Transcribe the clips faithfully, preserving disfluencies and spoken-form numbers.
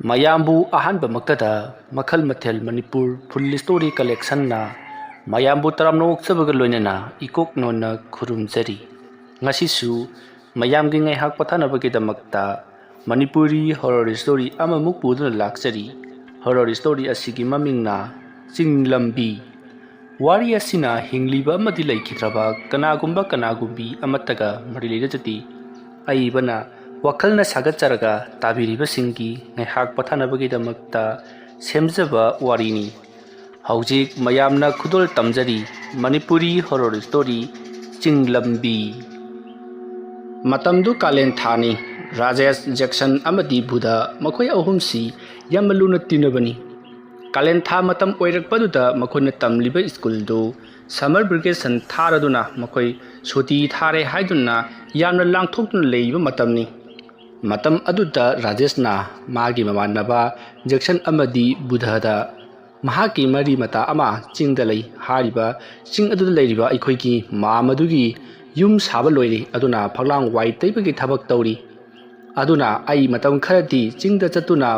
ꯃꯌꯥꯝꯕꯨ ꯑꯍꯥꯟꯕꯃꯛꯇꯗ ꯃꯈꯜ ꯃꯊꯦꯜ ꯃꯅꯤꯄꯨꯔ ꯐꯨꯜ ꯁ꯭ꯇꯣꯔꯤ ꯀꯂꯦꯛꯁꯟꯅ ꯃꯌꯥꯝꯕꯨ ꯇꯔꯥꯝꯅ ꯑꯣꯛꯆꯕꯒ ꯂꯣꯏꯅꯅ ꯏꯀꯣꯛ ꯅꯣꯟꯅ ꯈꯨꯔꯨꯝꯖꯔꯤ꯫ ꯉꯁꯤꯁꯨ ꯃꯌꯥꯝꯒꯤ ꯉꯥꯏꯍꯥꯛ ꯄꯣꯊꯥꯅꯕꯒꯤꯗꯃꯛꯇ ꯃꯅꯤꯄꯨꯔꯤ ꯍꯣꯔꯣꯔ ꯁ꯭ꯇꯣꯔꯤ ꯑꯃꯃꯨꯛ ꯄꯨꯗꯨꯅ ꯂꯥꯛꯆꯔꯤ꯫ ꯍꯣꯔꯣꯔ ꯁ꯭ꯇꯣꯔꯤ ꯑꯁꯤꯒꯤ ꯃꯃꯤꯡꯅ ꯆꯤꯡ ꯂꯝꯕꯤ꯫ ꯋꯥꯔꯤ ꯑꯁꯤꯅ ꯍꯤꯡꯂꯤꯕ ꯑꯃꯗꯤ ꯂꯩꯈꯤꯗ꯭ꯔꯕ ꯀꯅꯥꯒꯨꯝꯕ ꯀꯅꯥꯒꯨꯝꯕꯤ ꯑꯃꯠꯇꯒ ꯃꯔꯤ ꯂꯩꯅꯖꯗꯦ꯫ ꯑꯏꯕꯅ ꯋꯥꯈꯜꯅ ꯁꯥꯒꯠꯆꯔꯒ ꯇꯥꯕꯤꯔꯤꯕꯁꯤꯡꯒꯤ ꯉꯥꯏꯍꯥꯛ ꯄꯣꯊꯥꯅꯕꯒꯤꯗꯃꯛꯇ ꯁꯦꯝꯖꯕ ꯋꯥꯔꯤꯅꯤ꯫ ꯍꯧꯖꯤꯛ ꯃꯌꯥꯝꯅ ꯈꯨꯗꯣꯜ ꯇꯝꯖꯔꯤ ꯃꯅꯤꯄꯨꯔꯤ ꯍꯣꯔꯣꯔ ꯁ꯭ꯇꯣꯔꯤ ꯆꯤꯡ ꯂꯝꯕꯤ꯫ ꯃꯇꯝꯗꯨ ꯀꯥꯂꯦꯟ ꯊꯥꯅꯤ꯫ ꯔꯥꯖꯦꯁ, ꯖꯦꯛꯁꯟ ꯑꯃꯗꯤ ꯕꯨꯙ ꯃꯈꯣꯏ ꯑꯍꯨꯝꯁꯤ ꯌꯥꯝꯅ ꯂꯨꯅ ꯇꯤꯟꯅꯕꯅꯤ꯫ ꯀꯥꯂꯦꯟ ꯊꯥ ꯃꯇꯝ ꯑꯣꯏꯔꯛꯄꯗꯨꯗ ꯃꯈꯣꯏꯅ ꯇꯝꯂꯤꯕ ꯁ꯭ꯀꯨꯜꯗꯨ ꯁꯝꯃꯔ ꯚꯦꯀꯦꯁꯟ ꯊꯥꯔꯗꯨꯅ ꯃꯈꯣꯏ ꯁꯨꯇꯤ ꯊꯥꯔꯦ ꯍꯥꯏꯗꯨꯅ ꯌꯥꯝꯅ ꯂꯥꯡꯊꯣꯛꯇꯨꯅ ꯂꯩꯕ ꯃꯇꯝꯅꯤ꯫ ꯃꯇꯝ ꯑꯗꯨꯗ ꯔꯥꯖꯦꯁꯅ ꯃꯥꯒꯤ ꯃꯃꯥꯟꯅꯕ ꯖꯦꯛꯁꯟ ꯑꯃꯗꯤ ꯕꯨꯙꯗ ꯃꯍꯥꯛꯀꯤ ꯃꯔꯤ ꯃꯇꯥ ꯑꯃ ꯆꯤꯡꯗ ꯂꯩ ꯍꯥꯏꯔꯤꯕ ꯆꯤꯡ ꯑꯗꯨꯗ ꯂꯩꯔꯤꯕ ꯑꯩꯈꯣꯏꯒꯤ ꯃꯥꯝ ꯑꯗꯨꯒꯤ ꯌꯨꯝ ꯁꯥꯕ ꯂꯣꯏꯔꯦ, ꯑꯗꯨꯅ ꯐꯛꯂꯥꯡ ꯋꯥꯏ ꯇꯩꯕꯒꯤ ꯊꯕꯛ ꯇꯧꯔꯤ꯫ ꯑꯗꯨꯅ ꯑꯩ ꯃꯇꯝ ꯈꯔꯗꯤ ꯆꯤꯡꯗ ꯆꯠꯇꯨꯅ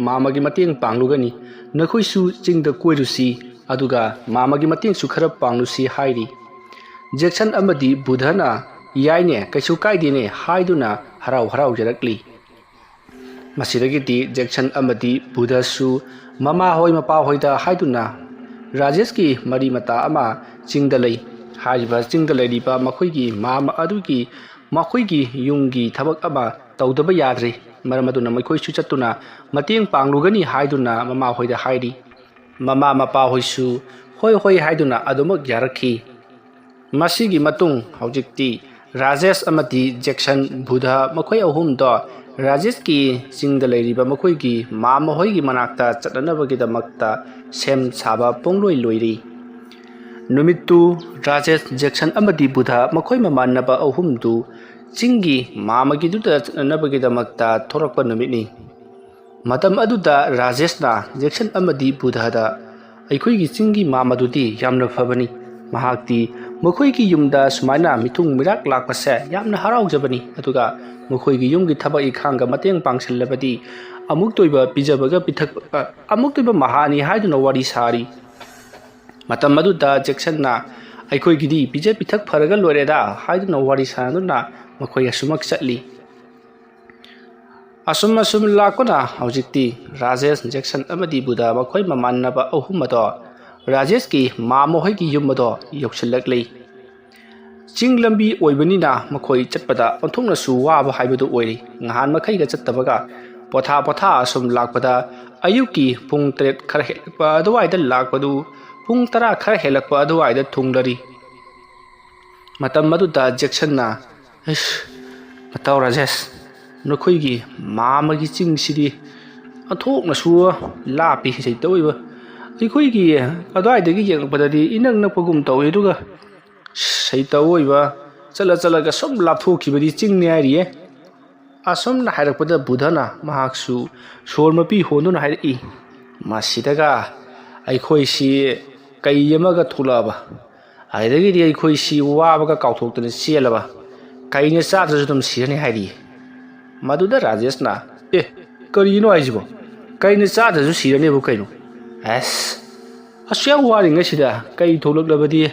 ꯃꯥꯃꯒꯤ ꯃꯇꯦꯡ ꯄꯥꯡꯂꯨꯒꯅꯤ꯫ ꯅꯈꯣꯏꯁꯨ ꯆꯤꯡꯗ ꯀꯣꯏꯔꯨꯁꯤ, ꯑꯗꯨꯒ ꯃꯥꯃꯒꯤ ꯃꯇꯦꯡꯁꯨ ꯈꯔ ꯄꯥꯡꯂꯨꯁꯤ ꯍꯥꯏꯔꯤ꯫ ꯖꯦꯛꯁꯟ ꯑꯃꯗꯤ ꯕꯨꯙꯅ "ꯌꯥꯏꯅꯦ, ꯀꯩꯁꯨ ꯀꯥꯏꯗꯦꯅꯦ" ꯍꯥꯏꯗꯨꯅ ꯍꯔꯥꯎ ꯍꯔꯥꯎꯖꯔꯛꯂꯤ꯫ ꯃꯁꯤꯗꯒꯤꯗꯤ ꯖꯦꯛꯁꯟ ꯑꯃꯗꯤ ꯕꯨꯙꯁꯨ ꯃꯃꯥ ꯍꯣꯏ ꯃꯄꯥ ꯍꯣꯏꯗ ꯍꯥꯏꯗꯨꯅ ꯔꯥꯖꯦꯁꯀꯤ ꯃꯔꯤ ꯃꯇꯥ ꯑꯃ ꯆꯤꯡꯗ ꯂꯩ꯫ ꯍꯥꯏꯔꯤꯕ ꯆꯤꯡꯗ ꯂꯩꯔꯤꯕ ꯃꯈꯣꯏꯒꯤ ꯃꯥꯝ ꯑꯗꯨꯒꯤ ꯃꯈꯣꯏꯒꯤ ꯌꯨꯝꯒꯤ ꯊꯕꯛ ꯑꯃ ꯇꯧꯗꯕ ꯌꯥꯗ꯭ꯔꯦ꯫ ꯃꯔꯝ ꯑꯗꯨꯅ ꯃꯈꯣꯏꯁꯨ ꯆꯠꯇꯨꯅ ꯃꯇꯦꯡ ꯄꯥꯡꯂꯨꯒꯅꯤ ꯍꯥꯏꯗꯨꯅ ꯃꯃꯥ ꯍꯣꯏꯗ ꯍꯥꯏꯔꯤ꯫ ꯃꯃꯥ ꯃꯄꯥ ꯍꯣꯏꯁꯨ "ꯍꯣꯏ ꯍꯣꯏ" ꯍꯥꯏꯗꯨꯅ ꯑꯗꯨꯃꯛ ꯌꯥꯔꯛꯈꯤ꯫ ꯃꯁꯤꯒꯤ ꯃꯇꯨꯡ ꯍꯧꯖꯤꯛꯇꯤ ꯔꯥꯖꯦꯁ ꯑꯃꯗꯤ ꯖꯦꯛꯁꯟ ꯕꯨꯙ ꯃꯈꯣꯏ ꯑꯍꯨꯝꯗꯣ ꯔꯥꯖꯦꯁꯀꯤ ꯆꯤꯡꯗ ꯂꯩꯔꯤꯕ ꯃꯈꯣꯏꯒꯤ ꯃꯥꯝ ꯃꯈꯣꯏꯒꯤ ꯃꯅꯥꯛꯇ ꯆꯠꯅꯅꯕꯒꯤꯗꯃꯛꯇ ꯁꯦꯝ ꯁꯥꯕ ꯄꯣꯡꯂꯣꯏ ꯂꯣꯏꯔꯤ꯫ ꯅꯨꯃꯤꯠꯇꯨ ꯔꯥꯖꯦꯁ, ꯖꯦꯛꯁꯟ ꯑꯃꯗꯤ ꯕꯨꯙ ꯃꯈꯣꯏ ꯃꯃꯥꯟꯅꯕ ꯑꯍꯨꯝꯗꯨ ꯆꯤꯡꯒꯤ ꯃꯥꯝ ꯃꯈꯣꯏꯒꯤꯗꯨꯗ ꯆꯠꯅꯅꯕꯒꯤꯗꯃꯛꯇ ꯊꯣꯔꯛꯄ ꯅꯨꯃꯤꯠꯅꯤ꯫ ꯃꯇꯝ ꯑꯗꯨꯗ ꯔꯥꯖꯦꯁꯅ ꯖꯦꯛꯁꯟ ꯑꯃꯗꯤ ꯕꯨꯙꯗ "ꯑꯩꯈꯣꯏꯒꯤ ꯆꯤꯡꯒꯤ ꯃꯥꯝ ꯑꯗꯨꯗꯤ ꯌꯥꯝꯅ ꯐꯕꯅꯤ꯫ ꯃꯍꯥꯛꯇꯤ ꯃꯈꯣꯏꯒꯤ ꯌꯨꯝꯗ ꯁꯨꯃꯥꯏꯅ ꯃꯤꯊꯨꯡ ꯃꯤꯔꯥꯛ ꯂꯥꯛꯄꯁꯦ ꯌꯥꯝꯅ ꯍꯔꯥꯎꯖꯕꯅꯤ꯫ ꯑꯗꯨꯒ ꯃꯈꯣꯏꯒꯤ ꯌꯨꯝꯒꯤ ꯊꯕꯛ ꯏꯪꯈꯥꯡꯒ ꯃꯇꯦꯡ ꯄꯥꯡꯁꯤꯜꯂꯕꯗꯤ ꯑꯃꯨꯛꯇ ꯑꯣꯏꯕ ꯄꯤꯖꯕꯒ ꯄꯤꯊꯛ-, ꯑ, ꯑꯃꯨꯛꯇ ꯑꯣꯏꯕ ꯃꯍꯥꯅꯤ ꯍꯥꯏꯗꯨꯅ ꯋꯥꯔꯤ ꯁꯥꯔꯤ꯫ ꯃꯇꯝ ꯑꯗꯨꯗ ꯖꯦꯛꯁꯟꯅ, "ꯑꯩꯈꯣꯏꯒꯤꯗꯤ ꯄꯤꯖ ꯄꯤꯊꯛ ꯐꯔꯒ ꯂꯣꯏꯔꯦꯗ" ꯍꯥꯏꯗꯨꯅ ꯋꯥꯔꯤ ꯁꯥꯟꯅꯗꯨꯅ ꯃꯈꯣꯏ ꯑꯁꯨꯃꯛ ꯆꯠꯂꯤ꯫ ꯑꯁꯨꯝ ꯑꯁꯨꯝ ꯂꯥꯛꯄꯅ ꯍꯧꯖꯤꯛꯇꯤ ꯔꯥꯖꯦꯁ, ꯖꯦꯛꯁꯟ ꯑꯃꯗꯤ ꯕꯨꯙ ꯃꯈꯣꯏ ꯃꯃꯥꯟꯅꯕ ꯑꯍꯨꯝ ꯑꯗꯣ ꯔꯥꯖꯦꯁꯀꯤ ꯃꯥꯃ ꯍꯣꯏꯒꯤ ꯌꯨꯝ ꯑꯗꯣ ꯌꯧꯁꯤꯜꯂꯛꯂꯤ꯫ ꯆꯤꯡ ꯂꯝꯕꯤ ꯑꯣꯏꯕꯅꯤꯅ ꯃꯈꯣꯏ ꯆꯠꯄꯗ ꯑꯣꯟꯊꯣꯛꯅꯁꯨ ꯋꯥꯕ ꯍꯥꯏꯕꯗꯨ ꯑꯣꯏꯔꯤ꯫ ꯅꯍꯥꯟ ꯃꯈꯩꯒ ꯆꯠꯇꯕꯒ ꯄꯣꯊꯥ ꯄꯣꯊꯥ ꯑꯁꯨꯝ ꯂꯥꯛꯄꯗ ꯑꯌꯨꯛꯀꯤ ꯄꯨꯡ ꯇꯔꯦꯠ ꯈꯔ ꯍꯦꯜꯂꯛꯄ ꯑꯗꯨꯋꯥꯏꯗ ꯂꯥꯛꯄꯗꯨ ꯄꯨꯡ ꯇꯔꯥ ꯈꯔ ꯍꯦꯜꯂꯛꯄ ꯑꯗꯨꯋꯥꯏꯗ ꯊꯨꯡꯂꯔꯤ꯫ ꯃꯇꯝ ꯑꯗꯨꯗ ꯖꯦꯛꯁꯟꯅ, "ꯏꯁ, ꯃꯇꯥꯎ ꯔꯥꯖꯦꯁ, ꯅꯈꯣꯏꯒꯤ ꯃꯥꯃꯒꯤ ꯆꯤꯡꯁꯤꯗꯤ ꯑꯣꯟꯊꯣꯛꯅꯁꯨ ꯂꯥꯞꯄꯤ, ꯁꯩꯇ ꯑꯣꯏꯕ꯫ ꯑꯩꯈꯣꯏꯒꯤ ꯑꯗꯨꯋꯥꯏꯗꯒꯤ ꯌꯦꯡꯉꯛꯄꯗꯗꯤ ꯏꯅꯛ ꯅꯛꯄꯒꯨꯝ ꯇꯧꯏ, ꯑꯗꯨꯒ ꯁꯩꯇ ꯑꯣꯏꯕ, ꯆꯠꯂ ꯆꯠꯂꯒ ꯁꯨꯝ ꯂꯥꯞꯊꯣꯛꯈꯤꯕꯗꯤ ꯆꯤꯡꯅꯤ" ꯍꯥꯏꯔꯤꯌꯦ꯫ ꯑꯁꯨꯝꯅ ꯍꯥꯏꯔꯛꯄꯗ ꯕꯨꯙꯅ ꯃꯍꯥꯛꯁꯨ ꯁꯣꯔ ꯃꯄꯤ ꯍꯣꯟꯗꯨꯅ ꯍꯥꯏꯔꯛꯏ, "ꯃꯁꯤꯗꯒ ꯑꯩꯈꯣꯏꯁꯤ ꯀꯩ ꯑꯃꯒ ꯊꯣꯛꯂꯛꯑꯕ, ꯑꯗꯨꯗꯒꯤꯗꯤ ꯑꯩꯈꯣꯏꯁꯤ ꯋꯥꯕꯒ ꯀꯥꯎꯊꯣꯛꯇꯅ ꯆꯦꯜꯂꯕ, ꯀꯩꯅ ꯆꯥꯗ꯭ꯔꯁꯨ ꯑꯗꯨꯝ ꯁꯤꯔꯅꯤ" ꯍꯥꯏꯔꯤ꯫ ꯃꯗꯨꯗ ꯔꯥꯖꯦꯁꯅ, "ꯑꯦ, ꯀꯔꯤꯅꯣ ꯍꯥꯏꯁꯤꯕꯣ? ꯀꯩꯅ ꯆꯥꯗ꯭ꯔꯁꯨ ꯁꯤꯔꯅꯦꯕꯨ ꯀꯩꯅꯣ? ꯑꯁ, ꯑꯁꯨꯛ ꯌꯥꯝ ꯋꯥꯔꯤꯉꯩꯁꯤꯗ ꯀꯩ ꯊꯣꯛꯂꯛꯂꯕꯗꯤ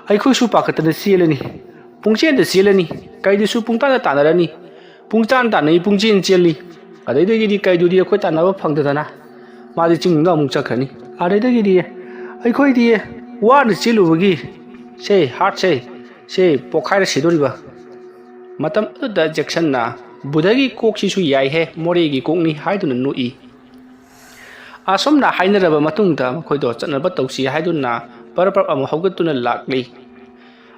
ꯑꯩꯈꯣꯏꯁꯨ ꯄꯥꯈꯠꯇꯅ ꯆꯦꯜꯂꯅꯤ, ꯄꯨꯡꯆꯦꯟꯗ ꯆꯦꯜꯂꯅꯤ, ꯀꯩꯗꯨꯁꯨ ꯄꯨꯡꯇꯥꯟꯗ ꯇꯥꯟꯅꯔꯅꯤ, ꯄꯨꯡꯇꯥꯟ ꯇꯥꯟꯅꯩ, ꯄꯨꯡꯆꯦꯟ ꯆꯦꯜꯂꯤ, ꯑꯗꯩꯗꯒꯤꯗꯤ ꯀꯩꯗꯨꯗꯤ ꯑꯩꯈꯣꯏ ꯇꯥꯟꯅꯕ ꯐꯪꯗꯗꯅ ꯃꯥꯗꯤ ꯆꯤꯡꯗ ꯑꯃꯨꯛ ꯆꯠꯈ꯭ꯔꯅꯤ꯫ ꯑꯗꯩꯗꯒꯤꯗꯤ ꯑꯩꯈꯣꯏꯗꯤ ꯋꯥꯅ ꯆꯦꯜꯂꯨꯕꯒꯤ ꯁꯦ ꯍꯥꯔꯠꯁꯦ ꯁꯦ ꯄꯣꯛꯈꯥꯏꯔ ꯁꯤꯗꯣꯔꯤꯕ"꯫ ꯃꯇꯝ ꯑꯗꯨꯗ ꯖꯦꯛꯁꯟꯅ "ꯕꯨꯙꯒꯤ ꯀꯣꯛꯁꯤꯁꯨ ꯌꯥꯏꯍꯦ, ꯃꯣꯔꯦꯒꯤ ꯀꯣꯛꯅꯤ" ꯍꯥꯏꯗꯨꯅ ꯅꯣꯛꯏ꯫ ꯑꯁꯨꯝꯅ ꯍꯥꯏꯅꯔꯕ ꯃꯇꯨꯡꯗ ꯃꯈꯣꯏꯗꯣ ꯆꯠꯅꯕ ꯇꯧꯁꯤ ꯍꯥꯏꯗꯨꯅ ꯄꯔꯞ ꯄꯔꯞ ꯑꯃꯨꯛ ꯍꯧꯒꯠꯇꯨꯅ ꯂꯥꯛꯂꯤ꯫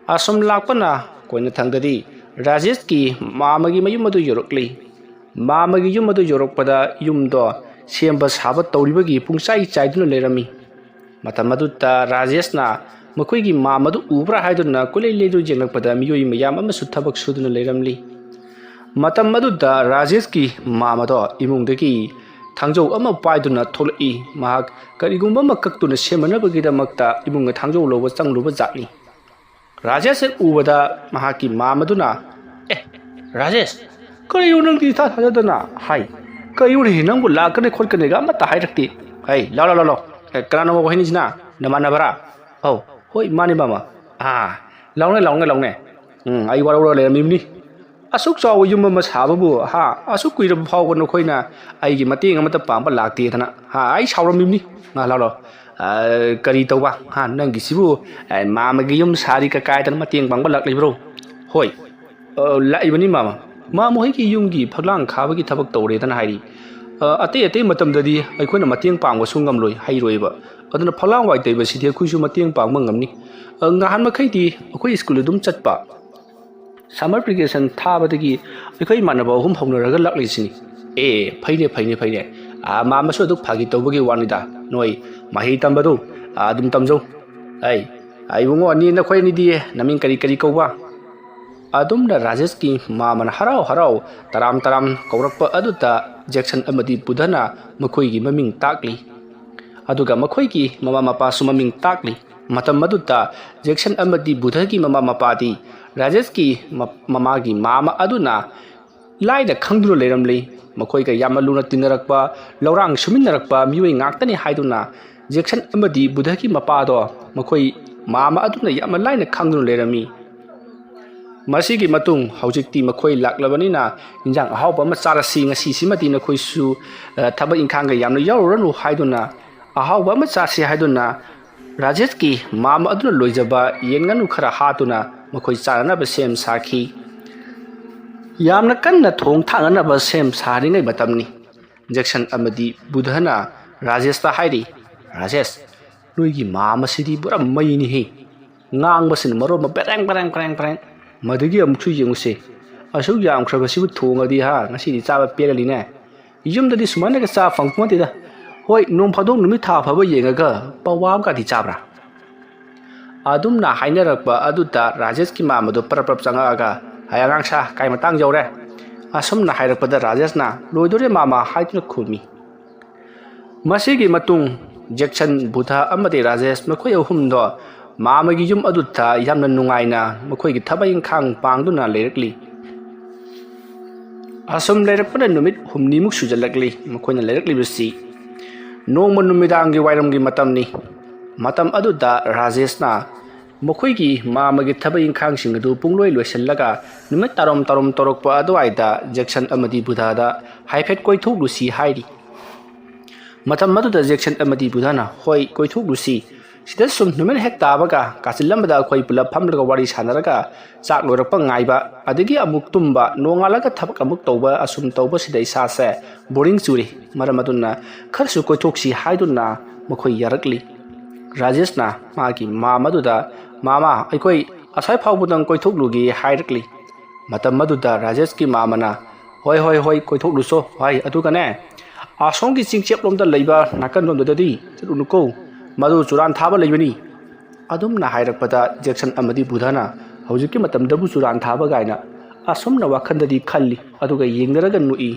ꯑꯁꯨꯝ ꯂꯥꯛꯄꯅ ꯀꯣꯟꯅꯊꯪꯗꯗꯤ ꯔꯥꯖꯦꯁꯀꯤ ꯃꯥꯃꯒꯤ ꯃꯌꯨꯝ ꯑꯗꯨ ꯌꯧꯔꯛꯂꯤ꯫ ꯃꯥꯃꯒꯤ ꯌꯨꯝ ꯑꯗꯨ ꯌꯧꯔꯛꯄꯗ ꯌꯨꯝꯗꯣ ꯁꯦꯝꯕ ꯁꯥꯕ ꯇꯧꯔꯤꯕꯒꯤ ꯄꯨꯡꯆꯥꯏ ꯆꯥꯏꯗꯨꯅ ꯂꯩꯔꯝꯃꯤ꯫ ꯃꯇꯝ ꯑꯗꯨꯗ ꯔꯥꯖꯦꯁꯅ ꯃꯈꯣꯏꯒꯤ ꯃꯥꯃꯗꯨ ꯎꯕ꯭ꯔꯥ ꯍꯥꯏꯗꯨꯅ ꯀꯣꯏꯂꯩ ꯂꯩꯗꯨꯅ ꯌꯦꯡꯂꯛꯄꯗ ꯃꯤꯑꯣꯏ ꯃꯌꯥꯝ ꯑꯃꯁꯨ ꯊꯕꯛ ꯁꯨꯗꯨꯅ ꯂꯩꯔꯝꯂꯤ꯫ ꯃꯇꯝ ꯑꯗꯨꯗ ꯔꯥꯖꯦꯁꯀꯤ ꯃꯥꯃꯗꯣ ꯏꯃꯨꯡꯗꯒꯤ ꯊꯥꯡꯖꯧ ꯑꯃ ꯄꯥꯏꯗꯨꯅ ꯊꯣꯛꯂꯛꯏ꯫ ꯃꯍꯥꯛ ꯀꯔꯤꯒꯨꯝꯕ ꯑꯃ ꯀꯛꯇꯨꯅ ꯁꯦꯝꯅꯅꯕꯒꯤꯗꯃꯛꯇ ꯏꯃꯨꯡꯗ ꯊꯥꯡꯖꯧ ꯂꯧꯕ ꯆꯪꯂꯨꯕ ꯖꯥꯠꯅꯤ꯫ ꯔꯥꯖꯦꯁ ꯍꯦꯛ ꯎꯕꯗ ꯃꯍꯥꯛꯀꯤ ꯃꯥꯝ ꯑꯗꯨꯅ, "ꯑꯦ, ꯔꯥꯖꯦꯁ, ꯀꯔꯤꯅꯣ ꯅꯪꯗꯤ ꯏꯊꯥ ꯊꯥꯖꯗꯅ?" ꯍꯥꯏ꯫ "ꯀꯔꯤꯅꯣꯅꯦ, ꯅꯪꯕꯨ ꯂꯥꯛꯀꯅꯤ ꯈꯣꯠꯀꯅꯤꯒ ꯑꯃꯠꯇ ꯍꯥꯏꯔꯛꯇꯦ꯫ ꯍꯩ, ꯂꯥꯎ, ꯂꯥꯎ, ꯂꯥꯎ, ꯂꯥꯎ꯫ ꯑꯦ, ꯀꯅꯥꯅꯣ ꯃꯈꯣꯏ ꯑꯅꯤꯁꯤꯅ? ꯅꯃꯥꯟꯅꯕꯔꯥ?" "ꯑꯧ, ꯍꯣꯏ, ꯃꯥꯅꯦ, ꯃꯥꯃ꯫ ꯑꯥ, ꯂꯥꯎꯅꯦ, ꯂꯥꯎꯅꯦ, ꯂꯥꯎꯅꯦ꯫ ꯎꯝ, ꯑꯩ ꯋꯥꯔꯧꯔ ꯂꯩꯔꯝꯃꯤꯕꯅꯤ꯫ ꯑꯁꯨꯛ ꯆꯥꯎꯕ ꯌꯨꯝ ꯑꯃ ꯁꯥꯕꯕꯨ, ꯍꯥ, ꯑꯁꯨꯛ ꯀꯨꯏꯔꯕ ꯐꯥꯎꯕ ꯅꯈꯣꯏꯅ ꯑꯩꯒꯤ ꯃꯇꯦꯡ ꯑꯃꯠꯇ ꯄꯥꯡꯕ ꯂꯥꯛꯇꯦꯗꯅ, ꯍꯥ, ꯑꯩ ꯁꯥꯎꯔꯝꯃꯤꯕꯅꯤ꯫ ꯉꯥ ꯂꯥꯎ ꯂꯥꯎ꯫ ꯑ, ꯀꯔꯤ ꯇꯧꯕ? ꯍꯥ, ꯅꯪꯒꯤꯁꯤꯕꯨ, ꯑ, ꯃꯥꯃꯒꯤ ꯌꯨꯝ ꯁꯥꯔꯤ ꯀꯀꯥꯏꯗꯅ ꯃꯇꯦꯡ ꯄꯥꯡꯕ ꯂꯥꯛꯂꯤꯕ꯭ꯔꯣ?" "ꯍꯣꯏ, ꯑ, ꯂꯥꯛꯏꯕꯅꯤ, ꯃꯥꯃ꯫ ꯃꯥꯃ ꯍꯣꯏꯒꯤ ꯌꯨꯝꯒꯤ ꯐꯛꯂꯥꯡ ꯈꯥꯕꯒꯤ ꯊꯕꯛ ꯇꯧꯔꯦꯗꯅ ꯍꯥꯏꯔꯤ꯫ ꯑ, ꯑꯇꯩ ꯑꯇꯩ ꯃꯇꯝꯗꯗꯤ ꯑꯩꯈꯣꯏꯅ ꯃꯇꯦꯡ ꯄꯥꯡꯕꯁꯨ ꯉꯝꯂꯣꯏ, ꯍꯩꯔꯣꯏꯕ꯫ ꯑꯗꯨꯅ ꯐꯛꯂꯥꯡ ꯋꯥꯏ ꯇꯩꯕꯁꯤꯗꯤ ꯑꯩꯈꯣꯏꯁꯨ ꯃꯇꯦꯡ ꯄꯥꯡꯕ ꯉꯝꯅꯤ꯫ ꯑ, ꯉꯍꯥꯟ ꯃꯈꯩꯗꯤ ꯑꯩꯈꯣꯏ ꯁ꯭ꯀꯨꯜ ꯑꯗꯨꯝ ꯆꯠꯄ꯫ Summer vacation ꯊꯥꯕꯗꯒꯤ ꯑꯩꯈꯣꯏ ꯏꯃꯥꯟꯅꯕ ꯑꯍꯨꯝ ꯍꯧꯅꯔꯒ ꯂꯥꯛꯂꯤꯁꯤꯅꯤ꯫" "ꯑꯦ, ꯐꯩꯅꯦ, ꯐꯩꯅꯦ, ꯐꯩꯅꯦ꯫ ꯑꯥ, ꯃꯥꯃꯁꯨ ꯑꯗꯨ ꯐꯥꯒꯤ ꯇꯧꯕꯒꯤ ꯋꯥꯅꯤꯗ꯫ ꯅꯣꯏ ꯃꯍꯩ ꯇꯝꯕꯗꯨ, ꯑꯥ, ꯑꯗꯨꯝ ꯇꯝꯖꯧ꯫ ꯑꯩ, ꯑꯥ, ꯏꯕꯨꯡꯉꯣ, ꯑꯅꯤ, ꯅꯈꯣꯏ ꯑꯅꯤꯗꯤ ꯅꯃꯤꯡ ꯀꯔꯤ ꯀꯔꯤ ꯀꯧꯕ?" ꯑꯗꯨꯝꯅ ꯔꯥꯖꯦꯁꯀꯤ ꯃꯥꯃꯅ ꯍꯔꯥꯎ ꯍꯔꯥꯎ ꯇꯔꯥꯝ ꯇꯔꯥꯝ ꯀꯧꯔꯛꯄ ꯑꯗꯨꯗ ꯖꯦꯛꯁꯟ ꯑꯃꯗꯤ ꯕꯨꯙꯅ ꯃꯈꯣꯏꯒꯤ ꯃꯃꯤꯡ ꯇꯥꯛꯂꯤ꯫ ꯑꯗꯨꯒ ꯃꯈꯣꯏꯒꯤ ꯃꯃꯥ ꯃꯄꯥꯁꯨ ꯃꯃꯤꯡ ꯇꯥꯛꯂꯤ꯫ ꯃꯇꯝ ꯑꯗꯨꯗ ꯖꯦꯛꯁꯟ ꯑꯃꯗꯤ ꯕꯨꯙꯒꯤ ꯃꯃꯥ ꯃꯄꯥꯗꯤ ꯔꯥꯖꯦꯁꯀꯤ ꯃ-, ꯃꯃꯥꯒꯤ ꯃꯥꯃ ꯑꯗꯨꯅ ꯂꯥꯏꯅ ꯈꯪꯗꯨꯅ ꯂꯩꯔꯝꯂꯤ꯫ ꯃꯈꯣꯏꯒ ꯌꯥꯝꯅ ꯂꯨꯅ ꯇꯤꯟꯅꯔꯛꯄ, ꯂꯧꯔꯥꯡ ꯁꯨꯃꯤꯟꯅꯔꯛꯄ ꯃꯤꯑꯣꯏ ꯉꯥꯛꯇꯅꯤ ꯍꯥꯏꯗꯨꯅ ꯖꯦꯛꯁꯟ ꯑꯃꯗꯤ ꯕꯨꯙꯒꯤ ꯃꯄꯥꯗꯣ ꯃꯈꯣꯏ ꯃꯥꯃ ꯑꯗꯨꯅ ꯌꯥꯝꯅ ꯂꯥꯏꯅ ꯈꯪꯗꯨꯅ ꯂꯩꯔꯝꯃꯤ꯫ ꯃꯁꯤꯒꯤ ꯃꯇꯨꯡ ꯍꯧꯖꯤꯛꯇꯤ ꯃꯈꯣꯏ ꯂꯥꯛꯂꯕꯅꯤꯅ ꯏꯟꯖꯥꯡ ꯑꯍꯥꯎꯕ ꯑꯃ ꯆꯥꯔꯁꯤ, ꯉꯁꯤꯁꯤꯃꯗꯤ ꯅꯈꯣꯏꯁꯨ, ꯑ, ꯊꯕꯛ ꯏꯪꯈꯥꯡꯒ ꯌꯥꯝꯅ ꯌꯥꯎꯔꯨꯔꯅꯨ ꯍꯥꯏꯗꯨꯅ ꯑꯍꯥꯎꯕ ꯑꯃ ꯆꯥꯁꯤ ꯍꯥꯏꯗꯨꯅ ꯔꯥꯖꯦꯁꯀꯤ ꯃꯥꯝ ꯑꯗꯨꯅ ꯂꯣꯏꯖꯕ ꯌꯦꯟ ꯉꯥꯅꯨ ꯈꯔ ꯍꯥꯠꯇꯨꯅ ꯃꯈꯣꯏ ꯆꯥꯅꯅꯕ ꯁꯦꯝ ꯁꯥꯈꯤ꯫ ꯌꯥꯝꯅ ꯀꯟꯅ ꯊꯣꯡ ꯊꯥꯛꯅꯅꯕ ꯁꯦꯝ ꯁꯥꯔꯤꯉꯩ ꯃꯇꯝꯅꯤ꯫ ꯖꯦꯛꯁꯟ ꯑꯃꯗꯤ ꯕꯨꯙꯅ ꯔꯥꯖꯦꯁꯇ ꯍꯥꯏꯔꯤ, "ꯔꯥꯖꯦꯁ, ꯅꯣꯏꯒꯤ ꯃꯥꯝ ꯑꯁꯤꯗꯤ ꯄꯨꯔꯥ ꯃꯩꯅꯤꯍꯦ꯫ ꯉꯥꯡꯕꯁꯤꯅ ꯃꯔꯣꯟ ꯑꯃ ꯕ꯭ꯔꯦꯡ, ꯕ꯭ꯔꯦꯡ, ꯕ꯭ꯔꯦꯡ, ꯕ꯭ꯔꯦꯡ꯫ ꯃꯗꯨꯒꯤ ꯑꯃꯨꯛꯁꯨ ꯌꯦꯡꯉꯨꯁꯦ꯫ ꯑꯁꯨꯛ ꯌꯥꯝꯈ꯭ꯔꯕꯁꯤꯕꯨ ꯊꯣꯡꯉꯗꯤ, ꯍꯥ, ꯉꯁꯤꯗꯤ ꯆꯥꯕ ꯄꯦꯜꯂꯅꯤꯅꯦ꯫ ꯌꯨꯝꯗꯗꯤ ꯁꯨꯃꯥꯏꯅꯒ ꯆꯥ ꯐꯪꯄꯣꯟꯇꯦꯗ꯫ ꯍꯣꯏ, ꯅꯣꯡ ꯐꯥꯗꯣꯛ ꯅꯨꯃꯤꯠ ꯊꯥ ꯐꯕ ꯌꯦꯡꯉꯒ ꯄꯋꯥ ꯑꯃꯒꯗꯤ ꯆꯥꯕ꯭ꯔꯥ?" ꯑꯗꯨꯝꯅ ꯍꯥꯏꯅꯔꯛꯄ ꯑꯗꯨꯗ ꯔꯥꯖꯦꯁꯀꯤ ꯃꯥꯝ ꯑꯗꯨ ꯄꯔꯞ ꯄꯔꯞ ꯆꯪꯉꯛꯑꯒ, "ꯍꯩ, ꯑꯉꯥꯡꯁꯥ, ꯀꯥꯏ ꯃꯇꯥꯡ ꯌꯧꯔꯦ?" ꯑꯁꯨꯝꯅ ꯍꯥꯏꯔꯛꯄꯗ ꯔꯥꯖꯦꯁꯅ, "ꯂꯣꯏꯗꯣꯔꯦ, ꯃꯥꯝꯃ" ꯍꯥꯏꯗꯨꯅ ꯈꯨꯝꯃꯤ꯫ ꯃꯁꯤꯒꯤ ꯃꯇꯨꯡ ꯖꯦꯛꯁꯟ, ꯕꯨꯙ ꯑꯃꯗꯤ ꯔꯥꯖꯦꯁ ꯃꯈꯣꯏ ꯑꯍꯨꯝꯗꯣ ꯃꯥꯃꯒꯤ ꯌꯨꯝ ꯑꯗꯨꯗ ꯌꯥꯝꯅ ꯅꯨꯡꯉꯥꯏꯅ ꯃꯈꯣꯏꯒꯤ ꯊꯕꯛ ꯏꯪꯈꯥꯡ ꯄꯥꯡꯗꯨꯅ ꯂꯩꯔꯛꯂꯤ꯫ ꯑꯁꯨꯝ ꯂꯩꯔꯛꯄꯅ ꯅꯨꯃꯤꯠ ꯍꯨꯝꯅꯤꯃꯨꯛ ꯁꯨꯖꯜꯂꯛꯂꯤ ꯃꯈꯣꯏꯅ ꯂꯩꯔꯛꯂꯤꯕꯁꯤ꯫ ꯅꯣꯡꯃ ꯅꯨꯃꯤꯗꯥꯡꯒꯤ ꯋꯥꯏꯔꯝꯒꯤ ꯃꯇꯝꯅꯤ꯫ ꯃꯇꯝ ꯑꯗꯨꯗ ꯔꯥꯖꯦꯁꯅ ꯃꯈꯣꯏꯒꯤ ꯃꯥꯃꯒꯤ ꯊꯕꯛ ꯏꯪꯈꯥꯡꯁꯤꯡ ꯑꯗꯨ ꯄꯨꯡꯂꯣꯏ ꯂꯣꯏꯁꯤꯜꯂꯒ ꯅꯨꯃꯤꯠ ꯇꯥꯔꯣꯝ ꯇꯥꯔꯣꯝ ꯇꯧꯔꯛꯄ ꯑꯗꯨꯋꯥꯏꯗ ꯖꯦꯛꯁꯟ ꯑꯃꯗꯤ ꯕꯨꯙꯥꯗ ꯍꯥꯏꯐꯦꯠ ꯀꯣꯏꯊꯣꯛꯂꯨꯁꯤ ꯍꯥꯏꯔꯤ꯫ ꯃꯇꯝ ꯑꯗꯨꯗ ꯖꯦꯛꯁꯟ ꯑꯃꯗꯤ ꯕꯨꯙꯥꯅ, "ꯍꯣꯏ, ꯀꯣꯏꯊꯣꯛꯂꯨꯁꯤ꯫ ꯁꯤꯗ ꯁꯨꯝ ꯅꯨꯃꯤꯠ ꯍꯦꯛ ꯇꯥꯕꯒ ꯀꯥꯆꯤꯜ ꯑꯃꯗ ꯑꯩꯈꯣꯏ ꯄꯨꯂꯞ ꯐꯝꯂꯒ ꯋꯥꯔꯤ ꯁꯥꯟꯅꯔꯒ ꯆꯥꯛ ꯂꯣꯏꯔꯛꯄ ꯉꯥꯏꯕ, ꯑꯗꯒꯤ ꯑꯃꯨꯛ ꯇꯨꯝꯕ, ꯅꯣꯡꯉꯥꯜꯂꯒ ꯊꯕꯛ ꯑꯃꯨꯛ ꯇꯧꯕ, ꯑꯁꯨꯝ ꯇꯧꯕꯁꯤꯗ ꯏꯁꯥꯁꯦ ꯕꯣꯔꯤꯡ ꯆꯨꯔꯦ꯫ ꯃꯔꯝ ꯑꯗꯨꯅ ꯈꯔꯁꯨ ꯀꯣꯏꯊꯣꯛꯁꯤ" ꯍꯥꯏꯗꯨꯅ ꯃꯈꯣꯏ ꯌꯥꯔꯛꯂꯤ꯫ ꯔꯥꯖꯦꯁꯅ ꯃꯥꯒꯤ ꯃꯥꯃ ꯑꯗꯨꯗ, "ꯃꯥꯃ, ꯑꯩꯈꯣꯏ ꯑꯁ꯭ꯋꯥꯏ ꯐꯥꯎꯕꯗꯪ ꯀꯣꯏꯊꯣꯛꯂꯨꯒꯦ" ꯍꯥꯏꯔꯛꯂꯤ꯫ ꯃꯇꯝ ꯑꯗꯨꯗ ꯔꯥꯖꯦꯁꯀꯤ ꯃꯥꯃꯅ, "ꯍꯣꯏ, ꯍꯣꯏ, ꯍꯣꯏ, ꯀꯣꯏꯊꯣꯛꯂꯨꯁꯣ ꯍꯥꯏ, ꯑꯗꯨꯒꯅꯦ, ꯑꯁꯣꯝꯒꯤ ꯆꯤꯡꯆꯦꯞꯂꯣꯝꯗ ꯂꯩꯕ ꯅꯥꯀꯟꯂꯣꯝꯗꯨꯗꯗꯤ ꯆꯠꯂꯨꯅꯨꯀꯣ, ꯃꯗꯨ ꯆꯨꯔꯥꯟ ꯊꯥꯕ ꯂꯩꯕꯅꯤ" ꯑꯗꯨꯝꯅ ꯍꯥꯏꯔꯛꯄꯗ ꯖꯦꯛꯁꯟ ꯑꯃꯗꯤ ꯕꯨꯙꯅ ꯍꯧꯖꯤꯛꯀꯤ ꯃꯇꯝꯗꯕꯨ ꯆꯨꯔꯥꯟ ꯊꯥꯕ ꯀꯥꯏꯅ ꯑꯁꯨꯝꯅ ꯋꯥꯈꯜꯗꯗꯤ ꯈꯜꯂꯤ, ꯑꯗꯨꯒ ꯌꯦꯡꯅꯔꯒ ꯅꯣꯛꯏ꯫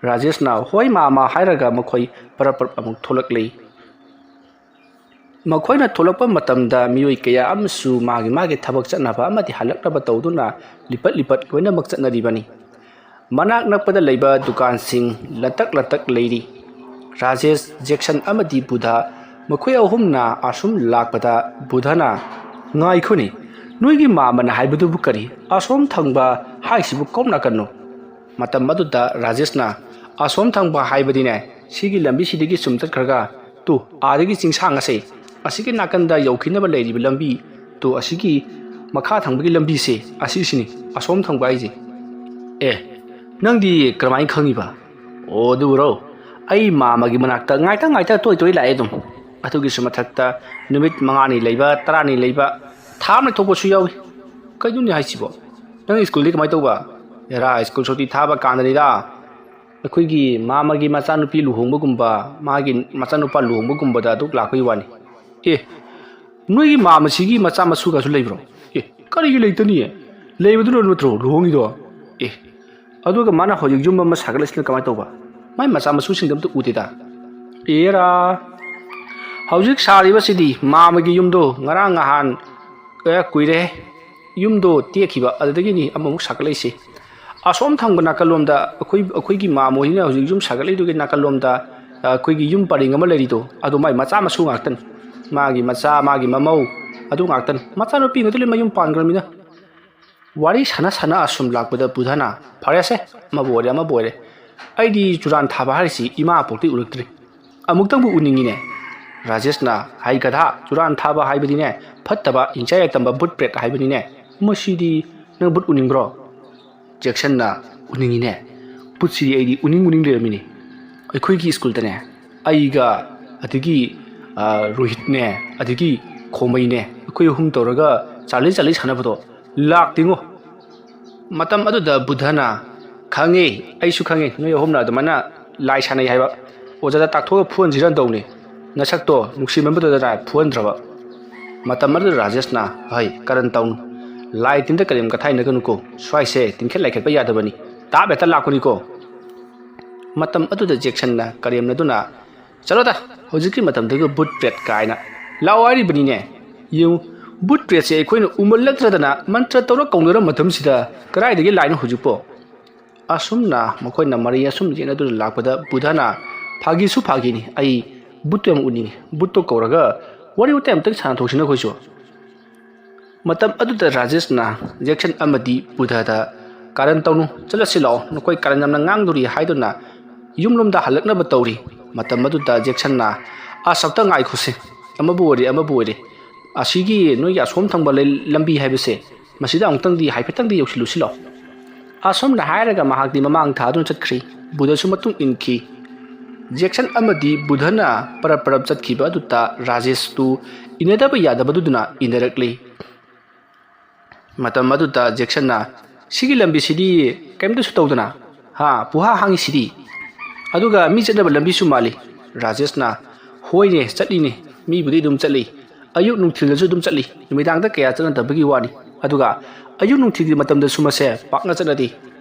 ꯔꯥꯖꯦꯁꯅ "ꯍꯣꯏ ꯃꯥꯃ" ꯍꯥꯏꯔꯒ ꯃꯈꯣꯏ ꯄꯔꯞ ꯄꯔꯞ ꯑꯃꯨꯛ ꯊꯣꯛꯂꯛꯂꯤ꯫ ꯃꯈꯣꯏꯅ ꯊꯣꯛꯂꯛꯄ ꯃꯇꯝꯗ ꯃꯤꯑꯣꯏ ꯀꯌꯥ ꯑꯃꯁꯨ ꯃꯥꯒꯤ ꯃꯥꯒꯤ ꯊꯕꯛ ꯆꯠꯅꯕ ꯑꯃꯗꯤ ꯍꯜꯂꯛꯅꯕ ꯇꯧꯗꯨꯅ ꯂꯤꯄꯠ ꯂꯤꯄꯠ ꯂꯣꯏꯅꯃꯛ ꯆꯠꯅꯔꯤꯕꯅꯤ꯫ ꯃꯅꯥꯛ ꯅꯛꯄꯗ ꯂꯩꯕ ꯗꯨꯀꯥꯟꯁꯤꯡ ꯂꯟꯇꯛ ꯂꯟꯇꯛ ꯂꯩꯔꯤ꯫ ꯔꯥꯖꯦꯁ, ꯖꯦꯛꯁꯟ ꯑꯃꯗꯤ ꯕꯨꯙ ꯃꯈꯣꯏ ꯑꯍꯨꯝꯅ ꯑꯁꯨꯝ ꯂꯥꯛꯄꯗ ꯕꯨꯙꯅ, "ꯉꯥꯏꯈꯣꯅꯦ, ꯅꯣꯏꯒꯤ ꯃꯥꯃꯅ ꯍꯥꯏꯕꯗꯨꯕꯨ ꯀꯔꯤ? ꯑꯁꯣꯝ ꯊꯪꯕ ꯍꯥꯏꯁꯤꯕꯨ ꯀꯔꯣꯝ ꯅꯥꯀꯟꯅꯣ?" ꯃꯇꯝ ꯑꯗꯨꯗ ꯔꯥꯖꯦꯁꯅ, "ꯑꯁꯣꯝ ꯊꯪꯕ ꯍꯥꯏꯕꯗꯤꯅꯦ, ꯁꯤꯒꯤ ꯂꯝꯕꯤꯁꯤꯗꯒꯤ ꯁꯨꯝ ꯆꯠꯈ꯭ꯔꯒ, ꯇꯨ, ꯑꯥꯗꯒꯤ ꯆꯤꯡꯁꯥꯡ ꯑꯁꯦ, ꯑꯁꯤꯒꯤ ꯅꯥꯀꯟꯗ ꯌꯧꯈꯤꯅꯕ ꯂꯩꯔꯤꯕ ꯂꯝꯕꯤ, ꯇꯨ, ꯑꯁꯤꯒꯤ ꯃꯈꯥ ꯊꯪꯕꯒꯤ ꯂꯝꯕꯤꯁꯦ, ꯑꯁꯤꯁꯤꯅꯤ ꯑꯁꯣꯝ ꯊꯪꯕ ꯍꯥꯏꯁꯦ꯫" "ꯑꯦ, ꯅꯪꯗꯤ ꯀꯔꯝꯍꯥꯏꯅ ꯈꯪꯉꯤꯕ?" "ꯑꯣ, ꯑꯗꯨꯕꯨꯔꯣ, ꯑꯩ ꯃꯥꯃꯒꯤ ꯃꯅꯥꯛꯇ ꯉꯥꯏꯇ ꯉꯥꯏꯇ ꯇꯣꯏ ꯇꯣꯏ ꯂꯥꯛꯑꯦ ꯑꯗꯨꯝ꯫ ꯑꯗꯨꯒꯤꯁꯨ ꯃꯊꯛꯇ ꯅꯨꯃꯤꯠ ꯃꯉꯥꯅꯤ ꯂꯩꯕ, ꯇꯔꯥꯅꯤ ꯂꯩꯕ, ꯊꯥ ꯑꯃ ꯊꯣꯛꯄꯁꯨ ꯌꯥꯎꯏ꯫ ꯀꯩꯅꯣꯅꯦ ꯍꯥꯏꯁꯤꯕꯣ? ꯅꯪ ꯁ꯭ꯀꯨꯜꯗꯤ ꯀꯃꯥꯏꯅ ꯇꯧꯕ?" "ꯑꯦꯔꯥ, ꯁ꯭ꯀꯨꯜ ꯁꯨꯇꯤ ꯊꯥꯕ ꯀꯥꯟꯗꯅꯤꯗ꯫ ꯑꯩꯈꯣꯏꯒꯤ ꯃꯥꯃꯒꯤ ꯃꯆꯥꯅꯨꯄꯤ ꯂꯨꯍꯣꯡꯕꯒꯨꯝꯕ, ꯃꯥꯒꯤ ꯃꯆꯥꯅꯨꯄꯥ ꯂꯨꯍꯣꯡꯕꯒꯨꯝꯕꯗ ꯑꯗꯨ ꯂꯥꯛꯄꯒꯤ ꯋꯥꯅꯤ꯫" "ꯑꯦ, ꯅꯣꯏꯒꯤ ꯃꯥꯃꯁꯤꯒꯤ ꯃꯆꯥ ꯃꯁꯨꯒꯁꯨ ꯂꯩꯕ꯭ꯔꯣ?" "ꯑꯦ, ꯀꯔꯤꯒꯤ ꯂꯩꯇꯅꯤ? ꯂꯩꯕꯗꯨꯅ ꯅꯠꯇ꯭ꯔꯣ ꯂꯨꯍꯣꯡꯉꯤꯗꯣ?" "ꯑꯦ, ꯑꯗꯨꯒ ꯃꯥꯅ ꯍꯧꯖꯤꯛ ꯌꯨꯝ ꯑꯃ ꯁꯥꯒꯠꯂꯤꯁꯤꯅ ꯀꯃꯥꯏꯅ ꯇꯧꯕ? ꯃꯥꯏ ꯃꯆꯥ ꯃꯁꯨꯁꯤꯡꯗ ꯑꯝꯇ ꯎꯗꯦꯗ꯫" "ꯑꯦꯔꯥ, ꯍꯧꯖꯤꯛ ꯁꯥꯔꯤꯕꯁꯤꯗꯤ ꯃꯥꯃꯒꯤ ꯌꯨꯝꯗꯣ ꯉꯔꯥꯡ ꯅꯍꯥꯟ, ꯑꯦ, ꯀꯨꯏꯔꯦ, ꯌꯨꯝꯗꯣ ꯇꯦꯛꯈꯤꯕ, ꯑꯗꯨꯗꯒꯤꯅꯤ ꯑꯃꯃꯨꯛ ꯁꯥꯒꯠꯂꯛꯏꯁꯦ꯫ ꯑꯁꯣꯝ ꯊꯪꯕ ꯅꯥꯀꯜꯂꯣꯝꯗ ꯑꯩꯈꯣꯏ, ꯑꯩꯈꯣꯏꯒꯤ ꯃꯥꯃꯣ ꯍꯣꯏꯅ ꯍꯧꯖꯤꯛ ꯌꯨꯝ ꯁꯥꯒꯠꯂꯤꯗꯨꯒꯤ ꯅꯥꯀꯜꯂꯣꯝꯗ, ꯑ, ꯑꯩꯈꯣꯏꯒꯤ ꯌꯨꯝ ꯄꯔꯦꯡ ꯑꯃ ꯂꯩꯔꯤꯗꯣ, ꯑꯗꯨ ꯃꯥꯏ ꯃꯆꯥ ꯃꯁꯨ ꯉꯥꯛꯇꯅꯤ꯫ ꯃꯥꯒꯤ ꯃꯆꯥ, ꯃꯥꯒꯤ ꯃꯃꯧ, ꯑꯗꯨ ꯉꯥꯛꯇꯅꯤ꯫ ꯃꯆꯥꯅꯨꯄꯤꯒꯗꯨ ꯂꯣꯏ ꯃꯌꯨꯝ ꯄꯥꯟꯈ꯭ꯔꯃꯤꯅ꯫ ꯋꯥꯔꯤ ꯁꯥꯟꯅ ꯁꯥꯟꯅ ꯑꯁꯨꯝ ꯂꯥꯛꯄꯗ ꯕꯨꯙꯅ, "ꯐꯔꯦꯁꯦ, ꯑꯃꯕꯨ ꯑꯣꯏꯔꯦ, ꯑꯃꯕꯨ ꯑꯣꯏꯔꯦ, ꯑꯩꯗꯤ ꯆꯨꯔꯥꯟ ꯊꯥꯕ ꯍꯥꯏꯔꯤꯁꯤ ꯏꯃꯥ ꯄꯣꯛꯇꯤ ꯎꯔꯛꯇ꯭ꯔꯤ꯫ ꯑꯃꯨꯛꯇꯪꯕꯨ ꯎꯅꯤꯡꯉꯤꯅꯦ꯫" ꯔꯥꯖꯦꯁꯅ, "ꯍꯩ ꯒꯙꯥ, ꯆꯨꯔꯥꯟ ꯊꯥꯕ ꯍꯥꯏꯕꯗꯤꯅꯦ, ꯐꯠꯇꯕ, ꯍꯤꯡꯆꯥꯏ ꯌꯥꯏꯇꯝꯕ, ꯕꯨꯠ ꯄ꯭ꯔꯦꯠ ꯍꯥꯏꯕꯅꯤꯅꯦ꯫ ꯃꯁꯤꯗꯤ ꯅꯪ ꯕꯨꯠ ꯎꯅꯤꯡꯕ꯭ꯔꯣ?" ꯖꯦꯛꯁꯟꯅ, "ꯎꯅꯤꯡꯉꯤꯅꯦ꯫ ꯕꯨꯠꯁꯤꯗꯤ ꯑꯩꯗꯤ ꯎꯅꯤꯡ ꯎꯅꯤꯡ ꯂꯩꯔꯝꯃꯤꯅꯦ꯫ ꯑꯩꯈꯣꯏꯒꯤ ꯁ꯭ꯀꯨꯜꯗꯅꯦ, ꯑꯩꯒ ꯑꯗꯒꯤ, ꯑ, ꯔꯣꯍꯤꯠꯅꯦ, ꯑꯗꯒꯤ ꯈꯣꯃꯩꯅꯦ, ꯑꯩꯈꯣꯏ ꯑꯍꯨꯝ ꯇꯧꯔꯒ ꯆꯥꯂꯤ ꯆꯥꯂꯤ ꯁꯥꯟꯅꯕꯗꯣ ꯂꯥꯛꯇꯦꯉꯣ꯫" ꯃꯇꯝ ꯑꯗꯨꯗ ꯕꯨꯙꯅ, "ꯈꯪꯉꯤ, ꯑꯩꯁꯨ ꯈꯪꯉꯤ, ꯅꯣꯏ ꯑꯍꯨꯝꯅ ꯑꯗꯨꯃꯥꯏꯅ ꯂꯥꯏ ꯁꯥꯟꯅꯩ ꯍꯥꯏꯕ꯫ ꯑꯣꯖꯥꯗ ꯇꯥꯛꯊꯣꯛꯑꯒ ꯐꯨꯍꯟꯁꯤꯔ ꯇꯧꯅꯤ꯫ ꯅꯁꯛꯇꯣ ꯅꯨꯡꯁꯤꯃꯟꯕꯗꯨꯗ ꯐꯨꯍꯟꯗ꯭ꯔꯕ꯫" ꯃꯇꯝ ꯑꯗꯨꯗ ꯔꯥꯖꯦꯁꯅ, "ꯍꯩ, ꯀꯔꯟ ꯇꯧꯅꯨ꯫ ꯂꯥꯏ ꯇꯤꯟꯗ ꯀꯔꯦꯝ ꯀꯊꯥꯏꯅꯒꯅꯨꯀꯣ꯫ ꯁ꯭ꯋꯥꯏꯁꯦ ꯇꯤꯟꯈꯦꯠ ꯂꯥꯏꯈꯦꯠꯄ ꯌꯥꯗꯕꯅꯤ꯫ ꯇꯥꯞ ꯍꯦꯛꯇ ꯂꯥꯛꯄꯅꯤꯀꯣ꯫" ꯃꯇꯝ ꯑꯗꯨꯗ ꯖꯦꯛꯁꯟꯅ ꯀꯔꯦꯝꯅꯗꯨꯅ, "ꯆꯠꯂꯣꯗ, ꯍꯧꯖꯤꯛꯀꯤ ꯃꯇꯝꯗꯒ ꯕꯨꯠ ꯄ꯭ꯔꯦꯠ ꯀꯥꯏꯅ꯫ ꯂꯥꯛꯑꯣ ꯍꯥꯏꯔꯤꯕꯅꯤꯅꯦ꯫ ꯌꯦꯡꯉꯨ, ꯕꯨꯠ ꯄ꯭ꯔꯦꯠꯁꯦ ꯑꯩꯈꯣꯏꯅ ꯎꯃꯜꯂꯛꯇ꯭ꯔꯗꯅ ꯃꯟꯇ꯭ꯔ ꯇꯧꯔ ꯀꯧꯅꯔ ꯃꯇꯝꯁꯤꯗ ꯀꯗꯥꯏꯗꯒꯤ ꯂꯥꯏꯅꯣ ꯍꯧꯖꯤꯛꯄꯣ?" ꯑꯁꯨꯝꯅ ꯃꯈꯣꯏꯅ ꯃꯔꯩ ꯑꯁꯨꯝ ꯌꯦꯠꯅꯗꯨꯅ ꯂꯥꯛꯄꯗ ꯕꯨꯙꯅ, "ꯐꯥꯒꯤꯁꯨ ꯐꯥꯒꯤꯅꯤ, ꯑꯩ ꯕꯨꯠꯇꯣ ꯌꯥꯝ ꯎꯅꯤꯡꯉꯤ, ꯕꯨꯠꯇꯣ ꯀꯧꯔꯒ ꯋꯥꯔꯤ ꯋꯥꯇꯥꯏ ꯑꯝꯇꯪ ꯁꯥꯟꯅꯊꯣꯛꯁꯤ ꯅꯈꯣꯏꯁꯨ꯫" ꯃꯇꯝ ꯑꯗꯨꯗ ꯔꯥꯖꯦꯁꯅ ꯖꯦꯛꯁꯟ ꯑꯃꯗꯤ ꯕꯨꯙꯗ, "ꯀꯥꯔꯟ ꯇꯧꯅꯨ, ꯆꯠꯂꯁꯤ ꯂꯥꯛꯑꯣ, ꯅꯈꯣꯏ ꯀꯥꯔꯟ ꯌꯥꯝꯅ ꯉꯥꯡꯗꯣꯔꯤ" ꯍꯥꯏꯗꯨꯅ ꯌꯨꯝꯂꯣꯝꯗ ꯍꯜꯂꯛꯅꯕ ꯇꯧꯔꯤ꯫ ꯃꯇꯝ ꯑꯗꯨꯗ ꯖꯦꯛꯁꯟꯅ, "ꯑꯁ, ꯑꯝꯇ ꯉꯥꯏꯈꯣꯁꯦ, ꯑꯃꯕꯨ ꯑꯣꯏꯔꯦ, ꯑꯃꯕꯨ ꯑꯣꯏꯔꯦ, ꯑꯁꯤꯒꯤ ꯅꯣꯏꯒꯤ ꯑꯁꯣꯝ ꯊꯪꯕ ꯂꯩ-, ꯂꯝꯕꯤ ꯍꯥꯏꯕꯁꯦ, ꯃꯁꯤꯗ ꯑꯃꯨꯛꯇꯪꯗꯤ, ꯍꯥꯏꯐꯦꯠꯇꯪꯗꯤ ꯌꯧꯁꯤꯜꯂꯨꯁꯤ ꯂꯥꯛꯑꯣ꯫" ꯑꯁꯨꯝꯅ ꯍꯥꯏꯔꯒ ꯃꯍꯥꯛꯇꯤ ꯃꯃꯥꯡ ꯊꯥꯗꯨꯅ ꯆꯠꯈ꯭ꯔꯤ꯫ ꯕꯨꯙꯁꯨ ꯃꯇꯨꯡ ꯏꯟꯈꯤ꯫ ꯖꯦꯛꯁꯟ ꯑꯃꯗꯤ ꯕꯨꯙꯅ ꯄꯔꯞ ꯄꯔꯞ ꯆꯠꯈꯤꯕ ꯑꯗꯨꯗ ꯔꯥꯖꯦꯁꯇꯨ ꯏꯟꯅꯗꯕ ꯌꯥꯗꯕꯗꯨꯗꯨꯅ ꯏꯟꯅꯔꯛꯂꯤ꯫ ꯃꯇꯝ ꯑꯗꯨꯗ ꯖꯦꯛꯁꯟꯅ, "ꯁꯤꯒꯤ ꯂꯝꯕꯤꯁꯤꯗꯤ ꯀꯔꯤꯝꯇꯁꯨ ꯇꯧꯗꯅ, ꯍꯥ, ꯄꯨꯍꯥ ꯍꯥꯡꯉꯤꯁꯤꯗꯤ꯫ ꯑꯗꯨꯒ ꯃꯤ ꯆꯠꯅꯕ ꯂꯝꯕꯤꯁꯨ ꯃꯥꯜꯂꯤ꯫" ꯔꯥꯖꯦꯁꯅ, "ꯍꯣꯏꯅꯦ, ꯆꯠꯂꯤꯅꯦ, ꯃꯤꯕꯨꯗꯤ ꯑꯗꯨꯝ ꯆꯠꯂꯤ꯫ ꯑꯌꯨꯛ ꯅꯨꯡꯊꯤꯜꯗꯁꯨ ꯑꯗꯨꯝ ꯆꯠꯂꯤ, ꯅꯨꯃꯤꯗꯥꯡꯗ ꯀꯌꯥ ꯆꯠꯅꯗꯕꯒꯤ ꯋꯥꯅꯤ꯫ ꯑꯗꯨꯒ ꯑꯌꯨꯛ ꯅꯨꯡꯊꯤꯜꯒꯤ ꯃꯇꯝꯗꯁꯨ ꯃꯁꯦ ꯄꯥꯛꯅ ꯆꯠꯅꯗꯦ꯫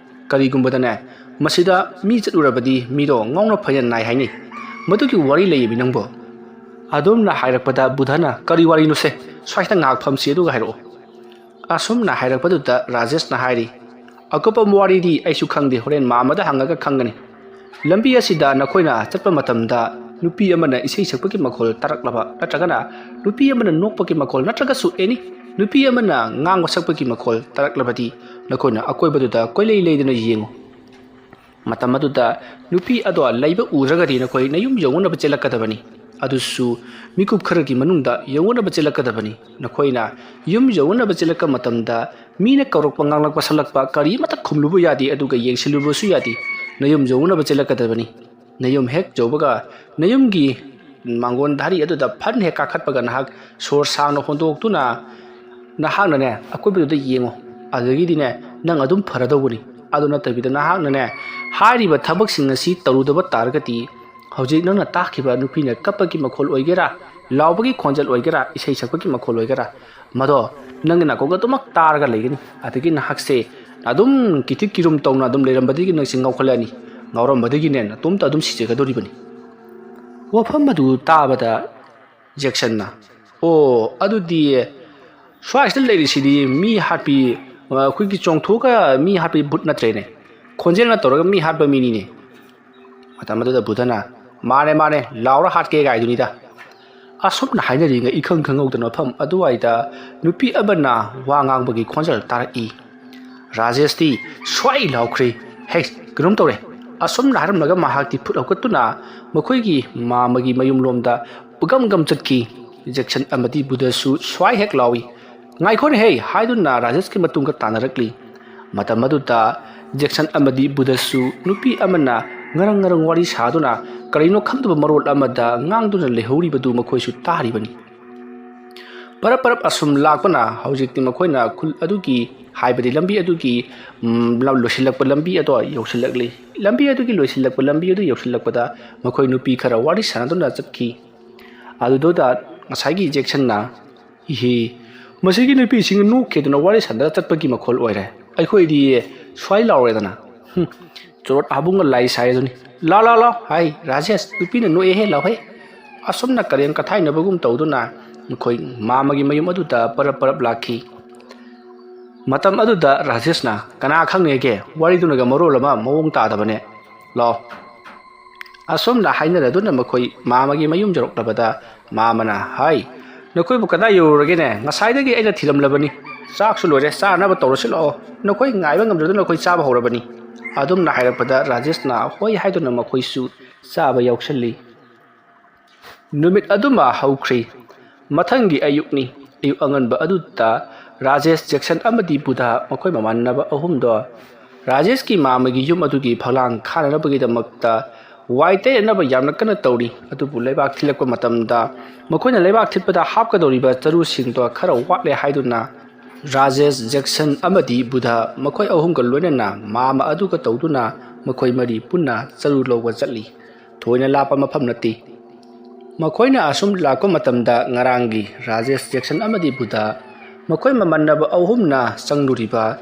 ꯀꯔꯤꯒꯨꯝꯕꯗꯅꯦ, ꯃꯁꯤꯗ ꯃꯤ ꯆꯠꯂꯨꯔꯕꯗꯤ ꯃꯤꯗꯣ ꯉꯥꯎꯅ ꯐꯩꯅ ꯅꯥꯏ ꯍꯥꯏꯅꯩ꯫ ꯃꯗꯨꯒꯤ ꯋꯥꯔꯤ ꯂꯩꯌꯦꯃꯤ ꯅꯪꯕꯣ?" ꯑꯗꯨꯝꯅ ꯍꯥꯏꯔꯛꯄꯗ ꯕꯨꯙꯅ, "ꯀꯔꯤ ꯋꯥꯔꯤꯅꯣꯁꯦ? ꯁ꯭ꯋꯥꯏꯗ ꯉꯥꯏꯍꯥꯛ ꯐꯝꯁꯤ ꯑꯗꯨꯒ ꯍꯥꯏꯔꯛꯑꯣ"꯫ ꯑꯁꯨꯝꯅ ꯍꯥꯏꯔꯛꯄꯗꯨꯗ ꯔꯥꯖꯦꯁꯅ ꯍꯥꯏꯔꯤ, "ꯑꯀꯨꯞꯄ ꯋꯥꯔꯤꯗꯤ ꯑꯩꯁꯨ ꯈꯪꯗꯦ, ꯍꯣꯔꯦꯟ ꯃꯥꯝꯃꯗ ꯍꯪꯉꯒ ꯈꯪꯒꯅꯤ꯫ ꯂꯝꯕꯤ ꯑꯁꯤꯗ ꯅꯈꯣꯏꯅ ꯆꯠꯄ ꯃꯇꯝꯗ ꯅꯨꯄꯤ ꯑꯃꯅ ꯏꯁꯩ ꯁꯛꯄꯒꯤ ꯃꯈꯣꯜ ꯇꯥꯔꯛꯂꯕ, ꯅꯠꯇ꯭ꯔꯒꯅ ꯅꯨꯄꯤ ꯑꯃꯅ ꯅꯣꯛꯄꯒꯤ ꯃꯈꯣꯜ, ꯅꯠꯇ꯭ꯔꯒꯁꯨ ꯑꯦꯅꯤ ꯅꯨꯄꯤ ꯑꯃꯅ ꯉꯥꯡꯕ ꯁꯛꯄꯒꯤ ꯃꯈꯣꯜ ꯇꯥꯔꯛꯂꯕꯗꯤ ꯅꯈꯣꯏꯅ ꯑꯀꯣꯏꯕꯗꯨꯗ ꯀꯣꯏꯂꯩ ꯂꯩꯗꯨꯅ ꯌꯦꯡꯉꯨ꯫ ꯃꯇꯝ ꯑꯗꯨꯗ ꯅꯨꯄꯤ ꯑꯗꯣ ꯂꯩꯕ ꯎꯗ꯭ꯔꯒꯗꯤ ꯅꯈꯣꯏ ꯅꯌꯨꯝ ꯌꯧꯅꯅꯕ ꯆꯦꯜꯂꯛꯀꯗꯕꯅꯤ꯫ ꯑꯗꯨꯁꯨ ꯃꯤꯀꯨꯞ ꯈꯔꯒꯤ ꯃꯅꯨꯡꯗ ꯌꯧꯅꯅꯕ ꯆꯦꯜꯂꯛꯀꯗꯕꯅꯤ꯫ ꯅꯈꯣꯏꯅ ꯌꯨꯝ ꯌꯧꯅꯅꯕ ꯆꯦꯜꯂꯛꯄ ꯃꯇꯝꯗ ꯃꯤꯅ ꯀꯧꯔꯛꯄ, ꯉꯥꯡꯂꯛꯄ, ꯁꯛꯂꯛꯄ ꯀꯔꯤ ꯑꯃꯠꯇ ꯈꯨꯝꯂꯨꯕ ꯌꯥꯗꯦ, ꯑꯗꯨꯒ ꯌꯦꯡꯁꯤꯜꯂꯨꯕꯁꯨ ꯌꯥꯗꯦ꯫ ꯅꯌꯨꯝ ꯌꯧꯅꯅꯕ ꯆꯦꯜꯂꯛꯀꯗꯕꯅꯤ꯫ ꯅꯌꯨꯝ ꯍꯦꯛ ꯌꯧꯕꯒ ꯅꯌꯨꯝꯒꯤ ꯃꯥꯡꯒꯣꯟ ꯙꯥꯔꯤ ꯑꯗꯨꯗ ꯐꯟ ꯍꯦꯛ ꯀꯥꯈꯠꯄꯒ ꯅꯍꯥꯛ ꯁꯣꯔ ꯁꯥꯡꯅ ꯍꯣꯟꯗꯣꯛꯇꯨꯅ ꯅꯍꯥꯛꯅꯅꯦ ꯑꯀꯣꯏꯕꯗꯨꯗ ꯌꯦꯡꯉꯨ꯫ ꯑꯗꯨꯗꯒꯤꯗꯤꯅꯦ ꯅꯪ ꯑꯗꯨꯝ ꯐꯔꯗꯧꯕꯅꯤ꯫ ꯑꯗꯨ ꯅꯠꯇꯕꯤꯗ ꯅꯍꯥꯛꯅꯅꯦ ꯍꯥꯏꯔꯤꯕ ꯊꯕꯛꯁꯤꯡ ꯑꯁꯤ ꯇꯧꯔꯨꯗꯕ ꯇꯥꯔꯒꯗꯤ ꯍꯧꯖꯤꯛ ꯅꯪꯅ ꯇꯥꯈꯤꯕ ꯅꯨꯄꯤꯅ ꯀꯞꯄꯒꯤ ꯃꯈꯣꯜ ꯑꯣꯏꯒꯦꯔꯥ, ꯂꯥꯎꯕꯒꯤ ꯈꯣꯟꯖꯦꯜ ꯑꯣꯏꯒꯦꯔꯥ, ꯏꯁꯩ ꯁꯛꯄꯒꯤ ꯃꯈꯣꯜ ꯑꯣꯏꯒꯦꯔꯥ, ꯃꯗꯣ ꯅꯪꯒꯤ ꯅꯥꯀꯣꯡꯗ ꯑꯗꯨꯃꯛ ꯇꯥꯔꯒ ꯂꯩꯒꯅꯤ꯫ ꯑꯗꯒꯤ ꯅꯍꯥꯛꯁꯦ ꯑꯗꯨꯝ ꯀꯤꯊꯤ ꯀꯤꯔꯨꯝ ꯇꯧꯅ ꯑꯗꯨꯝ ꯂꯩꯔꯝꯕꯗꯒꯤ ꯅꯪꯁꯦ ꯉꯥꯎꯈꯠꯂꯛꯑꯅꯤ꯫ ꯉꯥꯎꯔꯝꯕꯗꯒꯤꯅꯦ ꯅꯇꯣꯝꯇ ꯑꯗꯨꯝ ꯁꯤꯖꯒꯗꯧꯔꯤꯕꯅꯤ꯫ ꯋꯥꯐꯝ ꯑꯗꯨ ꯇꯥꯕꯗ ꯖꯦꯛꯁꯟꯅ, "ꯑꯣ, ꯑꯗꯨꯗꯤ ꯁ꯭ꯋꯥꯏꯁꯤꯗ ꯂꯩꯔꯤꯁꯤꯗꯤ ꯃꯤ ꯍꯥꯠꯄꯤ, ꯑꯩꯈꯣꯏꯒꯤ ꯆꯣꯡꯊꯣꯛꯑꯒ ꯃꯤ ꯍꯥꯠꯄꯤ ꯚꯨꯠ ꯅꯠꯇ꯭ꯔꯦꯅꯦ, ꯈꯣꯟꯖꯦꯜꯅ ꯇꯧꯔꯒ ꯃꯤ ꯍꯥꯠꯄ ꯃꯤꯅꯤꯅꯦ"꯫ ꯃꯇꯝ ꯑꯗꯨꯗ ꯕꯨꯙꯅ, "ꯃꯥꯅꯦ, ꯃꯥꯅꯦ, ꯂꯥꯎꯔ ꯍꯥꯠꯀꯦ ꯒꯥꯏꯗꯨꯅꯤꯗ"꯫ ꯑꯁꯨꯝꯅ ꯍꯥꯏꯅꯔꯤꯉꯩ ꯏꯈꯪ ꯈꯪꯍꯧꯗꯅ ꯃꯐꯝ ꯑꯗꯨꯋꯥꯏꯗ ꯅꯨꯄꯤ ꯑꯃꯅ ꯋꯥ ꯉꯥꯡꯕꯒꯤ ꯈꯣꯟꯖꯦꯜ ꯇꯥꯔꯛꯏ꯫ ꯔꯥꯖꯦꯁꯇꯤ ꯁ꯭ꯋꯥꯏ ꯂꯥꯎꯈ꯭ꯔꯦ꯫ "ꯍꯦ, ꯀꯩꯅꯣꯝ ꯇꯧꯔꯦ!" ꯑꯁꯨꯝꯅ ꯍꯥꯏꯔꯝꯂꯒ ꯃꯍꯥꯛꯇꯤ ꯐꯨꯠ ꯍꯧꯒꯠꯇꯨꯅ ꯃꯈꯣꯏꯒꯤ ꯃꯥꯝꯃꯒꯤ ꯃꯌꯨꯝꯂꯣꯝꯗ ꯄꯨꯒꯝ ꯒꯝ ꯆꯠꯈꯤ꯫ ꯖꯦꯛꯁꯟ ꯑꯃꯗꯤ ꯕꯨꯙꯁꯨ ꯁ꯭ꯋꯥꯏ ꯍꯦꯛ ꯂꯥꯎꯏ꯫ "ꯉꯥꯏꯈꯣꯅꯦꯍꯦ!" ꯍꯥꯏꯗꯨꯅ ꯔꯥꯖꯦꯁꯀꯤ ꯃꯇꯨꯡꯗ ꯇꯥꯟꯅꯔꯛꯂꯤ꯫ ꯃꯇꯝ ꯑꯗꯨꯗ ꯖꯦꯛꯁꯟ ꯑꯃꯗꯤ ꯕꯨꯙꯁꯨ ꯅꯨꯄꯤ ꯑꯃꯅ ꯉꯔꯪ ꯉꯔꯪ ꯋꯥꯔꯤ ꯁꯥꯗꯨꯅ ꯀꯔꯤꯅꯣ ꯈꯪꯗꯕ ꯃꯔꯣꯜ ꯑꯃꯗ ꯉꯥꯡꯗꯨꯅ ꯂꯩꯍꯧꯔꯤꯕꯗꯨ ꯃꯈꯣꯏꯁꯨ ꯇꯥꯔꯤꯕꯅꯤ꯫ ꯄꯔꯞ ꯄꯔꯞ ꯑꯁꯨꯝ ꯂꯥꯛꯄꯅ ꯍꯧꯖꯤꯛꯇꯤ ꯃꯈꯣꯏꯅ ꯈꯨꯜ ꯑꯗꯨꯒꯤ, ꯍꯥꯏꯕꯗꯤ ꯂꯝꯕꯤ ꯑꯗꯨꯒꯤ, ꯎꯝ, ꯂ-, ꯂꯣꯏꯁꯤꯜꯂꯛꯄ ꯂꯝꯕꯤ ꯑꯗꯣ ꯌꯧꯁꯤꯜꯂꯛꯂꯤ꯫ ꯂꯝꯕꯤ ꯑꯗꯨꯒꯤ ꯂꯣꯏꯁꯤꯜꯂꯛꯄ ꯂꯝꯕꯤ ꯑꯗꯨ ꯌꯧꯁꯤꯜꯂꯛꯄꯗ ꯃꯈꯣꯏ ꯅꯨꯄꯤ ꯈꯔ ꯋꯥꯔꯤ ꯁꯥꯟꯅꯗꯨꯅ ꯆꯠꯈꯤ꯫ ꯑꯗꯨꯗꯨꯗ ꯉꯁꯥꯏꯒꯤ ꯖꯦꯛꯁꯟꯅ, "ꯏꯍꯦ, ꯃꯁꯤꯒꯤ ꯅꯨꯄꯤꯁꯤꯡ ꯅꯣꯛꯈꯤꯗꯨꯅ ꯋꯥꯔꯤ ꯁꯥꯟꯅꯗꯅ ꯆꯠꯄꯒꯤ ꯃꯈꯣꯜ ꯑꯣꯏꯔꯦ꯫ ꯑꯩꯈꯣꯏꯗꯤ ꯁ꯭ꯋꯥꯏ ꯂꯥꯎꯔꯦꯗꯅ꯫ ꯍꯨꯝ, ꯆꯣꯔꯣꯠ ꯍꯥꯕꯨꯡꯒ ꯂꯥꯏ ꯁꯥꯏ ꯑꯗꯨꯅꯤ꯫ ꯂꯥꯎ, ꯂꯥꯎ, ꯂꯥꯎ, ꯍꯥꯏ, ꯔꯥꯖꯦꯁ, ꯅꯨꯄꯤꯅ ꯅꯣꯛꯑꯦꯍꯦ, ꯂꯥꯎꯍꯦ"꯫ ꯑꯁꯨꯝꯅ ꯀꯔꯦꯝ ꯀꯊꯥꯏꯅꯕꯒꯨꯝ ꯇꯧꯗꯨꯅ ꯃꯈꯣꯏ ꯃꯥꯃꯒꯤ ꯃꯌꯨꯝ ꯑꯗꯨꯗ ꯄꯔꯞ ꯄꯔꯞ ꯂꯥꯛꯈꯤ꯫ ꯃꯇꯝ ꯑꯗꯨꯗ ꯔꯥꯖꯦꯁꯅ, "ꯀꯅꯥ ꯈꯪꯅꯦꯒꯦ, ꯋꯥꯔꯤꯗꯨꯅꯒ ꯃꯔꯣꯜ ꯑꯃ ꯃꯑꯣꯡ ꯇꯥꯗꯕꯅꯦ꯫ ꯂꯥꯛꯑꯣ"꯫ ꯑꯁꯨꯝꯅ ꯍꯥꯏꯅꯔꯗꯨꯅ ꯃꯈꯣꯏ ꯃꯥꯃꯒꯤ ꯃꯌꯨꯝ ꯌꯧꯔꯛꯂꯕꯗ ꯃꯥꯃꯅ ꯍꯥꯏ, "ꯅꯈꯣꯏꯕꯨ ꯀꯗꯥꯏ ꯌꯧꯔꯨꯔꯒꯦꯅꯦ? ꯉꯁꯥꯏꯗꯒꯤ ꯑꯩꯅ ꯊꯤꯔꯝꯂꯕꯅꯤ꯫ ꯆꯥꯛꯁꯨ ꯂꯣꯏꯔꯦ, ꯆꯥꯅꯕ ꯇꯧꯔꯁꯤ ꯂꯥꯛꯑꯣ꯫ ꯅꯈꯣꯏ ꯉꯥꯏꯕ ꯉꯝꯗꯗꯨꯅ ꯑꯩꯈꯣꯏ ꯆꯥꯕ ꯍꯧꯔꯕꯅꯤ"꯫ ꯑꯗꯨꯝꯅ ꯍꯥꯏꯔꯛꯄꯗ ꯔꯥꯖꯦꯁꯅ ꯍꯣꯏ ꯍꯥꯏꯗꯨꯅ ꯃꯈꯣꯏꯁꯨ ꯆꯥꯕ ꯌꯥꯎꯁꯜꯂꯤ꯫ ꯅꯨꯃꯤꯠ ꯑꯗꯨꯃ ꯍꯧꯈ꯭ꯔꯤ꯫ ꯃꯊꯪꯒꯤ ꯑꯌꯨꯛꯅꯤ꯫ ꯑꯌꯨꯛ ꯑꯉꯟꯕ ꯑꯗꯨꯗ ꯔꯥꯖꯦꯁ, ꯖꯦꯛꯁꯟ ꯑꯃꯗꯤ ꯕꯨꯙ, ꯃꯈꯣꯏ ꯃꯃꯥꯟꯅꯕ ꯑꯍꯨꯝꯗꯣ ꯔꯥꯖꯦꯁꯀꯤ ꯃꯥꯃꯒꯤ ꯌꯨꯝ ꯑꯗꯨꯒꯤ ꯐꯛꯂꯥꯡ ꯈꯥꯅꯅꯕꯒꯤꯗꯃꯛꯇ ꯋꯥꯏ ꯇꯩꯅꯅꯕ ꯌꯥꯝꯅ ꯀꯟꯅ ꯇꯧꯔꯤ꯫ ꯑꯗꯨꯕꯨ ꯂꯩꯕꯥꯛ ꯊꯤꯜꯂꯛꯄ ꯃꯇꯝꯗ ꯃꯈꯣꯏꯅ ꯂꯩꯕꯥꯛ ꯊꯤꯠꯄꯗ ꯍꯥꯞꯀꯗꯧꯔꯤꯕ ꯆꯔꯨꯁꯤꯡꯗꯣ ꯈꯔ ꯋꯥꯠꯂꯦ ꯍꯥꯏꯗꯨꯅ ꯔꯥꯖꯦꯁ, ꯖꯦꯛꯁꯟ ꯑꯃꯗꯤ ꯕꯨꯙ ꯃꯈꯣꯏ ꯑꯍꯨꯝꯒ ꯂꯣꯏꯅꯅ ꯃꯥꯃ ꯑꯗꯨꯒ ꯇꯧꯗꯨꯅ ꯃꯈꯣꯏ ꯃꯔꯤ ꯄꯨꯟꯅ ꯆꯔꯨ ꯂꯧꯕ ꯆꯠꯂꯤ꯫ ꯊꯣꯏꯅ ꯂꯥꯞꯄ ꯃꯐꯝ ꯅꯠꯇꯦ꯫ ꯃꯈꯣꯏꯅ ꯑꯁꯨꯝ ꯂꯥꯛꯄ ꯃꯇꯝꯗ ꯉꯔꯥꯡꯒꯤ ꯔꯥꯖꯦꯁ, ꯖꯦꯛꯁꯟ ꯑꯃꯗꯤ ꯕꯨꯙ ꯃꯈꯣꯏ ꯃꯃꯥꯟꯅꯕ ꯑꯍꯨꯝꯅ ꯆꯪꯂꯨꯔꯤꯕ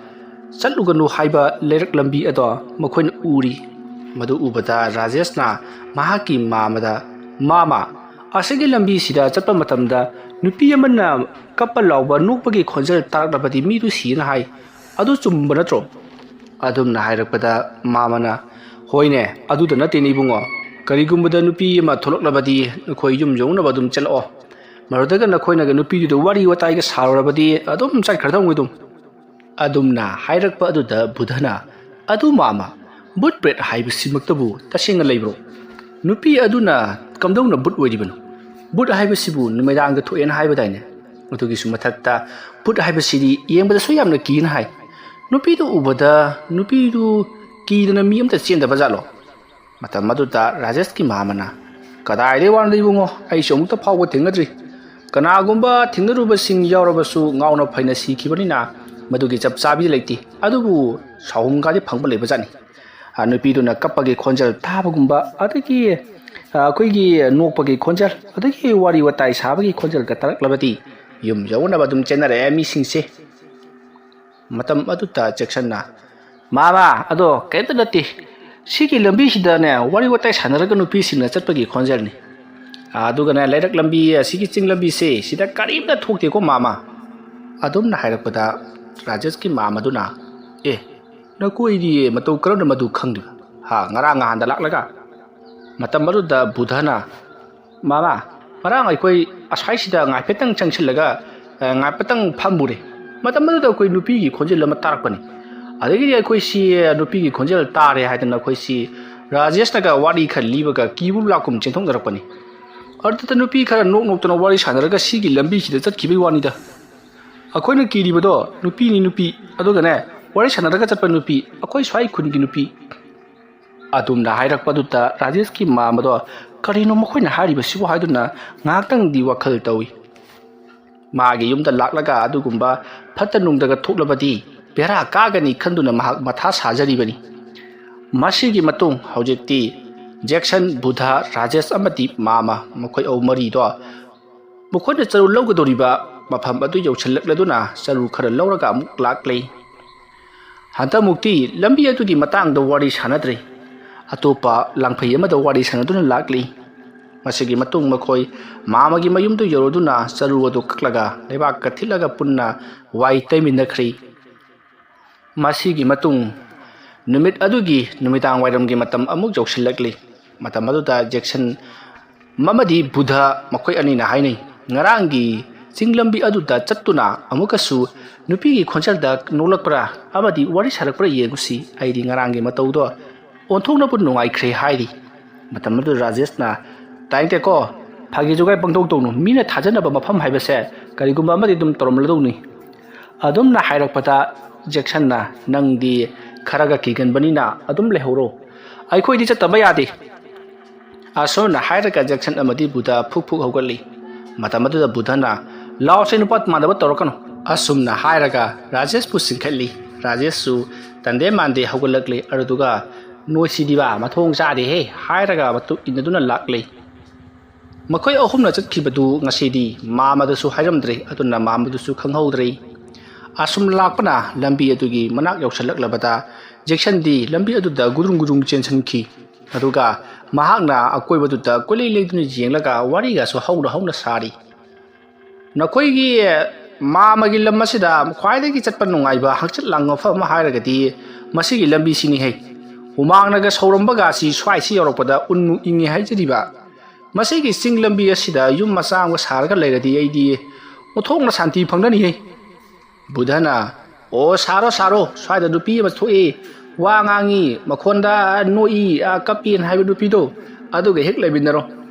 ꯆꯠꯂꯨꯒꯅꯨ ꯍꯥꯏꯕ ꯂꯩꯔꯛ ꯂꯝꯕꯤ ꯑꯗꯣ ꯃꯈꯣꯏꯅ ꯎꯔꯤ꯫ ꯃꯗꯨ ꯎꯕꯗ ꯔꯥꯖꯦꯁꯅ ꯃꯍꯥꯛꯀꯤ ꯃꯥꯃꯗ, "ꯃꯥꯃ, ꯑꯁꯤꯒꯤ ꯂꯝꯕꯤꯁꯤꯗ ꯆꯠꯄ ꯃꯇꯝꯗ ꯅꯨꯄꯤ ꯑꯃꯅ ꯀꯞꯄ ꯂꯥꯎꯕ, ꯅꯣꯛꯄꯒꯤ ꯈꯣꯟꯖꯦꯜ ꯇꯥꯔꯛꯂꯕꯗꯤ ꯃꯤꯗꯨ ꯁꯤꯌꯦꯅ ꯍꯥꯏ꯫ ꯑꯗꯨ ꯆꯨꯝꯕ ꯅꯠꯇ꯭ꯔꯣ?" ꯑꯗꯨꯝꯅ ꯍꯥꯏꯔꯛꯄꯗ ꯃꯥꯃꯅ, "ꯍꯣꯏꯅꯦ, ꯑꯗꯨꯗ ꯅꯠꯇꯦꯅꯦ ꯏꯕꯨꯡꯉꯣ꯫ ꯀꯔꯤꯒꯨꯝꯕꯗ ꯅꯨꯄꯤ ꯑꯃ ꯊꯣꯛꯂꯛꯂꯕꯗꯤ ꯅꯈꯣꯏ ꯌꯨꯝ ꯌꯧꯅꯕ ꯑꯗꯨꯝ ꯆꯠꯂꯛꯑꯣ꯫ ꯃꯗꯨꯗꯒ ꯅꯈꯣꯏꯅꯒ ꯅꯨꯄꯤꯗꯨꯗ ꯋꯥꯔꯤ ꯋꯥꯇꯥꯏꯒ ꯁꯥꯔꯨꯔꯕꯗꯤ ꯑꯗꯨꯝ ꯆꯠꯈ꯭ꯔꯗꯧꯅꯤ ꯑꯗꯨꯝ"꯫ ꯑꯗꯨꯝꯅ ꯍꯥꯏꯔꯛꯄ ꯑꯗꯨꯗ ꯕꯨꯙꯅ, "ꯑꯗꯨ ꯃꯥꯃ, ꯕꯨꯠ ꯄ꯭ꯔꯦꯠ ꯍꯥꯏꯕꯁꯤꯃꯛꯇꯕꯨ ꯇꯁꯦꯡꯅ ꯂꯩꯕ꯭ꯔꯣ? ꯅꯨꯄꯤ ꯑꯗꯨꯅ ꯀꯝꯗꯧꯅ ꯕꯨꯠ ꯑꯣꯏꯔꯤꯕꯅꯣ? ꯕꯨꯠ ꯍꯥꯏꯕꯁꯤꯕꯨ ꯅꯨꯃꯤꯗꯥꯡꯗ ꯊꯣꯛꯑꯦꯅ ꯍꯥꯏꯕꯗꯥꯏꯅꯦ? ꯑꯗꯨꯒꯤꯁꯨ ꯃꯊꯛꯇ ꯕꯨꯠ ꯍꯥꯏꯕꯁꯤꯗꯤ ꯌꯦꯡꯕꯗꯁꯨ ꯌꯥꯝꯅ ꯀꯤꯅ ꯍꯥꯏ꯫ ꯅꯨꯄꯤꯗꯨ ꯎꯕꯗ ꯅꯨꯄꯤꯗꯨ ꯀꯤꯗꯅ ꯃꯤ ꯑꯝꯇ ꯆꯦꯟꯗꯕ ꯖꯥꯠꯂꯣ?" ꯃꯇꯝ ꯑꯗꯨꯗ ꯔꯥꯖꯦꯁꯀꯤ ꯃꯥꯃꯅ, "ꯀꯗꯥꯏꯗꯒꯤ ꯋꯥꯅꯣꯗ ꯏꯕꯨꯡꯉꯣ, ꯑꯩ ꯁꯤꯃꯨꯛꯇ ꯐꯥꯎꯕ ꯊꯦꯡꯅꯗ꯭ꯔꯤ꯫ ꯀꯅꯥꯒꯨꯝꯕ ꯊꯦꯡꯅꯔꯨꯕꯁꯤꯡ ꯌꯥꯎꯔꯕꯁꯨ ꯉꯥꯎꯅ ꯐꯩꯅ ꯁꯤꯈꯤꯕꯅꯤꯅ ꯃꯗꯨꯒꯤ ꯆꯞ ꯆꯥꯕꯤꯗꯤ ꯂꯩꯇꯦ꯫ ꯑꯗꯨꯕꯨ ꯁꯥꯍꯨꯝꯒꯗꯤ ꯐꯪꯕ ꯂꯩꯕꯖꯥꯠꯅꯤ꯫ ꯑ, ꯅꯨꯄꯤꯗꯨꯅ ꯀꯞꯄꯒꯤ ꯈꯣꯟꯖꯦꯜ ꯇꯥꯕꯒꯨꯝꯕ, ꯑꯗꯒꯤ, ꯑ, ꯑꯩꯈꯣꯏꯒꯤ ꯅꯣꯛꯄꯒꯤ ꯈꯣꯟꯖꯦꯜ, ꯑꯗꯒꯤ ꯋꯥꯔꯤ ꯋꯥꯇꯥꯏ ꯁꯥꯕꯒꯤ ꯈꯣꯟꯖꯦꯜꯒ ꯇꯥꯔꯛꯂꯕꯗꯤ ꯌꯨꯝ ꯌꯧꯅꯕ ꯑꯗꯨꯝ ꯆꯦꯟꯅꯔꯛꯑꯦ ꯃꯤꯁꯤꯡꯁꯦ"꯫ ꯃꯇꯝ ꯑꯗꯨꯗ ꯖꯦꯛꯁꯟꯅ, "ꯃꯥꯃ, ꯑꯗꯣ ꯀꯔꯤꯝꯇ ꯅꯠꯇꯦ꯫ ꯁꯤꯒꯤ ꯂꯝꯕꯤꯁꯤꯗꯅꯦ ꯋꯥꯔꯤ ꯋꯥꯇꯥꯏ ꯁꯥꯟꯅꯔꯒ ꯅꯨꯄꯤꯁꯤꯡꯅ ꯆꯠꯄꯒꯤ ꯈꯣꯟꯖꯦꯜꯅꯤ"꯫ ꯑꯗꯨꯒꯅꯦ, ꯂꯩꯔꯛ ꯂꯝꯕꯤ, ꯑꯁꯤꯒꯤ ꯆꯤꯡ ꯂꯝꯕꯤꯁꯦ, ꯁꯤꯗ ꯀꯔꯤꯝꯇ ꯊꯣꯛꯇꯦꯀꯣ ꯃꯥꯃ꯫ ꯑꯗꯨꯝꯅ ꯍꯥꯏꯔꯛꯄꯗ ꯔꯥꯖꯦꯁꯀꯤ ꯃꯥꯃꯗꯨꯅ, "ꯑꯦ, ꯅꯈꯣꯏꯗꯤ ꯃꯇꯧ ꯀꯔꯝꯅ ꯃꯗꯨ ꯈꯪꯗꯣꯏꯕ? ꯍꯥ, ꯉꯔꯥꯡ ꯅꯍꯥꯟꯗ ꯂꯥꯛꯂꯒ?" ꯃꯇꯝ ꯑꯗꯨꯗ ꯕꯨꯙꯅ, "ꯃꯥꯃ, ꯉꯔꯥꯡ ꯑꯩꯈꯣꯏ ꯑꯁ꯭ꯋꯥꯏꯁꯤꯗ ꯉꯥꯏꯐꯦꯠꯇꯪ ꯆꯪꯁꯤꯜꯂꯒ, ꯑ, ꯉꯥꯏꯐꯦꯠꯇꯪ ꯐꯝꯃꯨꯔꯦ꯫ ꯃꯇꯝ ꯑꯗꯨꯗ ꯑꯩꯈꯣꯏ ꯅꯨꯄꯤꯒꯤ ꯈꯣꯟꯖꯦꯜ ꯑꯃ ꯇꯥꯔꯛꯄꯅꯤ꯫ ꯑꯗꯒꯤꯗꯤ ꯑꯩꯈꯣꯏꯁꯤ ꯅꯨꯄꯤꯒꯤ ꯈꯣꯟꯖꯦꯜ ꯇꯥꯔꯦ ꯍꯥꯏꯗꯅ ꯑꯩꯈꯣꯏꯁꯤ ꯔꯥꯖꯦꯁꯅꯒ ꯋꯥꯔꯤ ꯈꯔ ꯂꯤꯕꯒ ꯀꯤꯕꯨ ꯂꯥꯛꯀꯨꯝ ꯆꯦꯟꯊꯣꯛꯅꯔꯛꯄꯅꯤ꯫ ꯑꯗꯨꯗ ꯅꯨꯄꯤ ꯈꯔ ꯅꯣꯛ ꯅꯣꯛꯇꯅ ꯋꯥꯔꯤ ꯁꯥꯟꯅꯔꯒ ꯁꯤꯒꯤ ꯂꯝꯕꯤꯁꯤꯗ ꯆꯠꯈꯤꯕꯒꯤ ꯋꯥꯅꯤꯗ꯫ ꯑꯩꯈꯣꯏꯅ ꯀꯤꯔꯤꯕꯗꯣ ꯅꯨꯄꯤꯅꯤ ꯅꯨꯄꯤ, ꯑꯗꯨꯒꯅꯦ, ꯋꯥꯔꯤ ꯁꯥꯟꯅꯔꯒ ꯆꯠꯄ ꯅꯨꯄꯤ, ꯑꯩꯈꯣꯏ ꯁ꯭ꯋꯥꯏ ꯈꯨꯟꯒꯤ ꯅꯨꯄꯤ"꯫ ꯑꯗꯨꯝꯅ ꯍꯥꯏꯔꯛꯄꯗꯨꯗ ꯔꯥꯖꯦꯁꯀꯤ ꯃꯥꯃꯗꯣ, "ꯀꯔꯤꯅꯣ ꯃꯈꯣꯏꯅ ꯍꯥꯏꯔꯤꯕꯁꯤꯕꯨ?" ꯍꯥꯏꯗꯨꯅ ꯉꯥꯏꯍꯥꯛꯇꯪꯗꯤ ꯋꯥꯈꯜ ꯇꯧꯏ꯫ ꯃꯥꯒꯤ ꯌꯨꯝꯗ ꯂꯥꯛꯂꯒ ꯑꯗꯨꯒꯨꯝꯕ ꯐꯠꯇ ꯅꯨꯡꯗꯒ ꯊꯣꯛꯂꯕꯗꯤ ꯕꯦꯔꯥ ꯀꯥꯒꯅꯤ ꯈꯟꯗꯨꯅ ꯃꯍꯥꯛ ꯃꯊꯥ ꯁꯥꯖꯔꯤꯕꯅꯤ꯫ ꯃꯁꯤꯒꯤ ꯃꯇꯨꯡ ꯍꯧꯖꯤꯛꯇꯤ ꯖꯦꯛꯁꯟ, ꯕꯨꯙ, ꯔꯥꯖꯦꯁ ꯑꯃꯗꯤ ꯃꯥꯃ, ꯃꯈꯣꯏ ꯑꯍꯨꯝ ꯃꯔꯤꯗꯣ ꯃꯈꯣꯏꯅ ꯆꯔꯨ ꯂꯧꯒꯗꯧꯔꯤꯕ ꯃꯐꯝ ꯑꯗꯨ ꯌꯧꯁꯤꯜꯂꯛꯂꯗꯨꯅ ꯆꯔꯨ ꯈꯔ ꯂꯧꯔꯒ ꯑꯃꯨꯛ ꯂꯥꯛꯂꯦ꯫ ꯍꯟꯗꯛꯃꯨꯛꯇꯤ ꯂꯝꯕꯤ ꯑꯗꯨꯒꯤ ꯃꯇꯥꯡꯗ ꯋꯥꯔꯤ ꯁꯥꯟꯅꯗ꯭ꯔꯦ꯫ ꯑꯇꯣꯞꯄ ꯂꯥꯡꯐꯩ ꯑꯃꯗ ꯋꯥꯔꯤ ꯁꯥꯟꯅꯗꯨꯅ ꯂꯥꯛꯂꯤ꯫ ꯃꯁꯤꯒꯤ ꯃꯇꯨꯡ ꯃꯈꯣꯏ ꯃꯥꯃꯒꯤ ꯃꯌꯨꯝꯗꯨ ꯌꯧꯔꯗꯨꯅ ꯆꯔꯨ ꯑꯗꯨ ꯀꯛꯂꯒ ꯂꯩꯕꯥꯛꯀ ꯊꯤꯠꯂꯒ ꯄꯨꯟꯅ ꯋꯥꯏ ꯇꯩꯃꯤꯟꯅꯈ꯭ꯔꯤ꯫ ꯃꯁꯤꯒꯤ ꯃꯇꯨꯡ ꯅꯨꯃꯤꯠ ꯑꯗꯨꯒꯤ ꯅꯨꯃꯤꯗꯥꯡ ꯋꯥꯏꯔꯝꯒꯤ ꯃꯇꯝ ꯑꯃꯨꯛ ꯌꯧꯁꯤꯜꯂꯛꯂꯤ꯫ ꯃꯇꯝ ꯑꯗꯨꯗ ꯖꯦꯛꯁꯟ ꯑꯃꯗꯤ ꯕꯨꯙ ꯃꯈꯣꯏ ꯑꯅꯤꯅ ꯍꯥꯏꯅꯩ, "ꯉꯔꯥꯡꯒꯤ ꯆꯤꯡ ꯂꯝꯕꯤ ꯑꯗꯨꯗ ꯆꯠꯇꯨꯅ ꯑꯃꯨꯛꯀꯁꯨ ꯅꯨꯄꯤꯒꯤ ꯈꯣꯟꯖꯦꯜꯗ ꯅꯣꯛꯂꯛꯄ꯭ꯔꯥ ꯑꯃꯗꯤ ꯋꯥꯔꯤ ꯁꯥꯔꯛꯄ꯭ꯔꯥ ꯌꯦꯡꯉꯨꯁꯤ꯫ ꯑꯩꯗꯤ ꯉꯔꯥꯡꯒꯤ ꯃꯇꯧꯗꯣ ꯑꯣꯟꯊꯣꯛꯅꯕꯨ ꯅꯨꯡꯉꯥꯏꯈ꯭ꯔꯦ" ꯍꯥꯏꯔꯤ꯫ ꯃꯇꯝ ꯑꯗꯨꯗ ꯔꯥꯖꯦꯁꯅ, "ꯇꯥꯏꯅꯤꯡꯗꯦꯀꯣ, ꯐꯥꯒꯤ ꯖꯨꯒꯥꯏ ꯄꯪꯇꯧ ꯇꯧꯅꯨ꯫ ꯃꯤꯅ ꯊꯥꯖꯅꯕ ꯃꯐꯝ ꯍꯥꯏꯕꯁꯦ ꯀꯔꯤꯒꯨꯝꯕ ꯑꯃꯗꯤ ꯑꯗꯨꯝ ꯇꯧꯔꯝꯂꯗꯧꯅꯤ꯫ ꯑꯗꯨꯝꯅ ꯍꯥꯏꯔꯛꯄꯗ ꯖꯦꯛꯁꯟꯅ, "ꯅꯪꯗꯤ ꯈꯔꯒ ꯀꯤꯒꯟꯕꯅꯤꯅ ꯑꯗꯨꯝ ꯂꯩꯍꯧꯔꯣ꯫ ꯑꯩꯈꯣꯏꯗꯤ ꯆꯠꯇꯕ ꯌꯥꯗꯦ"꯫ ꯑꯁꯨꯝꯅ ꯍꯥꯏꯔꯒ ꯖꯦꯛꯁꯟ ꯑꯃꯗꯤ ꯕꯨꯙ ꯐꯨꯛ ꯐꯨꯛ ꯍꯧꯒꯠꯂꯤ꯫ ꯃꯇꯝ ꯑꯗꯨꯗ ꯕꯨꯙꯅ, "ꯂꯥꯎꯁꯦ ꯅꯨꯄꯥ ꯃꯥꯟꯗꯕ ꯇꯧꯔꯛꯀꯅꯨ"꯫ ꯑꯁꯨꯝꯅ ꯍꯥꯏꯔꯒ ꯔꯥꯖꯦꯁꯄꯨ ꯆꯤꯡꯈꯠꯂꯤ꯫ ꯔꯥꯖꯦꯁꯁꯨ ꯇꯟꯗꯦ ꯃꯥꯟꯗꯦ ꯍꯧꯒꯠꯂꯛꯂꯤ꯫ ꯑꯗꯨꯗꯨꯒ, "ꯅꯣꯏꯁꯤꯗꯤꯕ ꯃꯊꯣꯡ ꯆꯥꯗꯦꯍꯦ" ꯍꯥꯏꯔꯒ ꯃꯇꯨꯡ ꯏꯟꯅꯗꯨꯅ ꯂꯥꯛꯂꯤ꯫ ꯃꯈꯣꯏ ꯑꯍꯨꯝꯅ ꯆꯠꯈꯤꯕꯗꯨ ꯉꯁꯤꯗꯤ ꯃꯥꯃꯗꯁꯨ ꯍꯥꯏꯔꯝꯗ꯭ꯔꯦ, ꯑꯗꯨꯅ ꯃꯥꯃꯗꯨꯁꯨ ꯈꯪꯍꯧꯗ꯭ꯔꯦ꯫ ꯑꯁꯨꯝ ꯂꯥꯛꯄꯅ ꯂꯝꯕꯤ ꯑꯗꯨꯒꯤ ꯃꯅꯥꯛ ꯌꯧꯁꯤꯜꯂꯛꯂꯕꯗ ꯖꯦꯛꯁꯟꯗꯤ ꯂꯝꯕꯤ ꯑꯗꯨꯗ ꯒꯨꯗ꯭ꯔꯨꯡ ꯒꯨꯗ꯭ꯔꯨꯡ ꯆꯦꯟꯁꯤꯟꯈꯤ꯫ ꯑꯗꯨꯒ ꯃꯍꯥꯛꯅ ꯑꯀꯣꯏꯕꯗꯨꯗ ꯀꯣꯏꯂꯩ ꯂꯩꯗꯨꯅ ꯌꯦꯡꯂꯒ ꯋꯥꯔꯤꯒꯁꯨ ꯍꯧꯅ ꯍꯧꯅ ꯁꯥꯔꯤ꯫ "ꯅꯈꯣꯏꯒꯤ ꯃꯥꯃꯒꯤ ꯂꯝ ꯑꯁꯤꯗ ꯈ꯭ꯋꯥꯏꯗꯒꯤ ꯆꯠꯄ ꯅꯨꯡꯉꯥꯏꯕ ꯍꯪꯆꯤꯠ ꯂꯥꯡꯕ ꯃꯐꯝ ꯑꯃ ꯍꯥꯏꯔꯒꯗꯤ ꯃꯁꯤꯒꯤ ꯂꯝꯕꯤꯁꯤꯅꯤꯍꯦ꯫ ꯍꯨꯃꯥꯡꯅꯒ ꯁꯧꯔꯝꯕꯒꯁꯤ ꯁ꯭ꯋꯥꯏꯁꯤ ꯌꯧꯔꯛꯄꯗ ꯎꯟꯃꯨꯛ ꯏꯪꯉꯤ ꯍꯥꯏꯖꯔꯤꯕ꯫ ꯃꯁꯤꯒꯤ ꯆꯤꯡ ꯂꯝꯕꯤ ꯑꯁꯤꯗ ꯌꯨꯝ ꯃꯆꯥ ꯑꯃꯒ ꯁꯥꯔꯒ ꯂꯩꯔꯗꯤ ꯑꯩꯗꯤ ꯑꯣꯟꯊꯣꯛꯅ ꯁꯥꯟꯇꯤ ꯐꯪꯒꯅꯤꯍꯦ꯫" ꯕꯨꯙꯅ, "ꯑꯣ, ꯁꯥꯔꯣ, ꯁꯥꯔꯣ, ꯁ꯭ꯋꯥꯏꯗ ꯅꯨꯄꯤ ꯑꯃ ꯊꯣꯛꯏ, ꯋꯥ ꯉꯥꯡꯉꯤ, ꯃꯈꯣꯟꯗ ꯅꯣꯛꯏ, ꯑꯥ, ꯀꯞꯄꯤꯅ ꯍꯥꯏꯕ ꯅꯨꯄꯤꯗꯣ, ꯑꯗꯨꯒ ꯍꯦꯛ ꯂꯩꯃꯤꯟꯅꯔꯣ꯫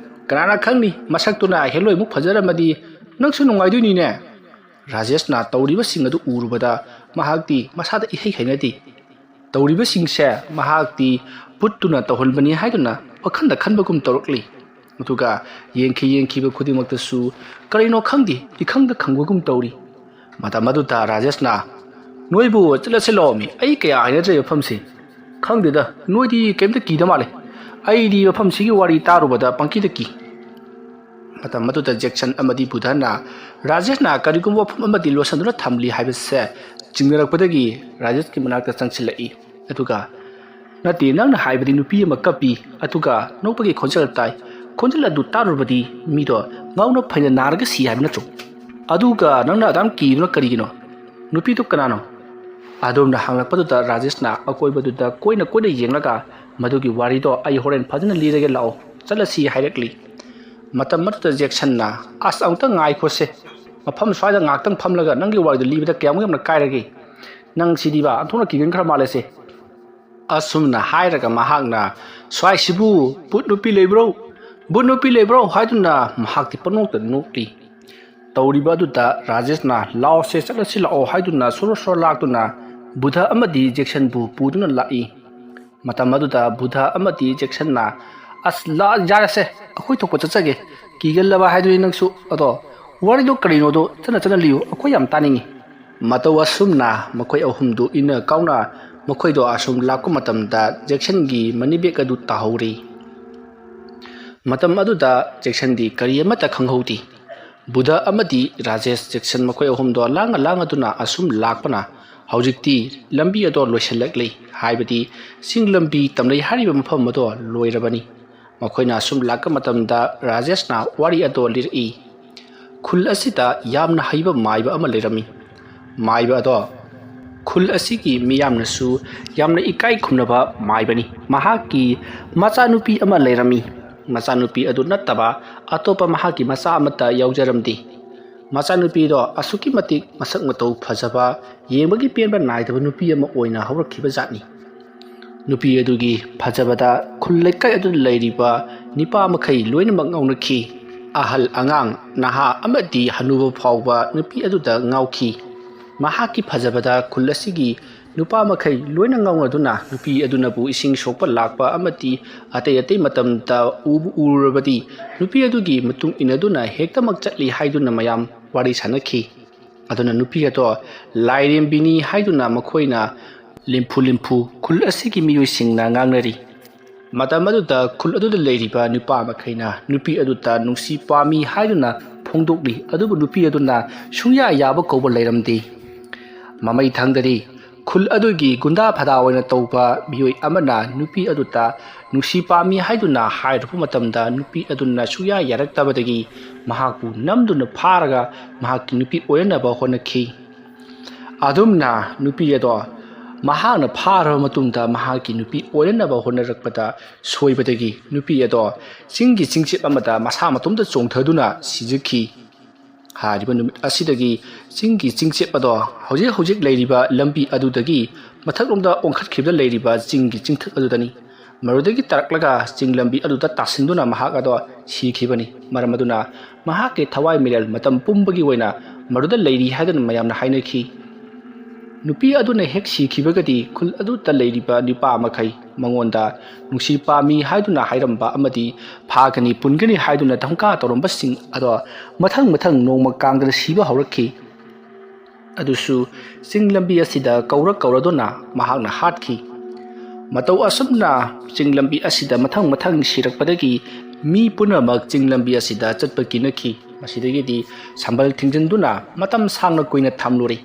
ꯀꯅꯥꯅ ꯈꯪꯅꯤ, ꯃꯁꯛꯇꯨꯅ ꯍꯦꯂꯣꯏꯃꯨꯛ ꯐꯖꯔꯝꯃꯗꯤ ꯅꯪꯁꯨ ꯅꯨꯡꯉꯥꯏꯗꯣꯏꯅꯤꯅꯦ꯫" ꯔꯥꯖꯦꯁꯅ ꯇꯧꯔꯤꯕꯁꯤꯡ ꯑꯗꯨ ꯎꯔꯨꯕꯗ ꯃꯍꯥꯛꯇꯤ ꯃꯁꯥꯗ ꯏꯍꯩ ꯍꯩꯅꯗꯦ꯫ ꯇꯧꯔꯤꯕꯁꯤꯡꯁꯦ ꯃꯍꯥꯛꯇꯤ ꯚꯨꯠꯇꯨꯅ ꯇꯧꯍꯟꯕꯅꯤ ꯍꯥꯏꯗꯨꯅ ꯋꯥꯈꯜꯗ ꯈꯟꯕꯒꯨꯝ ꯇꯧꯔꯛꯂꯤ꯫ ꯑꯗꯨꯒ ꯌꯦꯡꯈꯤ ꯌꯦꯡꯈꯤꯕ ꯈꯨꯗꯤꯡꯃꯛꯇꯁꯨ ꯀꯔꯤꯅꯣ ꯈꯪꯗꯦ, ꯏꯈꯪꯗ ꯈꯪꯕꯒꯨꯝ ꯇꯧꯔꯤ꯫ ꯃꯇꯝ ꯑꯗꯨꯗ ꯔꯥꯖꯦꯁꯅ, "ꯅꯣꯏꯕꯨ ꯆꯠꯂꯁꯤ ꯂꯥꯛꯑꯣꯃꯤ, ꯑꯩ ꯀꯌꯥ ꯍꯩꯅꯗ꯭ꯔꯦ ꯃꯐꯝꯁꯦ꯫ ꯈꯪꯗꯦꯗ, ꯅꯣꯏꯗꯤ ꯀꯩꯝꯇ ꯀꯤꯗ ꯃꯥꯜꯂꯦ꯫ ꯑꯩꯗꯤ ꯃꯐꯝꯁꯤꯒꯤ ꯋꯥꯔꯤ ꯇꯥꯔꯨꯕꯗ ꯄꯪꯀꯤꯗ ꯀꯤ꯫" ꯃꯇꯝ ꯑꯗꯨꯗ ꯖꯦꯛꯁꯟ ꯑꯃꯗꯤ ꯕꯨꯙꯅ ꯔꯥꯖꯦꯁꯅ ꯀꯔꯤꯒꯨꯝꯕ ꯋꯥꯐꯝ ꯑꯃꯗꯤ ꯂꯣꯠꯁꯤꯟꯗꯨꯅ ꯊꯝꯂꯤ ꯍꯥꯏꯕꯁꯦ ꯆꯤꯡꯅꯔꯛꯄꯗꯒꯤ ꯔꯥꯖꯦꯁꯀꯤ ꯃꯅꯥꯛꯇ ꯆꯪꯁꯤꯜꯂꯛꯏ꯫ ꯑꯗꯨꯒ, "ꯅꯠꯇꯦ, ꯅꯪꯅ ꯍꯥꯏꯕꯗꯤ ꯅꯨꯄꯤ ꯑꯃ ꯀꯞꯄꯤ, ꯑꯗꯨꯒ ꯅꯣꯛꯄꯒꯤ ꯈꯣꯟꯖꯦꯜ ꯇꯥꯏ꯫ ꯈꯣꯟꯖꯦꯜ ꯑꯗꯨ ꯇꯥꯔꯨꯔꯕꯗꯤ ꯃꯤꯗꯣ ꯉꯥꯎꯅ ꯐꯩꯅ ꯅꯥꯔꯒ ꯁꯤ ꯍꯥꯏꯕ ꯅꯠꯇ꯭ꯔꯣ? ꯑꯗꯨꯒ ꯅꯪꯅ ꯑꯗꯥꯝ ꯀꯤꯗꯨꯅ ꯀꯔꯤꯒꯤꯅꯣ? ꯅꯨꯄꯤꯗꯨ ꯀꯅꯥꯅꯣ?" ꯑꯗꯣꯝꯅ ꯍꯪꯂꯛꯄꯗꯨꯗ ꯔꯥꯖꯦꯁꯅ ꯑꯀꯣꯏꯕꯗꯨꯗ ꯀꯣꯏꯅ ꯀꯣꯏꯅ ꯌꯦꯡꯂꯒ, "ꯃꯗꯨꯒꯤ ꯋꯥꯔꯤꯗꯣ ꯑꯩ ꯍꯣꯔꯦꯟ ꯐꯖꯅ ꯂꯤꯔꯒꯦ, ꯂꯥꯛꯑꯣ, ꯆꯠꯂꯁꯤ" ꯍꯥꯏꯔꯛꯂꯤ꯫ ꯃꯇꯝ ꯑꯗꯨꯗ ꯖꯦꯛꯁꯟꯅ, "ꯑꯁ, ꯑꯃꯨꯛꯇ ꯉꯥꯏꯈꯣꯁꯦ꯫ ꯃꯐꯝ ꯁ꯭ꯋꯥꯏꯗ ꯉꯥꯏꯍꯥꯛꯇꯪ ꯐꯝꯂꯒ ꯅꯪꯒꯤ ꯋꯥꯔꯤꯗꯣ ꯂꯤꯕꯗ ꯀꯌꯥꯃꯨꯛ ꯌꯥꯝꯅ ꯀꯥꯏꯔꯒꯦ? ꯅꯪ ꯁꯤꯗꯤꯕ ꯑꯣꯟꯊꯣꯛꯅ ꯀꯤꯒꯟꯈ꯭ꯔ ꯃꯥꯜꯂꯦꯁꯦ꯫" ꯑꯁꯨꯝꯅ ꯍꯥꯏꯔꯒ ꯃꯍꯥꯛꯅ, "ꯁ꯭ꯋꯥꯏꯁꯤꯕꯨ ꯚꯨꯠ ꯅꯨꯄꯤ ꯂꯩꯕ꯭ꯔꯣ? ꯚꯨꯠ ꯅꯨꯄꯤ ꯂꯩꯕ꯭ꯔꯣ?" ꯍꯥꯏꯗꯨꯅ ꯃꯍꯥꯛꯇꯤ ꯄꯪꯅꯣꯛꯇ ꯅꯣꯛꯂꯤ꯫ ꯇꯧꯔꯤꯕ ꯑꯗꯨꯗ ꯔꯥꯖꯦꯁꯅ, "ꯂꯥꯛꯑꯣꯁꯦ, ꯆꯠꯂꯁꯤ ꯂꯥꯛꯑꯣ" ꯍꯥꯏꯗꯨꯅ ꯁꯣꯔꯣ ꯁꯣꯔꯣ ꯂꯥꯛꯇꯨꯅ ꯕꯨꯙ ꯑꯃꯗꯤ ꯖꯦꯛꯁꯟꯕꯨ ꯄꯨꯗꯨꯅ ꯂꯥꯛꯏ꯫ ꯃꯇꯝ ꯑꯗꯨꯗ ꯕꯨꯙ ꯑꯃꯗꯤ ꯖꯦꯛꯁꯟꯅ, "ꯑꯁ, ꯂꯥ-, ꯌꯥꯔꯦꯁꯦ, ꯑꯩꯈꯣꯏ ꯊꯣꯛꯄ ꯆꯠꯆꯒꯦ꯫ ꯀꯤꯒꯜꯂꯕ ꯍꯥꯏꯗꯨꯅꯤ ꯅꯪꯁꯨ꯫ ꯑꯗꯣ ꯋꯥꯔꯤꯗꯣ ꯀꯔꯤꯅꯣꯗꯣ ꯆꯠꯅ ꯆꯠꯅ ꯂꯤꯌꯨ, ꯑꯩꯈꯣꯏ ꯌꯥꯝ ꯇꯥꯅꯤꯡꯉꯤ꯫" ꯃꯇꯧ ꯑꯁꯨꯝꯅ ꯃꯈꯣꯏ ꯑꯍꯨꯝꯗꯨ ꯏꯟꯅ ꯀꯥꯎꯅ ꯃꯈꯣꯏꯗꯣ ꯑꯁꯨꯝ ꯂꯥꯛꯄ ꯃꯇꯝꯗ ꯖꯦꯛꯁꯟꯒꯤ ꯃꯅꯤ ꯕꯦꯒ ꯑꯗꯨ ꯇꯥꯍꯧꯔꯤ꯫ ꯃꯇꯝ ꯑꯗꯨꯗ ꯖꯦꯛꯁꯟꯗꯤ ꯀꯔꯤ ꯑꯃꯠꯇ ꯈꯪꯍꯧꯗꯦ꯫ ꯕꯨꯙ ꯑꯃꯗꯤ ꯔꯥꯖꯦꯁ ꯖꯦꯛꯁꯟ ꯃꯈꯣꯏ ꯑꯍꯨꯝꯗꯣ ꯂꯥꯡꯉ ꯂꯥꯡꯉꯗꯨꯅ ꯑꯁꯨꯝ ꯂꯥꯛꯄꯅ ꯍꯧꯖꯤꯛꯇꯤ ꯂꯝꯕꯤ ꯑꯗꯣ ꯂꯣꯏꯁꯤꯜꯂꯛꯂꯤ, ꯍꯥꯏꯕꯗꯤ ꯆꯤꯡ ꯂꯝꯕꯤ ꯇꯝꯂꯩ ꯍꯥꯏꯔꯤꯕ ꯃꯐꯝ ꯑꯗꯣ ꯂꯣꯏꯔꯕꯅꯤ꯫ ꯃꯈꯣꯏꯅ ꯑꯁꯨꯝ ꯂꯥꯛꯄ ꯃꯇꯝꯗ ꯔꯥꯖꯦꯁꯅ ꯋꯥꯔꯤ ꯑꯗꯣ ꯂꯤꯔꯛꯏ꯫ ꯈꯨꯜ ꯑꯁꯤꯗ ꯌꯥꯝꯅ ꯍꯩꯕ ꯃꯥꯏꯕ ꯑꯃ ꯂꯩꯔꯝꯃꯤ꯫ ꯃꯥꯏꯕ ꯑꯗꯣ ꯈꯨꯜ ꯑꯁꯤꯒꯤ ꯃꯤꯌꯥꯝꯅꯁꯨ ꯌꯥꯝꯅ ꯏꯀꯥꯏ ꯈꯨꯝꯅꯕ ꯃꯥꯏꯕꯅꯤ꯫ ꯃꯍꯥꯛꯀꯤ ꯃꯆꯥꯅꯨꯄꯤ ꯑꯃ ꯂꯩꯔꯝꯃꯤ꯫ ꯃꯆꯥꯅꯨꯄꯤ ꯑꯗꯨ ꯅꯠꯇꯕ ꯑꯇꯣꯞꯄ ꯃꯍꯥꯛꯀꯤ ꯃꯆꯥ ꯑꯃꯠꯇ ꯌꯥꯎꯖꯔꯝꯗꯦ꯫ ꯃꯆꯥꯅꯨꯄꯤꯗꯣ ꯑꯁꯨꯛꯀꯤ ꯃꯇꯤꯛ ꯃꯁꯛ ꯃꯇꯧ ꯐꯖꯕ, ꯌꯦꯡꯕꯒꯤ ꯄꯦꯟꯕ ꯅꯥꯏꯗꯕ ꯅꯨꯄꯤ ꯑꯃ ꯑꯣꯏꯅ ꯍꯧꯔꯛꯈꯤꯕ ꯖꯥꯠꯅꯤ꯫ ꯅꯨꯄꯤ ꯑꯗꯨꯒꯤ ꯐꯖꯕꯗ ꯈꯨꯜ ꯂꯩꯀꯥꯏ ꯑꯗꯨꯗ ꯂꯩꯔꯤꯕ ꯅꯤꯄꯥ ꯃꯈꯩ ꯂꯣꯏꯅꯃꯛ ꯉꯥꯎꯅꯈꯤ꯫ ꯑꯍꯜ, ꯑꯉꯥꯡ, ꯅꯍꯥ ꯑꯃꯗꯤ ꯍꯅꯨꯕ ꯐꯥꯎꯕ ꯅꯨꯄꯤ ꯑꯗꯨꯗ ꯉꯥꯎꯈꯤ꯫ ꯃꯍꯥꯛꯀꯤ ꯐꯖꯕꯗ ꯈꯨꯜ ꯑꯁꯤꯒꯤ ꯅꯨꯄꯥ ꯃꯈꯩ ꯂꯣꯏꯅ ꯉꯥꯎꯅꯗꯨꯅ ꯅꯨꯄꯤ ꯑꯗꯨꯅꯕꯨ ꯏꯁꯤꯡ ꯁꯣꯛꯄ ꯂꯥꯛꯄ ꯑꯃꯗꯤ ꯑꯇꯩ ꯑꯇꯩ ꯃꯇꯝꯗ ꯎꯕꯨ ꯎꯔꯨꯔꯕꯗꯤ ꯅꯨꯄꯤ ꯑꯗꯨꯒꯤ ꯃꯇꯨꯡ ꯏꯟꯅꯗꯨꯅ ꯍꯦꯛꯇꯃꯛ ꯆꯠꯂꯤ ꯍꯥꯏꯗꯨꯅ ꯃꯌꯥꯝ ꯋꯥꯔꯤ ꯁꯥꯅꯈꯤ꯫ ꯑꯗꯨꯅ ꯅꯨꯄꯤ ꯑꯗꯣ ꯂꯥꯏꯔꯦꯝꯕꯤꯅꯤ ꯍꯥꯏꯗꯨꯅ ꯃꯈꯣꯏꯅ ꯂꯤꯝꯐꯨ ꯂꯤꯝꯐꯨ ꯈꯨꯜ ꯑꯁꯤꯒꯤ ꯃꯤꯑꯣꯏꯁꯤꯡꯅ ꯉꯥꯡꯅꯔꯤ꯫ ꯃꯇꯝ ꯑꯗꯨꯗ ꯈꯨꯜ ꯑꯗꯨꯗ ꯂꯩꯔꯤꯕ ꯅꯨꯄꯥ ꯃꯈꯩꯅ ꯅꯨꯄꯤ ꯑꯗꯨꯗ ꯅꯨꯡꯁꯤ ꯄꯥꯝꯃꯤ ꯍꯥꯏꯗꯨꯅ ꯐꯣꯡꯗꯣꯛꯂꯤ, ꯑꯗꯨꯕꯨ ꯅꯨꯄꯤ ꯑꯗꯨꯅ ꯁꯨꯡꯌꯥ ꯌꯥꯕ ꯀꯧꯕ ꯂꯩꯔꯝꯗꯦ꯫ ꯃꯃꯩ ꯊꯪꯗꯗꯤ ꯈꯨꯜ ꯑꯗꯨꯒꯤ ꯒꯨꯟꯗꯥ ꯐꯗꯥ ꯑꯣꯏꯅ ꯇꯧꯕ ꯃꯤꯑꯣꯏ ꯑꯃꯅ ꯅꯨꯄꯤ ꯑꯗꯨꯗ ꯅꯨꯡꯁꯤ ꯄꯥꯝꯃꯤ ꯍꯥꯏꯗꯨꯅ ꯍꯥꯏꯔꯨꯕ ꯃꯇꯝꯗ ꯅꯨꯄꯤ ꯑꯗꯨꯅ ꯁꯨꯡꯌꯥ ꯌꯥꯔꯛꯇꯕꯗꯒꯤ ꯃꯍꯥꯛꯄꯨ ꯅꯝꯗꯨꯅ ꯐꯥꯔꯒ ꯃꯍꯥꯛꯀꯤ ꯅꯨꯄꯤ ꯑꯣꯏꯅꯅꯕ ꯍꯣꯠꯅꯈꯤ꯫ ꯑꯗꯨꯝꯅ ꯅꯨꯄꯤ ꯑꯗꯣ ꯃꯍꯥꯛꯅ ꯐꯥꯔꯕ ꯃꯇꯨꯡꯗ ꯃꯍꯥꯛꯀꯤ ꯅꯨꯄꯤ ꯑꯣꯏꯅꯅꯕ ꯍꯣꯠꯅꯔꯛꯄꯗ ꯁꯣꯏꯕꯗꯒꯤ ꯅꯨꯄꯤ ꯑꯗꯣ ꯆꯤꯡꯒꯤ ꯆꯤꯡꯆꯤꯞ ꯑꯃꯗ ꯃꯁꯥ ꯃꯇꯣꯝꯇ ꯆꯣꯡꯊꯗꯨꯅ ꯁꯤꯖꯈꯤ꯫ ꯍꯥꯏꯔꯤꯕ ꯅꯨꯃꯤꯠ ꯑꯁꯤꯗꯒꯤ ꯆꯤꯡꯒꯤ ꯆꯤꯡꯆꯤꯞ ꯑꯗꯣ ꯍꯧꯖꯤꯛ ꯍꯧꯖꯤꯛ ꯂꯩꯔꯤꯕ ꯂꯝꯕꯤ ꯑꯗꯨꯗꯒꯤ ꯃꯊꯛꯂꯣꯝꯗ ꯑꯣꯟꯈꯠꯈꯤꯕꯗ ꯂꯩꯔꯤꯕ ꯆꯤꯡꯒꯤ ꯆꯤꯡꯊꯛ ꯑꯗꯨꯗꯅꯤ꯫ ꯃꯗꯨꯗꯒꯤ ꯇꯥꯔꯛꯂꯒ ꯆꯤꯡ ꯂꯝꯕꯤ ꯑꯗꯨꯗ ꯇꯥꯁꯤꯟꯗꯨꯅ ꯃꯍꯥꯛ ꯑꯗꯣ ꯁꯤꯈꯤꯕꯅꯤ꯫ ꯃꯔꯝ ꯑꯗꯨꯅ ꯃꯍꯥꯛꯀꯤ ꯊꯋꯥꯏ ꯃꯤꯔꯦꯜ ꯃꯇꯝ ꯄꯨꯝꯕꯒꯤ ꯑꯣꯏꯅ ꯃꯗꯨꯗ ꯂꯩꯔꯤ ꯍꯥꯏꯗꯨꯅ ꯃꯌꯥꯝꯅ ꯍꯥꯏꯅꯈꯤ꯫ ꯅꯨꯄꯤ ꯑꯗꯨꯅ ꯍꯦꯛ ꯁꯤꯈꯤꯕꯒꯗꯤ ꯈꯨꯜ ꯑꯗꯨꯗ ꯂꯩꯔꯤꯕ ꯅꯨꯄꯥ ꯃꯈꯩ ꯃꯉꯣꯟꯗ ꯅꯨꯡꯁꯤ ꯄꯥꯝꯃꯤ ꯍꯥꯏꯗꯨꯅ ꯍꯥꯏꯔꯝꯕ ꯑꯃꯗꯤ ꯐꯥꯒꯅꯤ ꯄꯨꯟꯒꯅꯤ ꯍꯥꯏꯗꯨꯅ ꯙꯝꯀꯥ ꯇꯧꯔꯝꯕꯁꯤꯡ ꯑꯗꯣ ꯃꯊꯪ ꯃꯊꯪ ꯅꯣꯡꯃ ꯀꯥꯡꯗꯅ ꯁꯤꯕ ꯍꯧꯔꯛꯈꯤ꯫ ꯑꯗꯨꯁꯨ ꯆꯤꯡ ꯂꯝꯕꯤ ꯑꯁꯤꯗ ꯀꯧꯔ ꯀꯧꯔꯗꯨꯅ ꯃꯍꯥꯛꯅ ꯍꯥꯠꯈꯤ꯫ ꯃꯇꯧ ꯑꯁꯨꯝꯅ ꯆꯤꯡ ꯂꯝꯕꯤ ꯑꯁꯤꯗ ꯃꯊꯪ ꯃꯊꯪ ꯁꯤꯔꯛꯄꯗꯒꯤ ꯃꯤ ꯄꯨꯝꯅꯃꯛ ꯆꯤꯡ ꯂꯝꯕꯤ ꯑꯁꯤꯗ ꯆꯠꯄ ꯀꯤꯅꯈꯤ꯫ ꯃꯁꯤꯗꯒꯤꯗꯤ ꯁꯝꯕꯜ ꯊꯤꯡꯖꯤꯟꯗꯨꯅ ꯃꯇꯝ ꯁꯥꯡꯅ ꯀꯨꯏꯅ ꯊꯝꯂꯨꯔꯦ꯫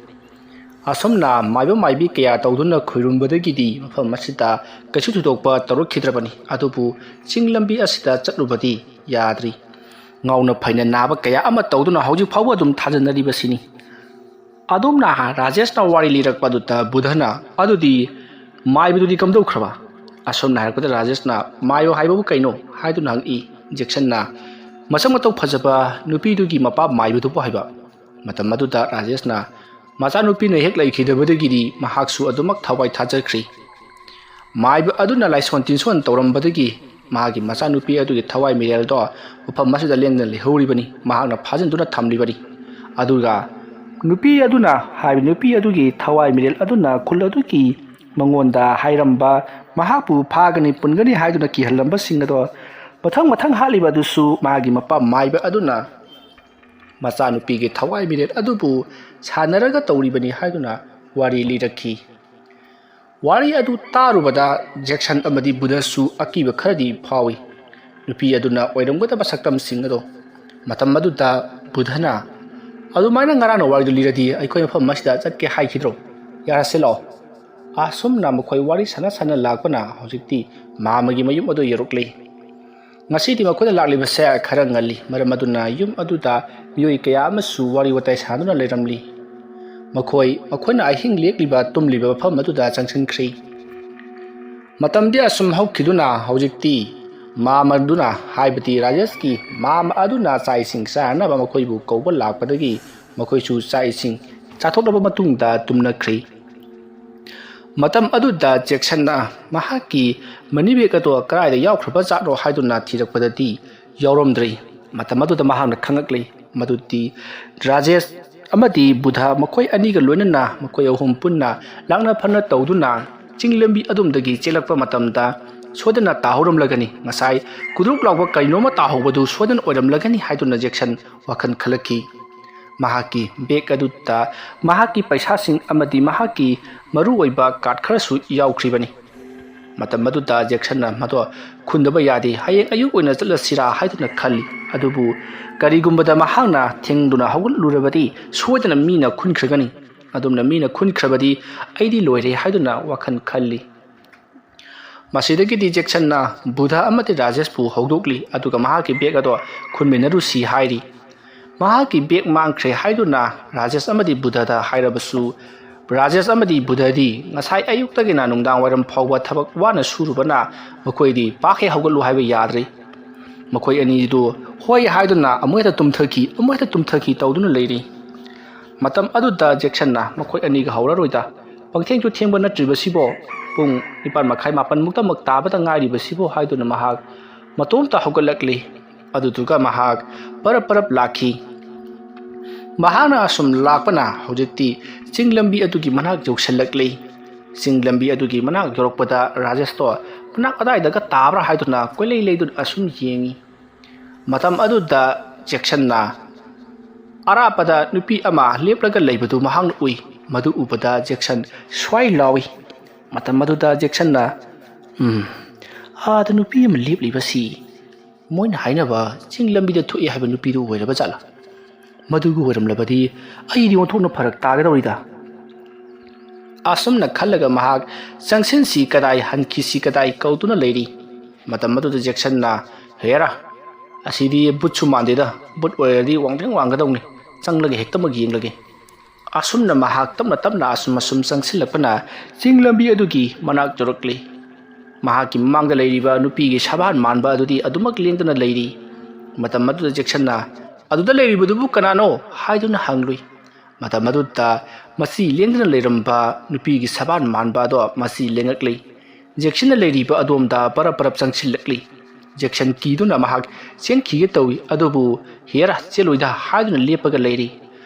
ꯑꯁꯨꯝꯅ ꯃꯥꯏꯕ ꯃꯥꯏꯕꯤ ꯀꯌꯥ ꯇꯧꯗꯨꯅ ꯈꯣꯏꯔꯨꯝꯕꯗꯒꯤꯗꯤ ꯃꯐꯝ ꯑꯁꯤꯗ ꯀꯩꯁꯨ ꯊꯣꯏꯗꯣꯛꯄ ꯇꯧꯔꯛꯈꯤꯗ꯭ꯔꯕꯅꯤ꯫ ꯑꯗꯨꯕꯨ ꯆꯤꯡ ꯂꯝꯕꯤ ꯑꯁꯤꯗ ꯆꯠꯂꯨꯕꯗꯤ ꯌꯥꯗ꯭ꯔꯤ꯫ ꯉꯥꯎꯅ ꯐꯩꯅ ꯅꯥꯕ ꯀꯌꯥ ꯑꯃ ꯇꯧꯗꯨꯅ ꯍꯧꯖꯤꯛ ꯐꯥꯎꯕ ꯑꯗꯨꯝ ꯊꯥꯖꯅꯔꯤꯕꯁꯤꯅꯤ꯫ ꯑꯗꯣꯝꯅ ꯔꯥꯖꯦꯁꯅ ꯋꯥꯔꯤ ꯂꯤꯔꯛꯄ ꯑꯗꯨꯗ ꯕꯨꯙꯅ, "ꯑꯗꯨꯗꯤ ꯃꯥꯏꯕꯗꯨꯗꯤ ꯀꯝꯗꯧꯈ꯭ꯔꯕ?" ꯑꯁꯣꯝꯅ ꯍꯥꯏꯔꯛꯄꯗ ꯔꯥꯖꯦꯁꯅ, "ꯃꯥꯏꯕ ꯍꯥꯏꯕꯕꯨ ꯀꯩꯅꯣ?" ꯍꯥꯏꯗꯨꯅ ꯍꯪꯉꯛꯏ꯫ ꯖꯦꯛꯁꯟꯅ, "ꯃꯁꯛ ꯃꯇꯧ ꯐꯖꯕ ꯅꯨꯄꯤꯗꯨꯒꯤ ꯃꯄꯥ ꯃꯥꯏꯕꯗꯨꯕꯨ ꯍꯥꯏꯕ꯫" ꯃꯇꯝ ꯑꯗꯨꯗ ꯔꯥꯖꯦꯁꯅ, "ꯃꯆꯥꯅꯨꯄꯤꯅ ꯍꯦꯛ ꯂꯩꯈꯤꯗꯕꯗꯒꯤꯗꯤ ꯃꯍꯥꯛꯁꯨ ꯑꯗꯨꯃꯛ ꯊꯋꯥꯏ ꯊꯥꯖꯈ꯭ꯔꯤ꯫ ꯃꯥꯏꯕ ꯑꯗꯨꯅ ꯂꯥꯏꯁꯣꯟ ꯇꯤꯟꯁꯣꯟ ꯇꯧꯔꯝꯕꯗꯒꯤ ꯃꯥꯒꯤ ꯃꯆꯥꯅꯨꯄꯤ ꯑꯗꯨꯒꯤ ꯊꯋꯥꯏ ꯃꯤꯔꯦꯜꯗꯣ ꯃꯐꯝ ꯑꯁꯤꯗ ꯂꯦꯡꯗꯅ ꯂꯩꯍꯧꯔꯤꯕꯅꯤ, ꯃꯍꯥꯛꯅ ꯐꯥꯖꯤꯟꯗꯨꯅ ꯊꯝꯂꯤꯕꯅꯤ꯫ ꯑꯗꯨꯒ ꯅꯨꯄꯤ ꯑꯗꯨꯅ, ꯍꯥꯏꯕꯗꯤ ꯅꯨꯄꯤ ꯑꯗꯨꯒꯤ ꯊꯋꯥꯏ ꯃꯤꯔꯦꯜ ꯑꯗꯨꯅ ꯈꯨꯜ ꯑꯗꯨꯒꯤ ꯃꯉꯣꯟꯗ ꯍꯥꯏꯔꯝꯕ, ꯃꯍꯥꯛꯄꯨ ꯐꯥꯒꯅꯤ ꯄꯨꯟꯒꯅꯤ ꯍꯥꯏꯗꯨꯅ ꯀꯤꯍꯜꯂꯝꯕꯁꯤꯡ ꯑꯗꯣ ꯃꯊꯪ ꯃꯊꯪ ꯍꯥꯠꯂꯤꯕ ꯑꯗꯨꯁꯨ ꯃꯥꯒꯤ ꯃꯄꯥ ꯃꯥꯏꯕ ꯑꯗꯨꯅ ꯃꯆꯥꯅꯨꯄꯤꯒꯤ ꯊꯋꯥꯏ ꯃꯤꯔꯦꯜ ꯑꯗꯨꯕꯨ ꯁꯥꯟꯅꯔꯒ ꯇꯧꯔꯤꯕꯅꯤ" ꯍꯥꯏꯗꯨꯅ ꯋꯥꯔꯤ ꯂꯤꯔꯛꯈꯤ꯫ ꯋꯥꯔꯤ ꯑꯗꯨ ꯇꯥꯔꯨꯕꯗ ꯖꯦꯛꯁꯟ ꯑꯃꯗꯤ ꯕꯨꯙꯁꯨ ꯑꯀꯤꯕ ꯈꯔꯗꯤ ꯐꯥꯎꯏ꯫ ꯅꯨꯄꯤ ꯑꯗꯨꯅ ꯑꯣꯏꯔꯝꯒꯗꯕ ꯁꯛꯇꯝꯁꯤꯡ ꯑꯗꯣ꯫ ꯃꯇꯝ ꯑꯗꯨꯗ ꯕꯨꯙꯅ, "ꯑꯗꯨꯃꯥꯏꯅ ꯉꯔꯥꯡꯅ ꯋꯥꯔꯤꯗꯨ ꯂꯤꯔꯗꯤ ꯑꯩꯈꯣꯏ ꯃꯐꯝ ꯑꯁꯤꯗ ꯆꯠꯀꯦ ꯍꯥꯏꯈꯤꯗ꯭ꯔꯣ? ꯌꯥꯔꯁꯤ ꯂꯥꯛꯑꯣ꯫" ꯑꯁꯨꯝꯅ ꯃꯈꯣꯏ ꯋꯥꯔꯤ ꯁꯥꯟꯅ ꯁꯥꯟꯅ ꯂꯥꯛꯄꯅ ꯍꯧꯖꯤꯛꯇꯤ ꯃꯥꯃꯒꯤ ꯃꯌꯨꯝ ꯑꯗꯨ ꯌꯧꯔꯛꯂꯤ꯫ ꯉꯁꯤꯗꯤ ꯃꯈꯣꯏꯅ ꯂꯥꯛꯂꯤꯕꯁꯦ ꯈꯔ ꯉꯜꯂꯤ, ꯃꯔꯝ ꯑꯗꯨꯅ ꯌꯨꯝ ꯑꯗꯨꯗ ꯃꯤꯑꯣꯏ ꯀꯌꯥ ꯑꯃꯁꯨ ꯋꯥꯔꯤ ꯋꯥꯇꯥꯏ ꯁꯥꯗꯨꯅ ꯂꯩꯔꯝꯂꯤ꯫ ꯃꯈꯣꯏ, ꯃꯈꯣꯏꯅ ꯑꯍꯤꯡ ꯂꯦꯛꯂꯤꯕ, ꯇꯨꯝꯂꯤꯕ ꯃꯐꯝ ꯑꯗꯨꯗ ꯆꯪꯁꯤꯟꯈ꯭ꯔꯤ꯫ ꯃꯇꯝꯗꯤ ꯑꯁꯨꯝ ꯍꯧꯈꯤꯗꯨꯅ ꯍꯧꯖꯤꯛꯇꯤ ꯃꯥꯃꯗꯨꯅ, ꯍꯥꯏꯕꯗꯤ ꯔꯥꯖꯦꯁꯀꯤ ꯃꯥꯃ ꯑꯗꯨꯅ ꯆꯥꯛ ꯏꯁꯤꯡ ꯆꯥꯅꯕ ꯃꯈꯣꯏꯕꯨ ꯀꯧꯕ ꯂꯥꯛꯄꯗꯒꯤ ꯃꯈꯣꯏꯁꯨ ꯆꯥꯛ ꯏꯁꯤꯡ ꯆꯥꯊꯣꯛꯂꯕ ꯃꯇꯨꯡꯗ ꯇꯨꯝꯅꯈ꯭ꯔꯤ꯫ ꯃꯇꯝ ꯑꯗꯨꯗ ꯖꯦꯛꯁꯟꯅ ꯃꯍꯥꯛꯀꯤ ꯃꯅꯤ ꯕꯦꯒ ꯑꯗꯣ ꯀꯗꯥꯏꯗ ꯌꯥꯎꯈ꯭ꯔꯕ ꯖꯥꯠꯅꯣ ꯍꯥꯏꯗꯨꯅ ꯊꯤꯔꯛꯄꯗꯗꯤ ꯌꯥꯎꯔꯝꯗ꯭ꯔꯤ꯫ ꯃꯇꯝ ꯑꯗꯨꯗ ꯃꯍꯥꯛꯅ ꯈꯪꯂꯛꯂꯤ ꯃꯗꯨꯗꯤ ꯔꯥꯖꯦꯁ ꯑꯃꯗꯤ ꯕꯨꯙ ꯃꯈꯣꯏ ꯑꯅꯤꯒ ꯂꯣꯏꯅꯅ ꯃꯈꯣꯏ ꯑꯍꯨꯝ ꯄꯨꯟꯅ ꯂꯥꯛꯅ ꯐꯅ ꯇꯧꯗꯨꯅ ꯆꯤꯡ ꯂꯝꯕꯤ ꯑꯗꯣꯝꯗꯒꯤ ꯆꯦꯜꯂꯛꯄ ꯃꯇꯝꯗ ꯁꯣꯏꯗꯅ ꯇꯥꯍꯧꯔꯝꯂꯒꯅꯤ꯫ ꯉꯁꯥꯏ ꯀꯨꯗ꯭ꯔꯨꯛ ꯂꯥꯎꯕ ꯀꯩꯅꯣꯝꯃ ꯇꯥꯍꯧꯕꯗꯨ ꯁꯣꯏꯗꯅ ꯑꯣꯏꯔꯝꯂꯒꯅꯤ ꯍꯥꯏꯗꯨꯅ ꯖꯦꯛꯁꯟ ꯋꯥꯈꯜ ꯈꯜꯂꯛꯈꯤ꯫ ꯃꯍꯥꯛꯀꯤ ꯕꯦꯒ ꯑꯗꯨꯗ ꯃꯍꯥꯛꯀꯤ ꯄꯩꯁꯥꯁꯤꯡ ꯑꯃꯗꯤ ꯃꯍꯥꯛꯀꯤ ꯃꯔꯨꯑꯣꯏꯕ ꯀꯥꯔꯗ ꯈꯔꯁꯨ ꯌꯥꯎꯈ꯭ꯔꯤꯕꯅꯤ꯫ ꯃꯇꯝ ꯑꯗꯨꯗ ꯖꯦꯛꯁꯟꯅ ꯃꯗꯣ ꯈꯨꯟꯗꯕ ꯌꯥꯗꯦ, ꯍꯌꯦꯡ ꯑꯌꯨꯛ ꯑꯣꯏꯅ ꯆꯠꯂꯁꯤꯔꯥ ꯍꯥꯏꯗꯨꯅ ꯈꯜꯂꯤ꯫ ꯑꯗꯨꯕꯨ ꯀꯔꯤꯒꯨꯝꯕꯗ ꯃꯍꯥꯛꯅ ꯊꯦꯡꯗꯨꯅ ꯍꯧꯒꯠꯂꯨꯔꯕꯗꯤ ꯁꯣꯏꯗꯅ ꯃꯤꯅ ꯈꯨꯟꯈ꯭ꯔꯒꯅꯤ꯫ ꯑꯗꯨꯝꯅ ꯃꯤꯅ ꯈꯨꯟꯈ꯭ꯔꯕꯗꯤ ꯑꯩꯗꯤ ꯂꯣꯏꯔꯦ ꯍꯥꯏꯗꯨꯅ ꯋꯥꯈꯜ ꯈꯜꯂꯤ꯫ ꯃꯁꯤꯗꯒꯤꯗꯤ ꯖꯦꯛꯁꯟꯅ ꯕꯨꯙ ꯑꯃꯗꯤ ꯔꯥꯖꯦꯁꯄꯨ ꯍꯧꯗꯣꯛꯂꯤ, ꯑꯗꯨꯒ ꯃꯍꯥꯛꯀꯤ ꯕꯦꯒ ꯑꯗꯣ ꯈꯨꯟꯃꯤꯟꯅꯔꯨꯁꯤ ꯍꯥꯏꯔꯤ꯫ ꯃꯍꯥꯛꯀꯤ ꯕꯦꯒ ꯃꯥꯡꯈ꯭ꯔꯦ ꯍꯥꯏꯗꯨꯅ ꯔꯥꯖꯦꯁ ꯑꯃꯗꯤ ꯕꯨꯙꯗ ꯍꯥꯏꯔꯕꯁꯨ, ꯔꯥꯖꯦꯁ ꯑꯃꯗꯤ ꯕꯨꯙꯗꯤ ꯉꯁꯥꯏ ꯑꯌꯨꯛꯇꯒꯤꯅ ꯅꯨꯡꯗꯥꯡ ꯋꯥꯏꯔꯝ ꯐꯥꯎꯕ ꯊꯕꯛ ꯋꯥꯅ ꯁꯨꯔꯨꯕꯅ ꯃꯈꯣꯏꯗꯤ ꯄꯥꯛ ꯍꯦꯛ ꯍꯧꯒꯠꯂꯨ ꯍꯥꯏꯕ ꯌꯥꯗ꯭ꯔꯤ꯫ ꯃꯈꯣꯏ ꯑꯅꯤꯗꯨ ꯍꯣꯏ ꯍꯥꯏꯗꯨꯅ ꯑꯃꯨꯛ ꯍꯦꯛꯇ ꯇꯨꯝꯊꯈꯤ, ꯑꯃꯨꯛ ꯍꯦꯛꯇ ꯇꯨꯝꯊꯈꯤ ꯇꯧꯗꯨꯅ ꯂꯩꯔꯤ꯫ ꯃꯇꯝ ꯑꯗꯨꯗ ꯖꯦꯛꯁꯟꯅ ꯃꯈꯣꯏ ꯑꯅꯤꯒ ꯍꯧꯔꯔꯣꯏꯗ, ꯄꯪꯊꯦꯡꯁꯨ ꯊꯦꯡꯕ ꯅꯠꯇ꯭ꯔꯤꯕꯁꯤꯕꯣ, ꯄꯨꯡ ꯅꯤꯄꯥꯜ ꯃꯈꯥꯏ ꯃꯥꯄꯜꯃꯨꯛꯇꯃꯛ ꯇꯥꯕꯗ ꯉꯥꯏꯔꯤꯕꯁꯤꯕꯣ ꯍꯥꯏꯗꯨꯅ ꯃꯍꯥꯛ ꯃꯇꯣꯝꯇ ꯍꯧꯒꯠꯂꯛꯂꯤ꯫ ꯑꯗꯨꯗꯨꯒ ꯃꯍꯥꯛ ꯄꯔꯞ ꯄꯔꯞ ꯂꯥꯛꯈꯤ꯫ ꯃꯍꯥꯛꯅ ꯑꯁꯨꯝ ꯂꯥꯛꯄꯅ ꯍꯧꯖꯤꯛꯇꯤ ꯆꯤꯡ ꯂꯝꯕꯤ ꯑꯗꯨꯒꯤ ꯃꯅꯥꯛ ꯌꯧꯁꯤꯜꯂꯛꯂꯤ꯫ ꯆꯤꯡ ꯂꯝꯕꯤ ꯑꯗꯨꯒꯤ ꯃꯅꯥꯛ ꯌꯧꯔꯛꯄꯗ ꯔꯥꯖꯦꯁꯇꯣ ꯃꯅꯥꯛ ꯑꯗꯥꯏꯗꯒ ꯇꯥꯕ꯭ꯔꯥ ꯍꯥꯏꯗꯨꯅ ꯀꯣꯏꯂꯩ ꯂꯩꯗꯨꯅ ꯑꯁꯨꯝ ꯌꯦꯡꯉꯤ꯫ ꯃꯇꯝ ꯑꯗꯨꯗ ꯖꯦꯛꯁꯟꯅ ꯑꯔꯥꯞꯄꯗ ꯅꯨꯄꯤ ꯑꯃ ꯂꯦꯞꯂꯒ ꯂꯩꯕꯗꯨ ꯃꯍꯥꯛꯅ ꯎꯏ꯫ ꯃꯗꯨ ꯎꯕꯗ ꯖꯦꯛꯁꯟ ꯁ꯭ꯋꯥꯏ ꯂꯥꯎꯏ꯫ ꯃꯇꯝ ꯑꯗꯨꯗ ꯖꯦꯛꯁꯟꯅ, "ꯎꯝ, ꯑꯥꯗ ꯅꯨꯄꯤ ꯑꯃ ꯂꯦꯞꯂꯤꯕꯁꯤ ꯃꯣꯏꯅ ꯍꯥꯏꯅꯕ ꯆꯤꯡ ꯂꯝꯕꯤꯗ ꯊꯣꯛꯏ ꯍꯥꯏꯕ ꯅꯨꯄꯤꯗꯨ ꯑꯣꯏꯔꯕ ꯖꯥꯠꯂꯥ? ꯃꯗꯨꯒꯤ ꯑꯣꯏꯔꯝꯂꯕꯗꯤ ꯑꯩꯗꯤ ꯑꯣꯟꯊꯣꯛꯅ ꯐꯔꯛ ꯇꯥꯒꯗꯧꯔꯤꯗ"꯫ ꯑꯁꯨꯝꯅ ꯈꯜꯂꯒ ꯃꯍꯥꯛ ꯆꯪꯁꯤꯟꯁꯤ ꯀꯗꯥꯏ, ꯍꯟꯈꯤꯁꯤ ꯀꯗꯥꯏ ꯀꯧꯗꯨꯅ ꯂꯩꯔꯤ꯫ ꯃꯇꯝ ꯑꯗꯨꯗ ꯖꯦꯛꯁꯟꯅ, "ꯍꯦꯔꯥ, ꯑꯁꯤꯗꯤ ꯕꯨꯠꯁꯨ ꯃꯥꯟꯗꯦꯗ, ꯕꯨꯠ ꯑꯣꯏꯔꯗꯤ ꯋꯥꯡꯗ꯭ꯔꯦꯡ ꯋꯥꯡꯒꯗꯧꯅꯤ, ꯆꯪꯂꯒ ꯍꯦꯛꯇꯃꯛ ꯌꯦꯡꯂꯒꯦ"꯫ ꯑꯁꯨꯝꯅ ꯃꯍꯥꯛ ꯇꯞꯅ ꯇꯞꯅ ꯑꯁꯨꯝ ꯑꯁꯨꯝ ꯆꯪꯁꯤꯜꯂꯛꯄꯅ ꯆꯤꯡ ꯂꯝꯕꯤ ꯑꯗꯨꯒꯤ ꯃꯅꯥꯛ ꯌꯧꯔꯛꯂꯤ꯫ ꯃꯍꯥꯛꯀꯤ ꯃꯃꯥꯡꯗ ꯂꯩꯔꯤꯕ ꯅꯨꯄꯤꯒꯤ ꯁꯕꯥꯟ ꯃꯥꯟꯕ ꯑꯗꯨꯗꯤ ꯑꯗꯨꯃꯛ ꯂꯦꯡꯗꯅ ꯂꯩꯔꯤ꯫ ꯃꯇꯝ ꯑꯗꯨꯗ ꯖꯦꯛꯁꯟꯅ, "ꯑꯗꯨꯗ ꯂꯩꯔꯤꯕꯗꯨꯕꯨ ꯀꯅꯥꯅꯣ?" ꯍꯥꯏꯗꯨꯅ ꯍꯪꯂꯨꯏ꯫ ꯃꯇꯝ ꯑꯗꯨꯗ ꯃꯁꯤ ꯂꯦꯡꯗꯅ ꯂꯩꯔꯝꯕ ꯅꯨꯄꯤꯒꯤ ꯁꯕꯥꯟ ꯃꯥꯟꯕ ꯑꯗꯣ ꯃꯁꯤ ꯂꯦꯡꯉꯛꯂꯤ꯫ ꯖꯦꯛꯁꯟꯅ ꯂꯩꯔꯤꯕ ꯑꯗꯣꯝꯗ ꯄꯔꯞ ꯄꯔꯞ ꯆꯪꯁꯤꯜꯂꯛꯂꯤ꯫ ꯖꯦꯛꯁꯟ ꯀꯤꯗꯨꯅ ꯃꯍꯥꯛ ꯆꯦꯟꯈꯤꯒꯦ ꯇꯧꯏ, ꯑꯗꯨꯕꯨ ꯍꯦꯔꯥ, ꯆꯦꯜꯂꯣꯏꯗ ꯍꯥꯏꯗꯨꯅ ꯂꯦꯞꯄꯒ ꯂꯩꯔꯤ꯫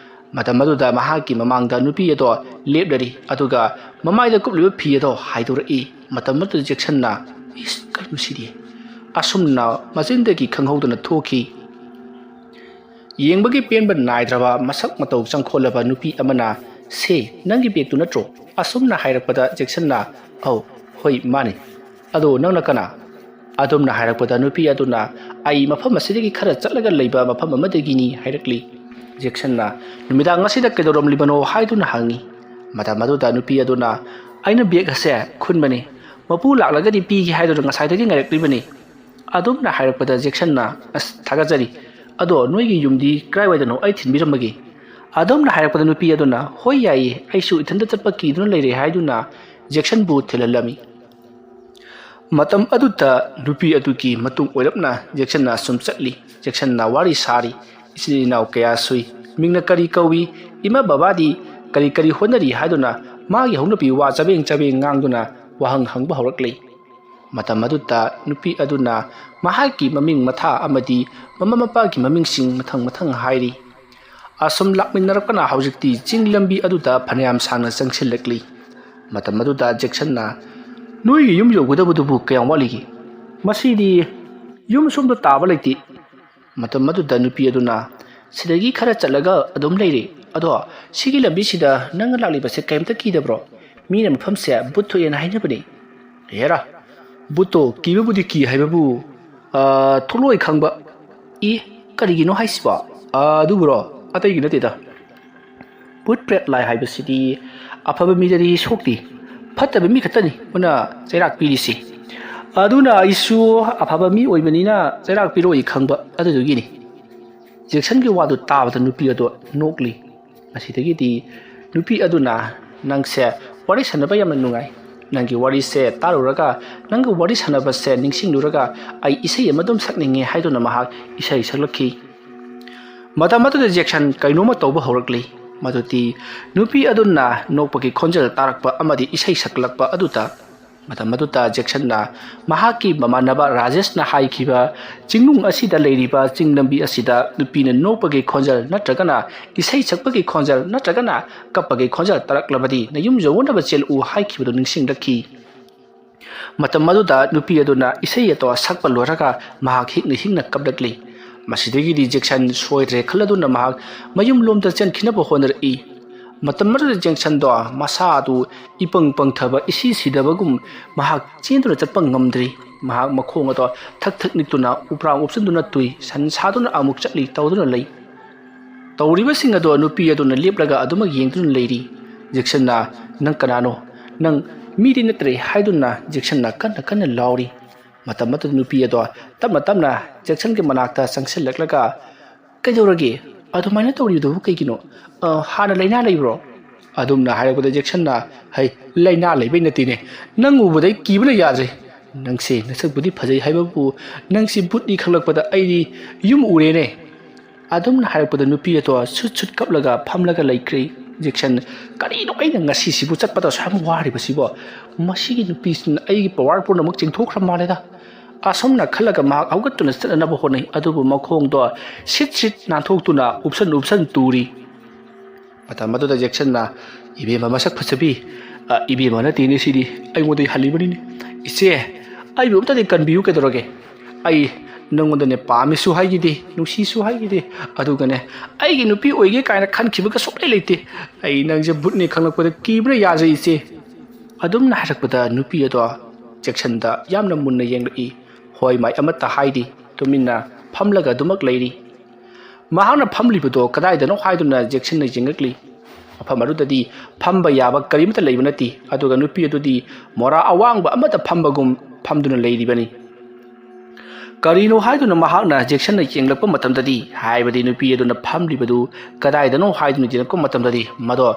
ꯃꯇꯝ ꯑꯗꯨꯗ ꯃꯍꯥꯛꯀꯤ ꯃꯃꯥꯡꯗ ꯅꯨꯄꯤ ꯑꯗꯣ ꯂꯦꯞꯂꯔꯤ, ꯑꯗꯨꯒ ꯃꯃꯥꯏꯗ ꯀꯨꯞꯂꯤꯕ ꯐꯤ ꯑꯗꯣ ꯍꯥꯏꯗꯣꯔꯛꯏ꯫ ꯃꯇꯝ ꯑꯗꯨꯗ ꯖꯦꯛꯁꯟꯅ, "ꯏꯁ, ꯀꯩꯅꯣ ꯁꯤꯗꯤ?" ꯑꯁꯨꯝꯅ ꯃꯆꯤꯟꯗꯒꯤ ꯈꯪꯍꯧꯗꯅ ꯊꯣꯛꯈꯤ꯫ ꯌꯦꯡꯕꯒꯤ ꯄꯦꯟꯕ ꯅꯥꯏꯗ꯭ꯔꯕ ꯃꯁꯛ ꯃꯇꯧ ꯆꯪꯈꯣꯜꯂꯕ ꯅꯨꯄꯤ ꯑꯃꯅ, "ꯁꯦ, ꯅꯪꯒꯤ ꯕꯦꯒꯇꯨ ꯅꯠꯇ꯭ꯔꯣ?" ꯑꯁꯨꯝꯅ ꯍꯥꯏꯔꯛꯄꯗ ꯖꯦꯛꯁꯟꯅ, "ꯑꯧ, ꯍꯣꯏ, ꯃꯥꯅꯤ꯫ ꯑꯗꯣ ꯅꯪꯅ ꯀꯅꯥ?" ꯑꯗꯨꯝꯅ ꯍꯥꯏꯔꯛꯄꯗ ꯅꯨꯄꯤ ꯑꯗꯨꯅ, "ꯑꯩ ꯃꯐꯝ ꯑꯁꯤꯗꯒꯤ ꯈꯔ ꯆꯠꯂꯒ ꯂꯩꯕ ꯃꯐꯝ ꯑꯃꯗꯒꯤꯅꯤ" ꯍꯥꯏꯔꯛꯂꯤ꯫ ꯖꯦꯛꯁꯟꯅ ꯅꯨꯃꯤꯗꯥꯡ ꯑꯁꯤꯗ ꯀꯩꯗꯧꯔꯝꯂꯤꯕꯅꯣ ꯍꯥꯏꯗꯨꯅ ꯍꯪꯉꯤ꯫ ꯃꯇꯝ ꯑꯗꯨꯗ ꯅꯨꯄꯤ ꯑꯗꯨꯅ, "ꯑꯩꯅ ꯕꯦꯒ ꯑꯁꯦ ꯈꯨꯟꯕꯅꯤ, ꯃꯄꯨ ꯂꯥꯛꯂꯒꯗꯤ ꯄꯤꯒꯦ ꯍꯥꯏꯗꯨꯅ ꯉꯁꯥꯏꯗꯒꯤ ꯉꯥꯏꯔꯛꯂꯤꯕꯅꯤ꯫ ꯑꯗꯣꯝꯅ ꯍꯥꯏꯔꯛꯄꯗ ꯖꯦꯛꯁꯟꯅ, ꯑꯁ, ꯊꯥꯒꯠꯆꯔꯤ꯫ ꯑꯗꯣ ꯅꯣꯏꯒꯤ ꯌꯨꯝꯗꯤ ꯀꯗꯥꯏꯋꯥꯏꯗꯅꯣ? ꯑꯩ ꯊꯤꯟꯕꯤꯔꯝꯃꯒꯦ꯫" ꯑꯗꯣꯝꯅ ꯍꯥꯏꯔꯛꯄꯗ ꯅꯨꯄꯤ ꯑꯗꯨꯅ, "ꯍꯣꯏ, ꯌꯥꯏꯌꯦ, ꯑꯩꯁꯨ ꯏꯊꯟꯇ ꯆꯠꯄ ꯀꯤꯗꯨꯅ ꯂꯩꯔꯦ" ꯍꯥꯏꯗꯨꯅ ꯖꯦꯛꯁꯟꯕꯨ ꯊꯤꯜꯍꯜꯂꯝꯃꯤ꯫ ꯃꯇꯝ ꯑꯗꯨꯗ ꯅꯨꯄꯤ ꯑꯗꯨꯒꯤ ꯃꯇꯨꯡ ꯑꯣꯏꯔꯞꯅ ꯖꯦꯛꯁꯟꯅ ꯁꯨꯝ ꯆꯠꯂꯤ꯫ ꯖꯦꯛꯁꯟꯅ ꯋꯥꯔꯤ ꯁꯥꯔꯤ꯫ ꯏꯆꯤꯜ ꯏꯅꯥꯎ ꯀꯌꯥ ꯁꯨꯏ, ꯃꯤꯡꯅ ꯀꯔꯤ ꯀꯧꯏ, ꯏꯃꯥ ꯕꯕꯥꯗꯤ ꯀꯔꯤ ꯀꯔꯤ ꯍꯣꯠꯅꯔꯤ ꯍꯥꯏꯗꯨꯅ ꯃꯥꯒꯤ ꯍꯧꯅꯕꯤ ꯋꯥ ꯆꯕꯦꯡ ꯆꯕꯦꯡ ꯉꯥꯡꯗꯨꯅ ꯋꯥꯍꯪ ꯍꯪꯕ ꯍꯧꯔꯛꯂꯤ꯫ ꯃꯇꯝ ꯑꯗꯨꯗ ꯅꯨꯄꯤ ꯑꯗꯨꯅ ꯃꯍꯥꯛꯀꯤ ꯃꯃꯤꯡ ꯃꯊꯥ ꯑꯃꯗꯤ ꯃꯃꯥ ꯃꯄꯥꯒꯤ ꯃꯃꯤꯡꯁꯤꯡ ꯃꯊꯪ ꯃꯊꯪ ꯍꯥꯏꯔꯤ꯫ ꯑꯁꯨꯝ ꯂꯥꯛꯃꯤꯟꯅꯔꯛꯄꯅ ꯍꯧꯖꯤꯛꯇꯤ ꯆꯤꯡ ꯂꯝꯕꯤ ꯑꯗꯨꯗ ꯐꯅꯌꯥꯝ ꯁꯥꯡꯅ ꯆꯪꯁꯤꯜꯂꯛꯂꯤ꯫ ꯃꯇꯝ ꯑꯗꯨꯗ ꯖꯦꯛꯁꯟꯅ, "ꯅꯣꯏꯒꯤ ꯌꯨꯝ ꯌꯧꯒꯗꯕꯗꯨꯕꯨ ꯀꯌꯥꯝ ꯋꯥꯠꯂꯤꯒꯦ? ꯃꯁꯤꯗꯤ ꯌꯨꯝ ꯁꯣꯝꯗ ꯇꯥꯕ ꯂꯩꯇꯦ꯫" ꯃꯇꯝ ꯑꯗꯨꯗ ꯅꯨꯄꯤ ꯑꯗꯨꯅ, "ꯁꯤꯗꯒꯤ ꯈꯔ ꯆꯠꯂꯒ ꯑꯗꯨꯝ ꯂꯩꯔꯦ꯫ ꯑꯗꯣ ꯁꯤꯒꯤ ꯂꯝꯕꯤꯁꯤꯗ ꯅꯪꯅ ꯂꯥꯛꯂꯤꯕꯁꯦ ꯀꯔꯤꯝꯇ ꯀꯤꯗꯕ꯭ꯔꯣ? ꯃꯤꯅ ꯃꯐꯝꯁꯦ ꯚꯨꯠ ꯊꯣꯛꯑꯦꯅ ꯍꯥꯏꯅꯕꯅꯦ꯫" "ꯍꯦꯔꯥ, ꯚꯨꯠꯇꯣ ꯀꯤꯕꯕꯨꯗꯤ ꯀꯤ ꯍꯥꯏꯕꯕꯨ, ꯑ, ꯊꯣꯛꯂꯛꯑꯣꯏ ꯈꯪꯕ꯫" "ꯏ, ꯀꯔꯤꯒꯤꯅꯣ ꯍꯥꯏꯁꯤꯕꯣ?" "ꯑ, ꯑꯗꯨꯕꯨꯔꯣ, ꯑꯇꯩꯒꯤ ꯅꯠꯇꯦꯗ꯫ ꯚꯨꯠ ꯄ꯭ꯔꯦꯠ ꯂꯥꯏ ꯍꯥꯏꯕꯁꯤꯗꯤ ꯑꯐꯕ ꯃꯤꯗꯗꯤ ꯁꯣꯛꯇꯦ, ꯐꯠꯇꯕ ꯃꯤ ꯈꯛꯇꯅꯤ ꯃꯣꯏꯅ ꯆꯩꯔꯥꯛ ꯄꯤꯔꯤꯁꯤ꯫ ꯑꯗꯨꯅ ꯑꯩꯁꯨ ꯑꯐꯕ ꯃꯤ ꯑꯣꯏꯕꯅꯤꯅ ꯆꯩꯔꯥꯛ ꯄꯤꯔꯛꯑꯣꯏ ꯈꯪꯕ, ꯑꯗꯨꯗꯨꯒꯤꯅꯤ꯫" ꯖꯦꯛꯁꯟꯒꯤ ꯋꯥꯗꯨ ꯇꯥꯕꯗ ꯅꯨꯄꯤ ꯑꯗꯨ ꯅꯣꯛꯂꯤ꯫ ꯃꯁꯤꯗꯒꯤꯗꯤ ꯅꯨꯄꯤ ꯑꯗꯨꯅ, "ꯅꯪꯁꯦ ꯋꯥꯔꯤ ꯁꯥꯟꯅꯕ ꯌꯥꯝꯅ ꯅꯨꯡꯉꯥꯏ꯫ ꯅꯪꯒꯤ ꯋꯥꯔꯤꯁꯦ ꯇꯥꯔꯨꯔꯒ, ꯅꯪꯒ ꯋꯥꯔꯤ ꯁꯥꯟꯅꯕꯁꯦ ꯅꯤꯡꯁꯤꯡꯂꯨꯔꯒ ꯑꯩ ꯏꯁꯩ ꯑꯃ ꯑꯗꯨꯝ ꯁꯛꯅꯤꯡꯉꯦ" ꯍꯥꯏꯗꯨꯅ ꯃꯍꯥꯛ ꯏꯁꯩ ꯁꯛꯂꯛꯈꯤ꯫ ꯃꯇꯝ ꯑꯗꯨꯗ ꯖꯦꯛꯁꯟ ꯀꯩꯅꯣꯝꯃ ꯇꯧꯕ ꯍꯧꯔꯛꯂꯤ꯫ ꯃꯗꯨꯗꯤ ꯅꯨꯄꯤ ꯑꯗꯨꯅ ꯅꯣꯛꯄꯒꯤ ꯈꯣꯟꯖꯦꯜ ꯇꯥꯔꯛꯄ ꯑꯃꯗꯤ ꯏꯁꯩ ꯁꯛꯂꯛꯄ ꯑꯗꯨꯗ꯫ ꯃꯇꯝ ꯑꯗꯨꯗ ꯖꯦꯛꯁꯟꯅ ꯃꯍꯥꯛꯀꯤ ꯃꯃꯥꯟꯅꯕ ꯔꯥꯖꯦꯁꯅ ꯍꯥꯏꯈꯤꯕ, "ꯆꯤꯡꯅꯨꯡ ꯑꯁꯤꯗ ꯂꯩꯔꯤꯕ ꯆꯤꯡ ꯂꯝꯕꯤ ꯑꯁꯤꯗ ꯅꯨꯄꯤꯅ ꯅꯣꯛꯄꯒꯤ ꯈꯣꯟꯖꯦꯜ ꯅꯠꯇ꯭ꯔꯒꯅ ꯏꯁꯩ ꯁꯛꯄꯒꯤ ꯈꯣꯟꯖꯦꯜ ꯅꯠꯇ꯭ꯔꯒꯅ ꯀꯞꯄꯒꯤ ꯈꯣꯟꯖꯦꯜ ꯇꯥꯔꯛꯂꯕꯗꯤ ꯅꯌꯨꯝ ꯌꯧꯅꯅꯕ ꯆꯦꯜꯂꯨ" ꯍꯥꯏꯈꯤꯕꯗꯨ ꯅꯤꯡꯁꯤꯡꯂꯛꯈꯤ꯫ ꯃꯇꯝ ꯑꯗꯨꯗ ꯅꯨꯄꯤ ꯑꯗꯨꯅ ꯏꯁꯩ ꯑꯗꯣ ꯁꯛꯄ ꯂꯣꯏꯔꯒ ꯃꯍꯥꯛ ꯍꯤꯛꯅ ꯍꯤꯛꯅ ꯀꯞꯂꯛꯂꯤ꯫ ꯃꯁꯤꯗꯒꯤꯗꯤ ꯖꯦꯛꯁꯟ ꯁꯣꯏꯗ꯭ꯔꯦ ꯈꯜꯂꯗꯨꯅ ꯃꯍꯥꯛ ꯃꯌꯨꯝꯂꯣꯝꯗ ꯆꯦꯟꯈꯤꯅꯕ ꯍꯣꯠꯅꯔꯛꯏ꯫ ꯃꯇꯝ ꯑꯗꯨꯗ ꯖꯦꯛꯁꯟꯗꯣ ꯃꯁꯥ ꯑꯗꯨ ꯏꯄꯪ ꯄꯪꯊꯕ, ꯏꯁꯤ ꯁꯤꯗꯕꯒꯨꯝ ꯃꯍꯥꯛ ꯆꯦꯟꯗꯨꯅ ꯆꯠꯄ ꯉꯝꯗ꯭ꯔꯤ꯫ ꯃꯍꯥꯛ ꯃꯈꯣꯡ ꯑꯗꯣ ꯊꯛ ꯊꯛ ꯅꯤꯛꯇꯨꯅ ꯎꯄ꯭ꯔꯥꯡ ꯎꯞꯁꯤꯟꯗꯨꯅ ꯇꯨꯏ ꯁꯟ ꯁꯥꯗꯨꯅ ꯑꯃꯨꯛ ꯆꯠꯂꯤ ꯇꯧꯗꯨꯅ ꯂꯩ꯫ ꯇꯧꯔꯤꯕꯁꯤꯡ ꯑꯗꯣ ꯅꯨꯄꯤ ꯑꯗꯨꯅ ꯂꯦꯞꯂꯒ ꯑꯗꯨꯃꯛ ꯌꯦꯡꯗꯨꯅ ꯂꯩꯔꯤ꯫ ꯖꯦꯛꯁꯟꯅ, "ꯅꯪ ꯀꯅꯥꯅꯣ? ꯅꯪ ꯃꯤꯗꯤ ꯅꯠꯇ꯭ꯔꯦ" ꯍꯥꯏꯗꯨꯅ ꯖꯦꯛꯁꯟꯅ ꯀꯟꯅ ꯀꯟꯅ ꯂꯥꯎꯔꯤ꯫ ꯃꯇꯝ ꯑꯗꯨꯗ ꯅꯨꯄꯤ ꯑꯗꯣ ꯇꯞꯅ ꯇꯞꯅ ꯖꯦꯛꯁꯟꯒꯤ ꯃꯅꯥꯛꯇ ꯆꯪꯁꯤꯜꯂꯛꯂꯒ, "ꯀꯩꯗꯧꯔꯒꯦ? ꯑꯗꯨꯃꯥꯏꯅ ꯇꯧꯔꯤꯕꯗꯨꯕꯨ ꯀꯩꯒꯤꯅꯣ? ꯑ, ꯍꯥꯟꯅ ꯂꯥꯏꯅꯥ ꯂꯩꯕ꯭ꯔꯣ?" ꯑꯗꯨꯝꯅ ꯍꯥꯏꯔꯛꯄꯗ ꯖꯦꯛꯁꯟꯅ, "ꯍꯩ, ꯂꯥꯏꯅꯥ ꯂꯩꯕꯩ ꯅꯠꯇꯦꯅꯦ, ꯅꯪ ꯎꯕꯗꯩ ꯀꯤꯕꯅ ꯌꯥꯗ꯭ꯔꯦ꯫ ꯅꯪꯁꯦ ꯅꯁꯛꯄꯨꯗꯤ ꯐꯖꯩ ꯍꯥꯏꯕꯕꯨ, ꯅꯪꯁꯤ ꯕꯨꯠꯅꯤ ꯈꯪꯂꯛꯄꯗ ꯑꯩꯗꯤ ꯌꯨꯝ ꯎꯔꯦꯅꯦ"꯫ ꯑꯗꯨꯝꯅ ꯍꯥꯏꯔꯛꯄꯗ ꯅꯨꯄꯤ ꯑꯗꯣ ꯁꯨꯠ ꯁꯨꯠ ꯀꯞꯂꯒ ꯐꯝꯂꯒ ꯂꯩꯈ꯭ꯔꯦ꯫ ꯖꯦꯛꯁꯟ, "ꯀꯔꯤꯅꯣ ꯑꯩꯅ ꯉꯁꯤꯁꯤꯕꯨ ꯆꯠꯄꯗ ꯑꯁꯨꯛ ꯌꯥꯝ ꯋꯥꯔꯤꯕꯁꯤꯕꯣ? ꯃꯁꯤꯒꯤ ꯅꯨꯄꯤꯁꯤꯅ ꯑꯩꯒꯤ ꯄꯋꯥꯔ ꯄꯨꯝꯅꯃꯛ ꯆꯤꯡꯊꯣꯛꯈ꯭ꯔ ꯃꯥꯜꯂꯦꯗ"꯫ ꯑꯁꯨꯝꯅ ꯈꯜꯂꯒ ꯃꯍꯥꯛ ꯍꯧꯒꯠꯇꯨꯅ ꯆꯠꯅꯅꯕ ꯍꯣꯠꯅꯩ, ꯑꯗꯨꯕꯨ ꯃꯈꯣꯡꯗꯣ ꯁꯤꯠ ꯁꯤꯠ ꯅꯥꯟꯊꯣꯛꯇꯨꯅ ꯎꯞꯁꯟ ꯎꯞꯁꯟ ꯇꯨꯔꯤ꯫ ꯃꯇꯝ ꯑꯗꯨꯗ ꯖꯦꯛꯁꯟꯅ, "ꯏꯕꯦꯝꯃ ꯃꯁꯛ ꯐꯖꯕꯤ, ꯑ, ꯏꯕꯦꯝꯃ ꯅꯠꯇꯦꯅꯦ ꯁꯤꯗꯤ, ꯑꯩꯉꯣꯟꯗ ꯍꯜꯂꯤꯕꯅꯤꯅꯦ꯫ ꯏꯆꯦ, ꯑꯩꯕꯨ ꯑꯝꯇꯗꯤ ꯀꯟꯕꯤꯌꯨ ꯀꯩꯗꯧꯔꯒꯦ? ꯑꯩ ꯅꯪꯉꯣꯟꯗꯅꯦ ꯄꯥꯝꯃꯤꯁꯨ ꯍꯥꯏꯈꯤꯗꯦ, ꯅꯨꯡꯁꯤꯁꯨ ꯍꯥꯏꯈꯤꯗꯦ, ꯑꯗꯨꯒꯅꯦ ꯑꯩꯒꯤ ꯅꯨꯄꯤ ꯑꯣꯏꯒꯦ ꯀꯥꯏꯅ ꯈꯟꯈꯤꯕꯒ ꯁꯨꯡꯂꯩ ꯂꯩꯇꯦ꯫ ꯑꯩ ꯅꯪꯁꯦ ꯕꯨꯠꯅꯤ ꯈꯪꯂꯛꯄꯗ ꯀꯤꯕꯅ ꯌꯥꯖꯩ ꯏꯆꯦ"꯫ ꯑꯗꯨꯝꯅ ꯍꯥꯏꯔꯛꯄꯗ ꯅꯨꯄꯤ ꯑꯗꯣ ꯖꯦꯛꯁꯟꯗ ꯌꯥꯝꯅ ꯃꯨꯟꯅ ꯌꯦꯡꯂꯛꯏ꯫ ꯍꯣꯏ ꯃꯥꯏ ꯑꯃꯠꯇ ꯍꯥꯏꯗꯦ, ꯇꯨꯃꯤꯟꯅ ꯐꯝꯂꯒ ꯑꯗꯨꯃꯛ ꯂꯩꯔꯤ꯫ ꯃꯍꯥꯛꯅ ꯐꯝꯂꯤꯕꯗꯣ ꯀꯗꯥꯏꯗꯅꯣ ꯍꯥꯏꯗꯨꯅ ꯖꯦꯛꯁꯟꯅ ꯌꯦꯡꯂꯛꯂꯤ꯫ ꯃꯐꯝ ꯑꯗꯨꯗꯗꯤ ꯐꯝꯕ ꯌꯥꯕ ꯀꯔꯤꯃꯠꯇ ꯂꯩꯕ ꯅꯠꯇꯦ, ꯑꯗꯨꯒ ꯅꯨꯄꯤ ꯑꯗꯨꯗꯤ ꯃꯣꯔꯥ ꯑꯋꯥꯡꯕ ꯑꯃꯗ ꯐꯝꯕꯒꯨꯝ ꯐꯝꯗꯨꯅ ꯂꯩꯔꯤꯕꯅꯤ꯫ ꯀꯔꯤꯅꯣ ꯍꯥꯏꯗꯨꯅ ꯃꯍꯥꯛꯅ ꯖꯦꯛꯁꯟꯅ ꯌꯦꯡꯂꯛꯄ ꯃꯇꯝꯗꯗꯤ, ꯍꯥꯏꯕꯗꯤ ꯅꯨꯄꯤ ꯑꯗꯨꯅ ꯐꯝꯂꯤꯕꯗꯨ ꯀꯗꯥꯏꯗꯅꯣ ꯍꯥꯏꯗꯨꯅ ꯌꯦꯡꯂꯛꯄ ꯃꯇꯝꯗꯗꯤ, ꯃꯗꯣ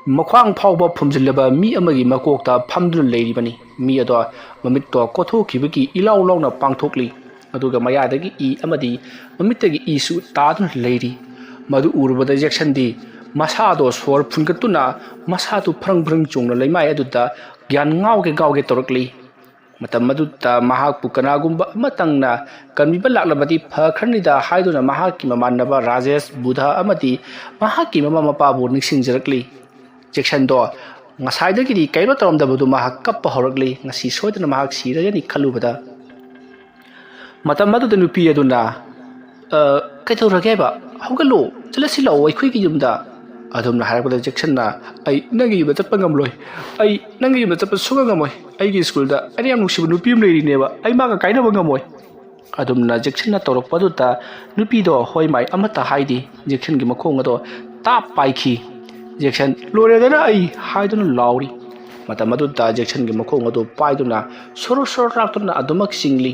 ꯃꯈ꯭ꯋꯥꯡ ꯐꯥꯎꯕ ꯐꯨꯝꯖꯤꯜꯂꯕ ꯃꯤ ꯑꯃꯒꯤ ꯃꯀꯣꯛꯇ ꯐꯝꯗꯨꯅ ꯂꯩꯔꯤꯕꯅꯤ꯫ ꯃꯤ ꯑꯗꯣ ꯃꯃꯤꯠꯇꯣ ꯀꯣꯊꯣꯛꯈꯤꯕꯒꯤ ꯏꯂꯥꯎ ꯂꯥꯎꯅ ꯄꯥꯡꯊꯣꯛꯂꯤ꯫ ꯑꯗꯨꯒ ꯃꯌꯥꯗꯒꯤ ꯏ ꯑꯃꯗꯤ ꯃꯃꯤꯠꯇꯒꯤ ꯏꯁꯨ ꯇꯥꯗꯨꯅ ꯂꯩꯔꯤ꯫ ꯃꯗꯨ ꯎꯔꯨꯕꯗ ꯖꯦꯛꯁꯟꯗꯤ ꯃꯁꯥꯗꯣ ꯁꯣꯔ ꯐꯨꯟꯒꯠꯇꯨꯅ ꯃꯁꯥꯗꯨ ꯐ꯭ꯔꯪ ꯐ꯭ꯔꯪ ꯆꯣꯡꯅ ꯂꯩꯃꯥꯏ ꯑꯗꯨꯗ ꯒ꯭ꯌꯥꯟ ꯉꯥꯎꯒꯦ ꯉꯥꯎꯒꯦ ꯇꯧꯔꯛꯂꯤ꯫ ꯃꯇꯝ ꯑꯗꯨꯗ ꯃꯍꯥꯛꯄꯨ ꯀꯅꯥꯒꯨꯝꯕ ꯑꯃꯇꯪꯅ ꯀꯟꯕꯤꯕ ꯂꯥꯛꯂꯕꯗꯤ ꯐꯈ꯭ꯔꯅꯤꯗ ꯍꯥꯏꯗꯨꯅ ꯃꯍꯥꯛꯀꯤ ꯃꯃꯥꯟꯅꯕ ꯔꯥꯖꯦꯁ, ꯕꯨꯙ ꯑꯃꯗꯤ ꯃꯍꯥꯛꯀꯤ ꯃꯃꯥ ꯃꯄꯥꯕꯨ ꯅꯤꯡꯁꯤꯡꯖꯔꯛꯂꯤ꯫ ꯖꯦꯛꯁꯟꯗꯣ ꯉꯁꯥꯏꯗꯒꯤꯗꯤ ꯀꯩꯅꯣ ꯇꯧꯔꯝꯗꯕꯗꯨ ꯃꯍꯥꯛ ꯀꯞꯄ ꯍꯧꯔꯛꯂꯤ꯫ ꯉꯁꯤ ꯁꯣꯏꯗꯅ ꯃꯍꯥꯛ ꯁꯤꯔꯒꯅꯤ ꯈꯜꯂꯨꯕꯗ꯫ ꯃꯇꯝ ꯑꯗꯨꯗ ꯅꯨꯄꯤ ꯑꯗꯨꯅ, "ꯑ, ꯀꯩꯗꯧꯔꯒꯦ ꯍꯥꯏꯕ? ꯍꯧꯒꯠꯂꯣ, ꯆꯠꯂꯁꯤ ꯂꯥꯛꯑꯣ ꯑꯩꯈꯣꯏꯒꯤ ꯌꯨꯝꯗ"꯫ ꯑꯗꯨꯝꯅ ꯍꯥꯏꯔꯛꯄꯗ ꯖꯦꯛꯁꯟꯅ, "ꯑꯩ ꯅꯪꯒꯤ ꯌꯨꯝꯗ ꯆꯠꯄ ꯉꯝꯂꯣꯏ꯫ ꯑꯩ ꯅꯪꯒꯤ ꯌꯨꯝꯗ ꯆꯠꯄ ꯁꯨꯡꯉꯝ ꯉꯝꯃꯣꯏ꯫ ꯑꯩꯒꯤ ꯁ꯭ꯀꯨꯜꯗ ꯑꯩꯅ ꯌꯥꯝ ꯅꯨꯡꯁꯤꯕ ꯅꯨꯄꯤ ꯑꯃ ꯂꯩꯔꯤꯅꯦꯕ꯫ ꯑꯩ ꯃꯥꯒ ꯀꯥꯏꯅꯕ ꯉꯝꯃꯣꯏ"꯫ ꯑꯗꯨꯝꯅ ꯖꯦꯛꯁꯟꯅ ꯇꯧꯔꯛꯄꯗꯨꯗ ꯅꯨꯄꯤꯗꯣ ꯍꯣꯏ ꯃꯥꯏ ꯑꯃꯠꯇ ꯍꯥꯏꯗꯦ꯫ ꯖꯦꯛꯁꯟꯒꯤ ꯃꯈꯣꯡ ꯑꯗꯣ ꯇꯥꯞ ꯄꯥꯏꯈꯤ꯫ ꯖꯦꯛꯁꯟ, "ꯂꯣꯏꯔꯦꯗꯅ ꯑꯩ!" ꯍꯥꯏꯗꯨꯅ ꯂꯥꯎꯔꯤ꯫ ꯃꯇꯝ ꯑꯗꯨꯗ ꯖꯦꯛꯁꯟꯒꯤ ꯃꯈꯣꯡ ꯑꯗꯨ ꯄꯥꯏꯗꯨꯅ ꯁꯣꯔꯣ ꯁꯣꯔꯣ ꯂꯥꯛꯇꯨꯅ ꯑꯗꯨꯃꯛ ꯆꯤꯡꯂꯤ꯫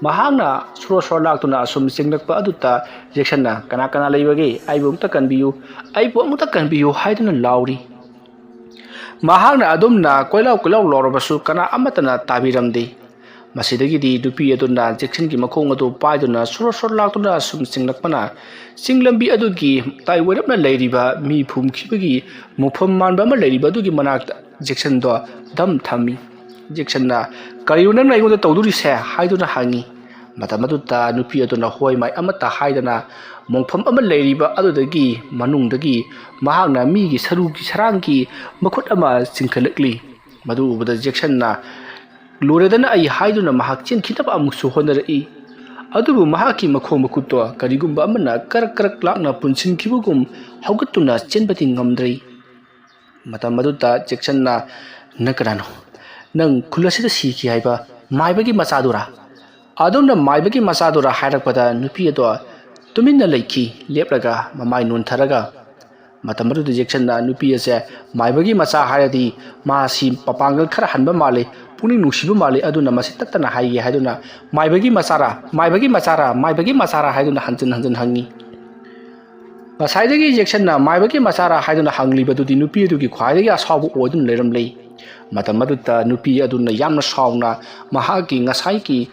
ꯃꯍꯥꯛꯅ ꯁꯣꯔꯣ ꯁꯣꯔꯣ ꯂꯥꯛꯇꯨꯅ ꯑꯁꯨꯝ ꯆꯤꯡꯂꯛꯄ ꯑꯗꯨꯗ ꯖꯦꯛꯁꯟꯅ, "ꯀꯅꯥ ꯀꯅꯥ ꯂꯩꯕꯒꯦ? ꯑꯩꯕꯨ ꯑꯃꯨꯛꯇ ꯀꯟꯕꯤꯌꯨ, ꯑꯩꯕꯨ ꯑꯃꯨꯛꯇ ꯀꯟꯕꯤꯌꯨ" ꯍꯥꯏꯗꯨꯅ ꯂꯥꯎꯔꯤ꯫ ꯃꯍꯥꯛꯅ ꯑꯗꯨꯝꯅ ꯀꯣꯏꯂꯥꯎ ꯀꯣꯏꯂꯥꯎ ꯂꯥꯎꯔꯕꯁꯨ ꯀꯅꯥ ꯑꯃꯠꯇꯅ ꯇꯥꯕꯤꯔꯝꯗꯦ꯫ ꯃꯁꯤꯗꯒꯤꯗꯤ ꯅꯨꯄꯤ ꯑꯗꯨꯅ ꯖꯦꯛꯁꯟꯒꯤ ꯃꯈꯣꯡ ꯑꯗꯨ ꯄꯥꯏꯗꯨꯅ ꯁꯣꯔꯣ ꯁꯣꯔꯣ ꯂꯥꯛꯇꯨꯅ ꯑꯁꯨꯝ ꯆꯤꯡꯂꯛꯄꯅ, ꯆꯤꯡ ꯂꯝꯕꯤ ꯑꯗꯨꯒꯤ ꯃꯇꯥꯏ ꯑꯣꯏꯔꯞꯅ ꯂꯩꯔꯤꯕ ꯃꯤ ꯐꯨꯝꯈꯤꯕꯒꯤ ꯃꯣꯡꯐꯝ ꯃꯥꯟꯕ ꯑꯃ ꯂꯩꯔꯤꯕ ꯑꯗꯨꯒꯤ ꯃꯅꯥꯛꯇ ꯖꯦꯛꯁꯟꯗꯣ ꯗꯝ ꯊꯝꯃꯤ꯫ ꯖꯦꯛꯁꯟꯅ, "ꯀꯔꯤꯅꯣ ꯅꯪꯅ ꯑꯩꯉꯣꯟꯗ ꯇꯧꯗꯣꯔꯤꯁꯦ?" ꯍꯥꯏꯗꯨꯅ ꯍꯪꯉꯤ꯫ ꯃꯇꯝ ꯑꯗꯨꯗ ꯅꯨꯄꯤ ꯑꯗꯨꯅ ꯍꯣꯏ ꯃꯥꯏ ꯑꯃꯠꯇ ꯍꯥꯏꯗꯅ ꯃꯣꯡꯐꯝ ꯑꯃ ꯂꯩꯔꯤꯕ ꯑꯗꯨꯗꯒꯤ ꯃꯅꯨꯡꯗꯒꯤ ꯃꯍꯥꯛꯅ ꯃꯤꯒꯤ ꯁꯔꯨꯒꯤ ꯁꯔꯥꯡꯒꯤ ꯃꯈꯨꯠ ꯑꯃ ꯆꯤꯡꯈꯠꯂꯛꯂꯤ꯫ ꯃꯗꯨ ꯎꯕꯗ ꯖꯦꯛꯁꯟꯅ, "ꯂꯣꯏꯔꯦꯗꯅ ꯑꯩ" ꯍꯥꯏꯗꯨꯅ ꯃꯍꯥꯛ ꯆꯦꯟꯈꯤꯅꯕ ꯑꯃꯨꯛꯁꯨ ꯍꯣꯠꯅꯔꯛꯏ꯫ ꯑꯗꯨꯕꯨ ꯃꯍꯥꯛꯀꯤ ꯃꯈꯣꯡ ꯃꯈꯨꯠꯇꯣ ꯀꯔꯤꯒꯨꯝꯕ ꯑꯃꯅ ꯀꯔꯛ ꯀꯔꯛ ꯂꯥꯛꯅ ꯄꯨꯟꯁꯤꯟꯈꯤꯕꯒꯨꯝ ꯍꯧꯒꯠꯇꯨꯅ ꯆꯦꯟꯕꯗꯤ ꯉꯝꯗ꯭ꯔꯤ꯫ ꯃꯇꯝ ꯑꯗꯨꯗ ꯖꯦꯛꯁꯟꯅ, "ꯅꯪ ꯀꯅꯥꯅꯣ? ꯅꯪ ꯈꯨꯜ ꯑꯁꯤꯗ ꯁꯤꯈꯤ ꯍꯥꯏꯕ ꯃꯥꯏꯕꯒꯤ ꯃꯆꯥꯗꯨꯔꯥ?" ꯑꯗꯣꯝꯅ ꯃꯥꯏꯕꯒꯤ ꯃꯆꯥꯗꯨꯔꯥ ꯍꯥꯏꯔꯛꯄꯗ ꯅꯨꯄꯤ ꯑꯗꯣ ꯇꯨꯃꯤꯟꯅ ꯂꯩꯈꯤ, ꯂꯦꯞꯂꯒ ꯃꯃꯥꯏ ꯅꯣꯟꯊꯔꯒ꯫ ꯃꯇꯝ ꯑꯗꯨꯗ ꯖꯦꯛꯁꯟꯅ ꯅꯨꯄꯤ ꯑꯁꯦ, "ꯃꯥꯏꯕꯒꯤ ꯃꯆꯥ ꯍꯥꯏꯔꯗꯤ ꯃꯥꯁꯤ ꯃꯄꯥꯡꯒꯜ ꯈꯔ ꯍꯟꯕ ꯃꯥꯜꯂꯤ, ꯄꯨꯛꯅꯤꯡ ꯅꯨꯡꯁꯤꯕ ꯃꯥꯜꯂꯤ, ꯑꯗꯨꯅ ꯃꯁꯤ ꯇꯠꯇꯅ ꯍꯥꯏꯒꯦ" ꯍꯥꯏꯗꯨꯅ, "ꯃꯥꯏꯕꯒꯤ ꯃꯆꯥꯔꯥ? ꯃꯥꯏꯕꯒꯤ ꯃꯆꯥꯔꯥ? ꯃꯥꯏꯕꯒꯤ ꯃꯆꯥꯔꯥ?" ꯍꯥꯏꯗꯨꯅ ꯍꯟꯖꯤꯟ ꯍꯟꯖꯤꯟ ꯍꯪꯉꯤ꯫ ꯉꯁꯥꯏꯗꯒꯤ ꯖꯦꯛꯁꯟꯅ "ꯃꯥꯏꯕꯒꯤ ꯃꯆꯥꯔꯥ?" ꯍꯥꯏꯗꯨꯅ ꯍꯪꯂꯤꯕꯗꯨꯗꯤ ꯅꯨꯄꯤ ꯑꯗꯨꯒꯤ ꯈ꯭ꯋꯥꯏꯗꯒꯤ ꯑꯁꯥꯎꯕ ꯑꯣꯏꯗꯨꯅ ꯂꯩꯔꯝꯂꯦ꯫ ꯃꯇꯝ ꯑꯗꯨꯗ ꯅꯨꯄꯤ ꯑꯗꯨꯅ ꯌꯥꯝꯅ ꯁꯥꯎꯅ ꯃꯍꯥꯛꯀꯤ ꯉꯁꯥꯏꯒꯤ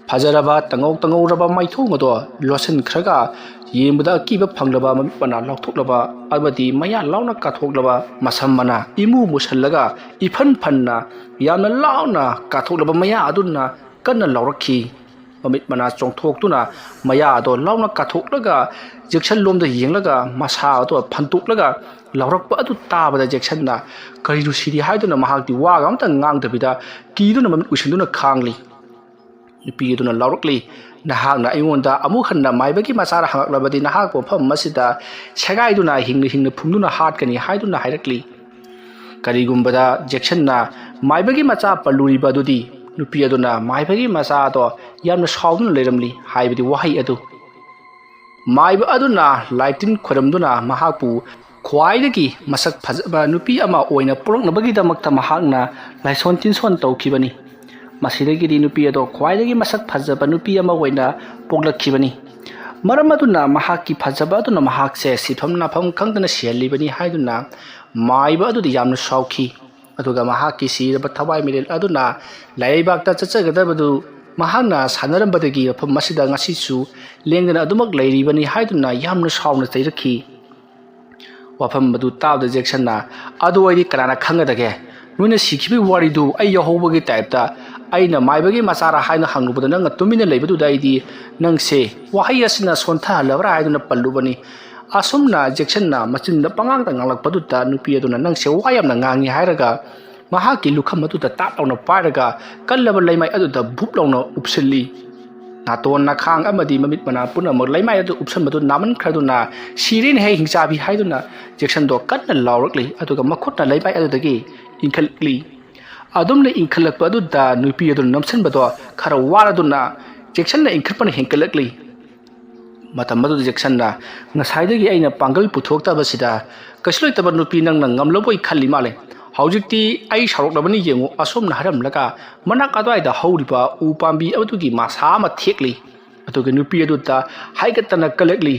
ꯐꯖꯔꯕ ꯇꯉꯧ ꯇꯉꯧꯔꯕ ꯃꯥꯏꯊꯣꯡ ꯑꯗꯣ ꯂꯣꯠꯁꯤꯟꯈ꯭ꯔꯒ, ꯌꯦꯡꯕꯗ ꯑꯀꯤꯕ ꯐꯪꯂꯕ ꯃꯃꯤꯠ ꯃꯅꯥ ꯂꯥꯎꯊꯣꯛꯂꯕ ꯑꯃꯗꯤ ꯃꯌꯥ ꯂꯥꯎꯅ ꯀꯥꯊꯣꯛꯂꯕ, ꯃꯁꯝ ꯃꯅꯥ ꯏꯃꯨ ꯃꯨꯁꯜꯂꯒ ꯏꯐꯟ ꯐꯟꯅ ꯌꯥꯝꯅ ꯂꯥꯎꯅ ꯀꯥꯊꯣꯛꯂꯕ ꯃꯌꯥ ꯑꯗꯨꯅ ꯀꯟꯅ ꯂꯥꯎꯔꯛꯈꯤ꯫ ꯃꯃꯤꯠ ꯃꯅꯥ ꯆꯣꯡꯊꯣꯛꯇꯨꯅ ꯃꯌꯥ ꯑꯗꯣ ꯂꯥꯎꯅ ꯀꯥꯊꯣꯛꯂꯒ ꯖꯦꯛꯁꯟ ꯂꯣꯝꯗ ꯌꯦꯡꯂꯒ ꯃꯁꯥ ꯑꯗꯣ ꯐꯟꯇꯣꯛꯂꯒ ꯂꯥꯎꯔꯛꯄ ꯑꯗꯨ ꯇꯥꯕꯗ ꯖꯦꯛꯁꯟꯅ, "ꯀꯔꯤꯅꯣ ꯁꯤꯗꯤ?" ꯍꯥꯏꯗꯨꯅ ꯃꯍꯥꯛꯇꯤ ꯋꯥꯒ ꯑꯃꯇ ꯉꯥꯡꯗꯕꯤꯗ ꯀꯤꯗꯨꯅ ꯃꯃꯤꯠ ꯎꯏꯁꯤꯟꯗꯨꯅ ꯈꯥꯡꯂꯤ꯫ ꯅꯨꯄꯤ ꯑꯗꯨꯅ ꯂꯥꯎꯔꯛꯂꯤ, "ꯅꯍꯥꯛꯅ ꯑꯩꯉꯣꯟꯗ ꯑꯃꯨꯛ ꯍꯟꯅ ꯃꯥꯏꯕꯒꯤ ꯃꯆꯥꯔ ꯍꯪꯂꯛꯂꯕꯗꯤ ꯅꯍꯥꯛꯄꯨ ꯃꯐꯝ ꯑꯁꯤꯗ ꯁꯦꯒꯥꯏꯗꯨꯅ ꯍꯤꯡꯅ ꯍꯤꯡꯅ ꯐꯨꯝꯗꯨꯅ ꯍꯥꯠꯀꯅꯤ" ꯍꯥꯏꯗꯨꯅ ꯍꯥꯏꯔꯛꯂꯤ꯫ ꯀꯔꯤꯒꯨꯝꯕꯗ ꯖꯦꯛꯁꯟꯅ ꯃꯥꯏꯕꯒꯤ ꯃꯆꯥ ꯄꯜꯂꯨꯔꯤꯕ ꯑꯗꯨꯗꯤ ꯅꯨꯄꯤ ꯑꯗꯨꯅ ꯃꯥꯏꯕꯒꯤ ꯃꯆꯥꯗꯣ ꯌꯥꯝꯅ ꯁꯥꯎꯗꯨꯅ ꯂꯩꯔꯝꯂꯤ ꯍꯥꯏꯕꯗꯤ ꯋꯥꯍꯩ ꯑꯗꯨ꯫ ꯃꯥꯏꯕ ꯑꯗꯨꯅ ꯂꯥꯏꯇꯤꯟ ꯈꯣꯏꯔꯝꯗꯨꯅ ꯃꯍꯥꯛꯄꯨ ꯈ꯭ꯋꯥꯏꯗꯒꯤ ꯃꯁꯛ ꯐꯖꯕ ꯅꯨꯄꯤ ꯑꯃ ꯑꯣꯏꯅ ꯄꯨꯔꯛꯅꯕꯒꯤꯗꯃꯛꯇ ꯃꯍꯥꯛꯅ ꯂꯥꯏꯁꯣꯟ ꯇꯤꯟꯁꯣꯟ ꯇꯧꯈꯤꯕꯅꯤ꯫ ꯃꯁꯤꯗꯒꯤꯗꯤ ꯅꯨꯄꯤ ꯑꯗꯣ ꯈ꯭ꯋꯥꯏꯗꯒꯤ ꯃꯁꯛ ꯐꯖꯕ ꯅꯨꯄꯤ ꯑꯃ ꯑꯣꯏꯅ ꯄꯣꯛꯂꯛꯈꯤꯕꯅꯤ꯫ ꯃꯔꯝ ꯑꯗꯨꯅ ꯃꯍꯥꯛꯀꯤ ꯐꯖꯕ ꯑꯗꯨꯅ ꯃꯍꯥꯛꯁꯦ ꯁꯤꯐꯝ ꯅꯥꯐꯝ ꯈꯪꯗꯅ ꯁꯤꯍꯜꯂꯤꯕꯅꯤ ꯍꯥꯏꯗꯨꯅ ꯃꯥꯏꯕ ꯑꯗꯨꯗꯤ ꯌꯥꯝꯅ ꯁꯥꯎꯈꯤ꯫ ꯑꯗꯨꯒ ꯃꯍꯥꯛꯀꯤ ꯁꯤꯔꯕ ꯊꯋꯥꯏ ꯃꯤꯔꯦꯜ ꯑꯗꯨꯅ ꯂꯩꯕꯥꯛꯇ ꯆꯠꯆꯒꯗꯕꯗꯨ ꯃꯍꯥꯛꯅ ꯁꯥꯟꯅꯔꯝꯕꯗꯒꯤ ꯃꯐꯝ ꯑꯁꯤꯗ ꯉꯁꯤꯁꯨ ꯂꯦꯡꯗꯅ ꯑꯗꯨꯃꯛ ꯂꯩꯔꯤꯕꯅꯤ ꯍꯥꯏꯗꯨꯅ ꯌꯥꯝꯅ ꯁꯥꯎꯅ ꯆꯩꯔꯛꯈꯤ꯫ ꯋꯥꯐꯝ ꯑꯗꯨ ꯇꯥꯕꯗ ꯖꯦꯛꯁꯟꯅ, "ꯑꯗꯨ ꯑꯩꯗꯤ ꯀꯅꯥꯅ ꯈꯪꯒꯗꯒꯦ? ꯅꯣꯏꯅ ꯁꯤꯈꯤꯕꯒꯤ ꯋꯥꯔꯤꯗꯨ ꯑꯩ ꯌꯥꯍꯧꯕꯒꯤ ꯇꯥꯏꯞꯇ ꯑꯩꯅ ꯃꯥꯏꯕꯒꯤ ꯃꯆꯥꯔꯥ ꯍꯥꯏꯅ ꯍꯪꯂꯨꯕꯗ ꯅꯪꯅ ꯇꯨꯃꯤꯟꯅ ꯂꯩꯕꯗꯨꯗ ꯑꯩꯗꯤ ꯅꯪꯁꯦ ꯋꯥꯍꯩ ꯑꯁꯤꯅ ꯁꯣꯟꯊꯍꯜꯂꯕ꯭ꯔꯥ ꯍꯥꯏꯗꯨꯅ ꯄꯜꯂꯨꯕꯅꯤ꯫" ꯑꯁꯨꯝꯅ ꯖꯦꯛꯁꯟꯅ ꯃꯆꯤꯟꯗ ꯄꯉꯥꯡꯗ ꯉꯥꯡꯂꯛꯄꯗꯨꯗ ꯅꯨꯄꯤ ꯑꯗꯨꯅ, "ꯅꯪꯁꯦ ꯋꯥ ꯌꯥꯝꯅ ꯉꯥꯡꯉꯤ" ꯍꯥꯏꯔꯒ ꯃꯍꯥꯛꯀꯤ ꯂꯨꯈꯝ ꯑꯗꯨꯗ ꯇꯥꯞ ꯂꯥꯎꯅ ꯄꯥꯏꯔꯒ ꯀꯜꯂꯕ ꯂꯩꯃꯥꯏ ꯑꯗꯨꯗ ꯚꯨꯞ ꯂꯥꯎꯅ ꯎꯞꯁꯤꯜꯂꯤ꯫ ꯅꯥꯇꯣꯟ, ꯅꯈꯥꯡ ꯑꯃꯗꯤ ꯃꯃꯤꯠ ꯃꯅꯥ ꯄꯨꯝꯅꯃꯛ ꯂꯩꯃꯥꯏ ꯑꯗꯨ ꯎꯞꯁꯟꯕꯗꯨ ꯅꯥꯃꯟꯈ꯭ꯔꯗꯨꯅ, "ꯁꯤꯔꯦꯅꯦꯍꯦ ꯍꯤꯡꯆꯥꯕꯤ" ꯍꯥꯏꯗꯨꯅ ꯖꯦꯛꯁꯟꯗꯣ ꯀꯟꯅ ꯂꯥꯎꯔꯛꯂꯤ꯫ ꯑꯗꯨꯒ ꯃꯈꯨꯠꯅ ꯂꯩꯃꯥꯏ ꯑꯗꯨꯗꯒꯤ ꯏꯟꯈꯠꯂꯛꯂꯤ꯫ ꯑꯗꯨꯝꯅ ꯏꯟꯈꯠꯂꯛꯄ ꯑꯗꯨꯗ ꯅꯨꯄꯤ ꯑꯗꯨꯅ ꯅꯝꯁꯤꯟꯕꯗꯣ ꯈꯔ ꯋꯥꯔꯗꯨꯅ ꯖꯦꯛꯁꯟꯅ ꯏꯟꯈꯠꯄꯅ ꯍꯦꯟꯒꯠꯂꯛꯂꯤ꯫ ꯃꯇꯝ ꯑꯗꯨꯗ ꯖꯦꯛꯁꯟꯅ, "ꯉꯁꯥꯏꯗꯒꯤ ꯑꯩꯅ ꯄꯥꯡꯒꯜ ꯄꯨꯊꯣꯛꯇꯕꯁꯤꯗ ꯀꯩꯁꯨ ꯂꯩꯇꯕ ꯅꯨꯄꯤ ꯅꯪꯅ ꯉꯝꯂꯕꯣꯏ ꯈꯜꯂꯤ ꯃꯥꯜꯂꯦ꯫ ꯍꯧꯖꯤꯛꯇꯤ ꯑꯩ ꯁꯥꯎꯔꯛꯂꯕꯅꯤ ꯌꯦꯡꯉꯨ", ꯑꯁꯣꯝꯅ ꯍꯥꯏꯔꯝꯂꯒ ꯃꯅꯥꯛ ꯑꯗꯨꯋꯥꯏꯗ ꯍꯧꯔꯤꯕ ꯎ ꯄꯥꯝꯕꯤ ꯑꯗꯨꯒꯤ ꯃꯁꯥ ꯑꯃ ꯊꯦꯛꯂꯤ꯫ ꯑꯗꯨꯒ ꯅꯨꯄꯤ ꯑꯗꯨꯗ ꯍꯥꯏꯒꯠꯇꯅ ꯀꯜꯂꯛꯂꯤ꯫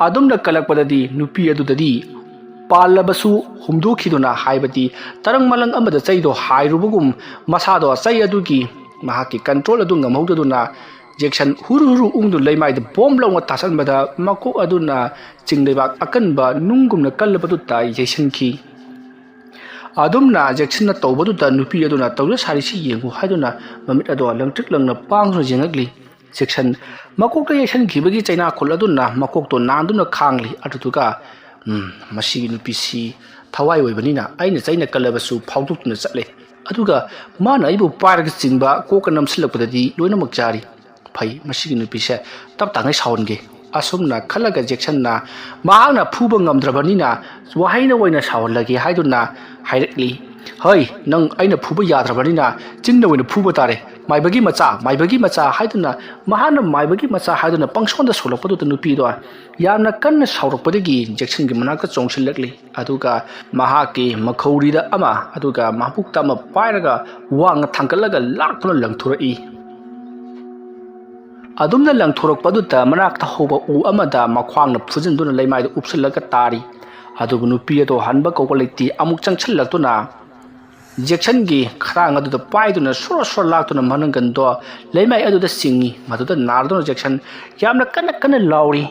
ꯑꯗꯨꯝꯅ ꯀꯜꯂꯛꯄꯗꯗꯤ ꯅꯨꯄꯤ ꯑꯗꯨꯗꯗꯤ ꯄꯥꯜꯂꯕꯁꯨ ꯍꯨꯝꯗꯣꯛꯈꯤꯗꯨꯅ, ꯍꯥꯏꯕꯗꯤ ꯇꯔꯪ ꯃꯂꯪ ꯑꯃꯗ ꯆꯩꯗꯣ ꯍꯥꯏꯔꯨꯕꯒꯨꯝ, ꯃꯁꯥꯗꯣ ꯆꯩ ꯑꯗꯨꯒꯤ ꯃꯍꯥꯛꯀꯤ ꯀꯟꯇ꯭ꯔꯣꯜ ꯑꯗꯨ ꯉꯝꯍꯧꯗꯗꯨꯅ ꯖꯦꯛꯁꯟ ꯍꯨꯔꯨ ꯍꯨꯔꯨ ꯎꯪꯗꯨꯅ ꯂꯩꯃꯥꯏꯗ ꯕꯣꯝ ꯂꯥꯎꯅ ꯇꯥꯁꯟꯕꯗ ꯃꯀꯣꯛ ꯑꯗꯨꯅ ꯆꯤꯡ ꯂꯩꯕꯥꯛ ꯑꯀꯟꯕ ꯅꯨꯡꯒꯨꯝꯅ ꯀꯜꯂꯕꯗꯨꯗ ꯌꯩꯁꯟꯈꯤ꯫ ꯑꯗꯨꯝꯅ ꯖꯦꯛꯁꯟꯅ ꯇꯧꯕꯗꯨꯗ ꯅꯨꯄꯤ ꯑꯗꯨꯅ "ꯇꯧꯖ ꯁꯥꯔꯤꯁꯤ ꯌꯦꯡꯉꯨ" ꯍꯥꯏꯗꯨꯅ ꯃꯃꯤꯠ ꯑꯗꯣ ꯂꯪꯇ꯭ꯔꯤꯛ ꯂꯪꯅ ꯄꯥꯡꯗꯨꯅ ꯌꯦꯡꯉꯛꯂꯤ꯫ ꯖꯦꯛꯁꯟ ꯃꯀꯣꯛꯇ ꯌꯩꯁꯟꯈꯤꯕꯒꯤ ꯆꯩꯅꯥꯈꯣꯜ ꯑꯗꯨꯅ ꯃꯀꯣꯛꯇꯣ ꯅꯥꯟꯗꯨꯅ ꯈꯥꯡꯂꯤ꯫ ꯑꯗꯨꯗꯨꯒ, "ꯎꯝ, ꯃꯁꯤꯒꯤ ꯅꯨꯄꯤꯁꯤ ꯊꯋꯥꯏ ꯑꯣꯏꯕꯅꯤꯅ ꯑꯩꯅ ꯆꯩꯅ ꯀꯜꯂꯕꯁꯨ ꯐꯥꯎꯗꯣꯛꯇꯨꯅ ꯆꯠꯂꯦ꯫ ꯑꯗꯨꯒ ꯃꯥꯅ ꯑꯩꯕꯨ ꯄꯥꯏꯔꯒ ꯆꯤꯡꯕ, ꯀꯣꯛꯀ ꯅꯝꯁꯤꯜꯂꯛꯄꯗꯗꯤ ꯂꯣꯏꯅꯃꯛ ꯆꯥꯔꯤ꯫ ꯐꯩ, ꯃꯁꯤꯒꯤ ꯅꯨꯄꯤꯁꯦ ꯇꯞ ꯇꯥꯉꯩ ꯁꯥꯎꯍꯟꯒꯦ꯫" ꯑꯁꯨꯝꯅ ꯈꯜꯂꯒ ꯖꯦꯛꯁꯟꯅ ꯃꯍꯥꯛꯅ ꯐꯨꯕ ꯉꯝꯗ꯭ꯔꯕꯅꯤꯅ ꯋꯥꯍꯩꯅ ꯑꯣꯏꯅ ꯁꯥꯎꯍꯜꯂꯒꯦ ꯍꯥꯏꯗꯨꯅ ꯍꯥꯏꯔꯛꯂꯤ꯫ "ꯍꯩ, ꯅꯪ ꯑꯩꯅ ꯐꯨꯕ ꯌꯥꯗ꯭ꯔꯕꯅꯤꯅ ꯆꯤꯟꯅ ꯑꯣꯏꯅ ꯐꯨꯕ ꯇꯥꯔꯦ, ꯃꯥꯏꯕꯒꯤ ꯃꯆꯥ, ꯃꯥꯏꯕꯒꯤ ꯃꯆꯥ" ꯍꯥꯏꯗꯨꯅ, ꯃꯍꯥꯛꯅ "ꯃꯥꯏꯕꯒꯤ ꯃꯆꯥ" ꯍꯥꯏꯗꯨꯅ ꯄꯪꯁꯣꯟꯗ ꯁꯣꯜꯂꯛꯄꯗꯨꯗ ꯅꯨꯄꯤꯗꯣ ꯌꯥꯝꯅ ꯀꯟꯅ ꯁꯥꯎꯔꯛꯄꯗꯒꯤ ꯖꯦꯛꯁꯟꯒꯤ ꯃꯅꯥꯛꯇ ꯆꯣꯡꯁꯤꯜꯂꯛꯂꯤ꯫ ꯑꯗꯨꯒ ꯃꯍꯥꯛꯀꯤ ꯃꯈꯧꯔꯤꯗ ꯑꯃ, ꯑꯗꯨꯒ ꯃꯕꯨꯛꯇ ꯑꯃ ꯄꯥꯏꯔꯒ ꯋꯥꯡꯅ ꯊꯥꯡꯒꯠꯂꯒ ꯂꯥꯛꯇꯨꯅ ꯂꯪꯊꯣꯔꯛꯏ꯫ ꯑꯗꯨꯝꯅ ꯂꯪꯊꯣꯔꯛꯄꯗꯨꯗ ꯃꯅꯥꯛꯇ ꯍꯧꯕ ꯎ ꯑꯃꯗ ꯃꯈ꯭ꯋꯥꯡꯅ ꯐꯨꯖꯤꯟꯗꯨꯅ ꯂꯩꯃꯥꯏꯗ ꯎꯞꯁꯤꯜꯂꯒ ꯇꯥꯔꯤ꯫ ꯑꯗꯨꯕꯨ ꯅꯨꯄꯤ ꯑꯗꯣ ꯍꯟꯕ ꯀꯧꯕ ꯂꯩꯇꯦ꯫ ꯑꯃꯨꯛ ꯆꯪꯁꯤꯜꯂꯛꯇꯨꯅ ꯖꯦꯛꯁꯟꯒꯤ ꯈꯗꯥꯡ ꯑꯗꯨꯗ ꯄꯥꯏꯗꯨꯅ ꯁꯣꯔ ꯁꯣꯔ ꯂꯥꯛꯇꯨꯅ ꯃꯅꯪꯒꯟꯗꯣ ꯂꯩꯃꯥꯏ ꯑꯗꯨꯗ ꯆꯤꯡꯏ꯫ ꯃꯗꯨꯗ ꯅꯥꯔꯗꯨꯅ ꯖꯦꯛꯁꯟ ꯌꯥꯝꯅ ꯀꯟꯅ ꯀꯟꯅ ꯂꯥꯎꯔꯤ꯫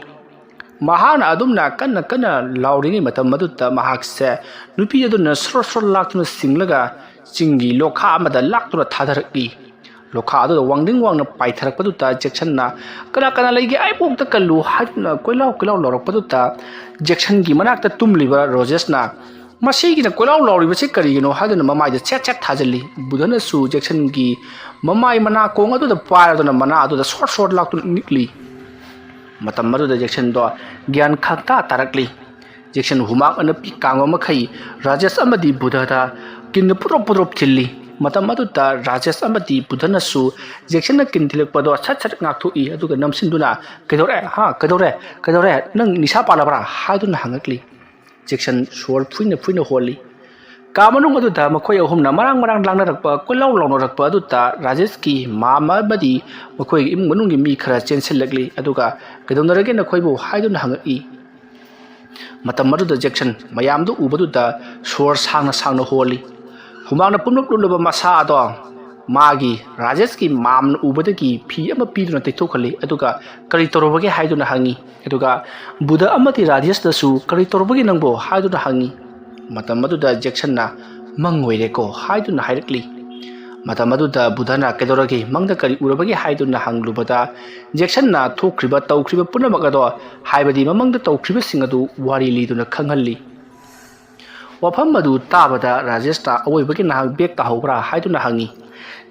ꯃꯍꯥꯛꯅ ꯑꯗꯨꯝꯅ ꯀꯟꯅ ꯀꯟꯅ ꯂꯥꯎꯔꯤꯉꯩ ꯃꯇꯝ ꯑꯗꯨꯗ ꯃꯍꯥꯛꯁꯦ ꯅꯨꯄꯤ ꯑꯗꯨꯅ ꯁꯣꯔ ꯁꯣꯔ ꯂꯥꯛꯇꯨꯅ ꯆꯤꯡꯂꯒ ꯆꯤꯡꯒꯤ ꯂꯣꯈꯥ ꯑꯃꯗ ꯂꯥꯛꯇꯨꯅ ꯊꯥꯗꯔꯛꯏ꯫ ꯂꯣꯈꯥ ꯑꯗꯨꯗ ꯋꯥꯡꯗꯤꯡ ꯋꯥꯡꯅ ꯄꯥꯏꯊꯔꯛꯄꯗꯨꯗ ꯖꯦꯛꯁꯟꯅ "ꯀꯅꯥ ꯀꯅꯥ ꯂꯩꯒꯦ? ꯑꯩꯕꯨ ꯑꯝꯇ ꯀꯜꯂꯨ" ꯍꯥꯏꯗꯨꯅ ꯀꯣꯏꯂꯥꯎ ꯀꯣꯏꯂꯥꯎ ꯂꯥꯎꯔꯛꯄꯗꯨꯗ ꯖꯦꯛꯁꯟꯒꯤ ꯃꯅꯥꯛꯇ ꯇꯨꯝꯂꯤꯕ ꯔꯣꯖꯦꯁꯅ "ꯃꯁꯤꯒꯤꯅ ꯀꯣꯏꯂꯥꯎ ꯂꯥꯎꯔꯤꯕꯁꯤ ꯀꯔꯤꯒꯤꯅꯣ?" ꯍꯥꯏꯗꯨꯅ ꯃꯃꯥꯏꯗ ꯁꯦꯠ ꯁꯦꯠ ꯊꯥꯖꯤꯜꯂꯤ꯫ ꯕꯨꯙꯅꯁꯨ ꯖꯦꯛꯁꯟꯒꯤ ꯃꯃꯥꯏ ꯃꯅꯥꯀꯣꯡ ꯑꯗꯨꯗ ꯄꯥꯏꯔꯗꯨꯅ ꯃꯅꯥ ꯑꯗꯨꯗ ꯁꯣꯔ ꯁꯣꯔ ꯂꯥꯛꯇꯨꯅ ꯅꯤꯛꯂꯤ꯫ ꯃꯇꯝ ꯑꯗꯨꯗ ꯖꯦꯛꯁꯟꯗꯣ ꯒ꯭ꯌꯥꯟ ꯈꯪꯇꯥ ꯇꯥꯔꯛꯂꯤ꯫ ꯖꯦꯛꯁꯟ ꯍꯨꯃꯥꯡ ꯑꯅꯞꯄꯤ ꯀꯥꯡꯕ ꯃꯈꯩ ꯔꯥꯖꯦꯁ ꯑꯃꯗꯤ ꯕꯨꯙꯗ ꯀꯤꯟꯅ ꯄꯨꯗ꯭ꯔꯣꯞ ꯄꯨꯗ꯭ꯔꯣꯞ ꯊꯤꯜꯂꯤ꯫ ꯃꯇꯝ ꯑꯗꯨꯗ ꯔꯥꯖꯦꯁ ꯑꯃꯗꯤ ꯕꯨꯙꯅꯁꯨ ꯖꯦꯛꯁꯟꯅ ꯀꯤꯟ ꯊꯤꯜꯂꯛꯄꯗꯣ ꯁꯠ ꯁꯠ ꯉꯥꯛꯊꯣꯛꯏ꯫ ꯑꯗꯨꯒ ꯅꯝꯁꯤꯟꯗꯨꯅ "ꯀꯩꯗꯧꯔꯦ? ꯍꯥ, ꯀꯩꯗꯧꯔꯦ? ꯀꯩꯗꯧꯔꯦ? ꯅꯪ ꯅꯤꯁꯥ ꯄꯥꯜꯂꯕ꯭ꯔꯥ?" ꯍꯥꯏꯗꯨꯅ ꯍꯪꯉꯛꯂꯤ꯫ ꯖꯦꯛꯁꯟ ꯁꯣꯔ ꯐꯨꯏꯅ ꯐꯨꯏꯅ ꯍꯣꯜꯂꯤ꯫ ꯀꯥ ꯃꯅꯨꯡ ꯑꯗꯨꯗ ꯃꯈꯣꯏ ꯑꯍꯨꯝꯅ ꯃꯔꯥꯡ ꯃꯔꯥꯡ ꯂꯥꯡꯅꯔꯛꯄ, ꯀꯣꯏꯂꯥꯎ ꯂꯥꯎꯅꯔꯛꯄ ꯑꯗꯨꯗ ꯔꯥꯖꯦꯁꯀꯤ ꯃꯥꯝꯃ ꯑꯃꯗꯤ ꯃꯈꯣꯏꯒꯤ ꯏꯃꯨꯡ ꯃꯅꯨꯡꯒꯤ ꯃꯤ ꯈꯔ ꯆꯦꯟꯁꯤꯜꯂꯛꯂꯤ꯫ ꯑꯗꯨꯒ "ꯀꯩꯗꯧꯅꯔꯒꯦ ꯅꯈꯣꯏꯕꯨ?" ꯍꯥꯏꯗꯨꯅ ꯍꯪꯉꯛꯏ꯫ ꯃꯇꯝ ꯑꯗꯨꯗ ꯖꯦꯛꯁꯟ ꯃꯌꯥꯝꯗꯨ ꯎꯕꯗꯨꯗ ꯁꯣꯔ ꯁꯥꯡꯅ ꯁꯥꯡꯅ ꯍꯣꯜꯂꯤ꯫ ꯍꯨꯃꯥꯡꯅ ꯄꯨꯝꯂꯨꯞ ꯂꯨꯞꯂꯕ ꯃꯁꯥ ꯑꯗꯣ ꯃꯥꯒꯤ ꯔꯥꯖꯦꯁꯀꯤ ꯃꯥꯝꯅ ꯎꯕꯗꯒꯤ ꯐꯤ ꯑꯃ ꯄꯤꯗꯨꯅ ꯇꯩꯊꯣꯛꯍꯜꯂꯤ꯫ ꯑꯗꯨꯒ "ꯀꯔꯤ ꯇꯧꯔꯕꯒꯦ?" ꯍꯥꯏꯗꯨꯅ ꯍꯪꯉꯤ꯫ ꯑꯗꯨꯒ ꯕꯨꯙ ꯑꯃꯗꯤ ꯔꯥꯖꯦꯁꯅꯁꯨ "ꯀꯔꯤ ꯇꯧꯔꯕꯒꯦ ꯅꯪꯕꯣ?" ꯍꯥꯏꯗꯨꯅ ꯍꯪꯉꯤ꯫ ꯃꯇꯝ ꯑꯗꯨꯗ ꯖꯦꯛꯁꯟꯅ "ꯃꯪ ꯑꯣꯏꯔꯦꯀꯣ" ꯍꯥꯏꯗꯨꯅ ꯍꯥꯏꯔꯛꯂꯤ꯫ ꯃꯇꯝ ꯑꯗꯨꯗ ꯕꯨꯙꯅ "ꯀꯩꯗꯧꯔꯒꯦ? ꯃꯪꯗ ꯀꯔꯤ ꯎꯔꯕꯒꯦ?" ꯍꯥꯏꯗꯨꯅ ꯍꯪꯂꯨꯕꯗ ꯖꯦꯛꯁꯟꯅ ꯊꯣꯛꯈ꯭ꯔꯤꯕ ꯇꯧꯈ꯭ꯔꯤꯕ ꯄꯨꯝꯅꯃꯛ ꯑꯗꯣ, ꯍꯥꯏꯕꯗꯤ ꯃꯃꯪꯗ ꯇꯧꯈ꯭ꯔꯤꯕꯁꯤꯡ ꯑꯗꯨ ꯋꯥꯔꯤ ꯂꯤꯗꯨꯅ ꯈꯪꯍꯜꯂꯤ꯫ ꯋꯥꯐꯝ ꯑꯗꯨ ꯇꯥꯕꯗ ꯔꯥꯖꯦꯁꯅ "ꯑꯋꯣꯏꯕꯒꯤ ꯅꯍꯥꯛ ꯕꯦꯛ ꯇꯥꯍꯧꯕ꯭ꯔꯥ?" ꯍꯥꯏꯗꯨꯅ ꯍꯪꯉꯤ꯫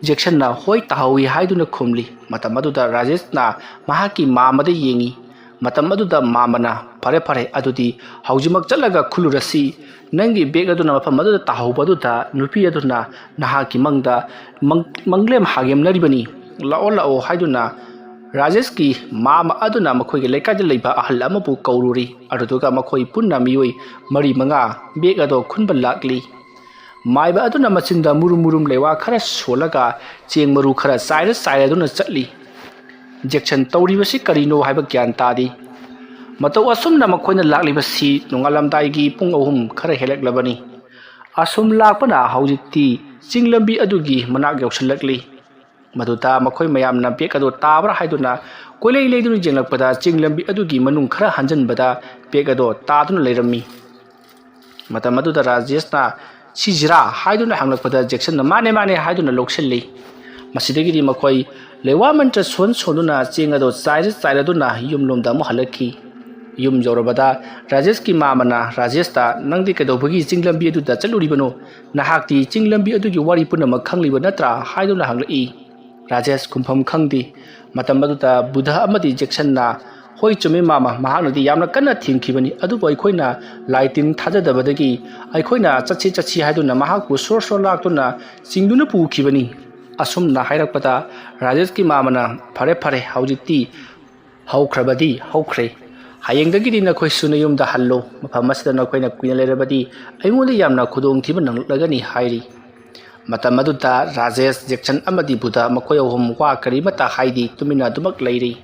ꯖꯦꯛꯁꯟꯅ "ꯍꯣꯏ, ꯇꯥꯍꯧꯏ" ꯍꯥꯏꯗꯨꯅ ꯈꯨꯝꯂꯤ꯫ ꯃꯇꯝ ꯑꯗꯨꯗ ꯔꯥꯖꯦꯁꯅ ꯃꯍꯥꯛꯀꯤ ꯃꯥꯝꯃꯗ ꯌꯦꯡꯉꯤ꯫ ꯃꯇꯝ ꯑꯗꯨꯗ ꯃꯥꯃꯅ, "ꯐꯔꯦ, ꯐꯔꯦ, ꯑꯗꯨꯗꯤ ꯍꯧꯖꯤꯛꯃꯛ ꯆꯠꯂꯒ ꯈꯨꯜꯂꯨꯔꯁꯤ꯫ ꯅꯪꯒꯤ ꯕꯦꯒ ꯑꯗꯨꯅ ꯃꯐꯝ ꯑꯗꯨꯗ ꯇꯥꯍꯧꯕ ꯑꯗꯨꯗ ꯅꯨꯄꯤ ꯑꯗꯨꯅ ꯅꯍꯥꯛꯀꯤ ꯃꯪꯗ ꯃꯪ-, ꯃꯪꯂꯦꯝ ꯍꯥꯒꯦꯝꯅꯔꯤꯕꯅꯤ꯫ ꯂꯥꯛꯑꯣ, ꯂꯥꯛꯑꯣ" ꯍꯥꯏꯗꯨꯅ ꯔꯥꯖꯦꯁꯀꯤ ꯃꯥꯃ ꯑꯗꯨꯅ ꯃꯈꯣꯏꯒꯤ ꯂꯩꯀꯥꯏꯗ ꯂꯩꯕ ꯑꯍꯜ ꯑꯃꯕꯨ ꯀꯧꯔꯨꯔꯤ꯫ ꯑꯗꯨꯗꯨꯒ ꯃꯈꯣꯏ ꯄꯨꯟꯅ ꯃꯤꯑꯣꯏ ꯃꯔꯤ ꯃꯉꯥ ꯕꯦꯒ ꯑꯗꯣ ꯈꯨꯟꯕ ꯂꯥꯛꯂꯤ꯫ ꯃꯥꯏꯕ ꯑꯗꯨꯅ ꯃꯆꯤꯟꯗ ꯃꯨꯔꯨꯝ ꯃꯨꯔꯨꯝ ꯂꯩꯋꯥ ꯈꯔ ꯁꯣꯜꯂꯒ ꯆꯦꯡ ꯃꯔꯨ ꯈꯔ ꯆꯥꯏꯔ ꯆꯥꯏꯔꯗꯨꯅ ꯆꯠꯂꯤ꯫ ꯖꯦꯛꯁꯟ ꯇꯧꯔꯤꯕꯁꯤ ꯀꯔꯤꯅꯣ ꯍꯥꯏꯕ ꯒ꯭ꯌꯥꯟ ꯇꯥꯗꯦ꯫ ꯃꯇꯧ ꯑꯁꯨꯝꯅ ꯃꯈꯣꯏꯅ ꯂꯥꯛꯂꯤꯕꯁꯤ ꯅꯣꯡꯉꯥꯜꯂꯝꯗꯥꯏꯒꯤ ꯄꯨꯡ ꯑꯍꯨꯝ ꯈꯔ ꯍꯦꯜꯂꯛꯂꯕꯅꯤ꯫ ꯑꯁꯨꯝ ꯂꯥꯛꯄꯅ ꯍꯧꯖꯤꯛꯇꯤ ꯆꯤꯡ ꯂꯝꯕꯤ ꯑꯗꯨꯒꯤ ꯃꯅꯥꯛ ꯌꯧꯁꯤꯜꯂꯛꯂꯤ꯫ ꯃꯗꯨꯗ ꯃꯈꯣꯏ ꯃꯌꯥꯝꯅ ꯕꯦꯒ ꯑꯗꯨ ꯇꯥꯕ꯭ꯔꯥ ꯍꯥꯏꯗꯨꯅ ꯀꯣꯏꯂꯩ ꯂꯩꯗꯨꯅ ꯌꯦꯡꯂꯛꯄꯗ ꯆꯤꯡ ꯂꯝꯕꯤ ꯑꯗꯨꯒꯤ ꯃꯅꯨꯡ ꯈꯔ ꯍꯟꯖꯤꯟꯕꯗ ꯕꯦꯒ ꯑꯗꯣ ꯇꯥꯗꯨꯅ ꯂꯩꯔꯝꯃꯤ꯫ ꯃꯇꯝ ꯑꯗꯨꯗ ꯔꯥꯖꯦꯁꯅ "ꯁꯤꯁꯤꯔꯥ?" ꯍꯥꯏꯗꯨꯅ ꯍꯪꯂꯛꯄꯗ ꯖꯦꯛꯁꯟꯅ "ꯃꯥꯅꯦ, ꯃꯥꯅꯦ" ꯍꯥꯏꯗꯨꯅ ꯂꯧꯁꯤꯜꯂꯤ꯫ ꯃꯁꯤꯗꯒꯤꯗꯤ ꯃꯈꯣꯏ ꯂꯩꯋꯥ ꯃꯟꯇ꯭ꯔ ꯁꯣꯟ ꯁꯣꯟꯗꯨꯅ ꯆꯦꯡ ꯑꯗꯨ ꯆꯥꯏꯔ ꯆꯥꯏꯔꯗꯨꯅ ꯌꯨꯝꯂꯣꯝꯗ ꯑꯃꯨꯛ ꯍꯜꯂꯛꯈꯤ꯫ ꯌꯨꯝ ꯌꯧꯔꯕꯗ ꯔꯥꯖꯦꯁꯀꯤ ꯃꯥꯃꯅ ꯔꯥꯖꯦꯁꯇ, "ꯅꯪꯗꯤ ꯀꯩꯗꯧꯕꯒꯤ ꯆꯤꯡ ꯂꯝꯕꯤ ꯑꯗꯨꯗ ꯆꯠꯂꯨꯔꯤꯕꯅꯣ? ꯅꯍꯥꯛꯇꯤ ꯆꯤꯡ ꯂꯝꯕꯤ ꯑꯗꯨꯒꯤ ꯋꯥꯔꯤ ꯄꯨꯝꯅꯃꯛ ꯈꯪꯂꯤꯕ ꯅꯠꯇ꯭ꯔꯥ?" ꯍꯥꯏꯗꯨꯅ ꯍꯪꯂꯛꯏ꯫ ꯔꯥꯖꯦꯁ ꯈꯨꯝꯐꯝ ꯈꯪꯗꯦ꯫ ꯃꯇꯝ ꯑꯗꯨꯗ ꯕꯨꯙ ꯑꯃꯗꯤ ꯖꯦꯛꯁꯟꯅ, "ꯍꯣꯏ, ꯆꯨꯝꯃꯤ ꯃꯥꯃ, ꯃꯍꯥꯛꯅꯗꯤ ꯌꯥꯝꯅ ꯀꯟꯅ ꯊꯦꯝꯈꯤꯕꯅꯤ, ꯑꯗꯨꯕꯨ ꯑꯩꯈꯣꯏꯅ ꯂꯥꯏ ꯇꯤꯟ ꯊꯥꯖꯗꯕꯗꯒꯤ ꯑꯩꯈꯣꯏꯅ ꯆꯠꯁꯤ ꯆꯠꯁꯤ ꯍꯥꯏꯗꯨꯅ ꯃꯍꯥꯛꯄꯨ ꯁꯣꯔ ꯁꯣꯔ ꯂꯥꯛꯇꯨꯅ ꯆꯤꯡꯗꯨꯅ ꯄꯨꯈꯤꯕꯅꯤ"꯫ ꯑꯁꯨꯝꯅ ꯍꯥꯏꯔꯛꯄꯗ ꯔꯥꯖꯦꯁꯀꯤ ꯃꯥꯃꯅ, "ꯐꯔꯦ, ꯐꯔꯦ, ꯍꯧꯖꯤꯛꯇꯤ ꯍꯧꯈ꯭ꯔꯕꯗꯤ ꯍꯧꯈ꯭ꯔꯦ꯫ ꯍꯌꯦꯡꯗꯒꯤꯗꯤ ꯅꯈꯣꯏꯁꯨ ꯅꯌꯨꯝꯗ ꯍꯜꯂꯣ꯫ ꯃꯐꯝ ꯑꯁꯤꯗ ꯅꯈꯣꯏꯅ ꯀꯨꯏꯅ ꯂꯩꯔꯕꯗꯤ ꯑꯩꯉꯣꯟꯗ ꯌꯥꯝꯅ ꯈꯨꯗꯣꯡꯊꯤꯕ ꯅꯪꯂꯛꯂꯒꯅꯤ" ꯍꯥꯏꯔꯤ꯫ ꯃꯇꯝ ꯑꯗꯨꯗ ꯔꯥꯖꯦꯁ, ꯖꯦꯛꯁꯟ ꯑꯃꯗꯤ ꯕꯨꯙ ꯃꯈꯣꯏ ꯑꯍꯨꯝ ꯋꯥ ꯀꯔꯤꯃꯠꯇ ꯍꯥꯏꯗꯦ, ꯇꯨꯃꯤꯟꯅ ꯑꯗꯨꯃꯛ ꯂꯩꯔꯤ꯫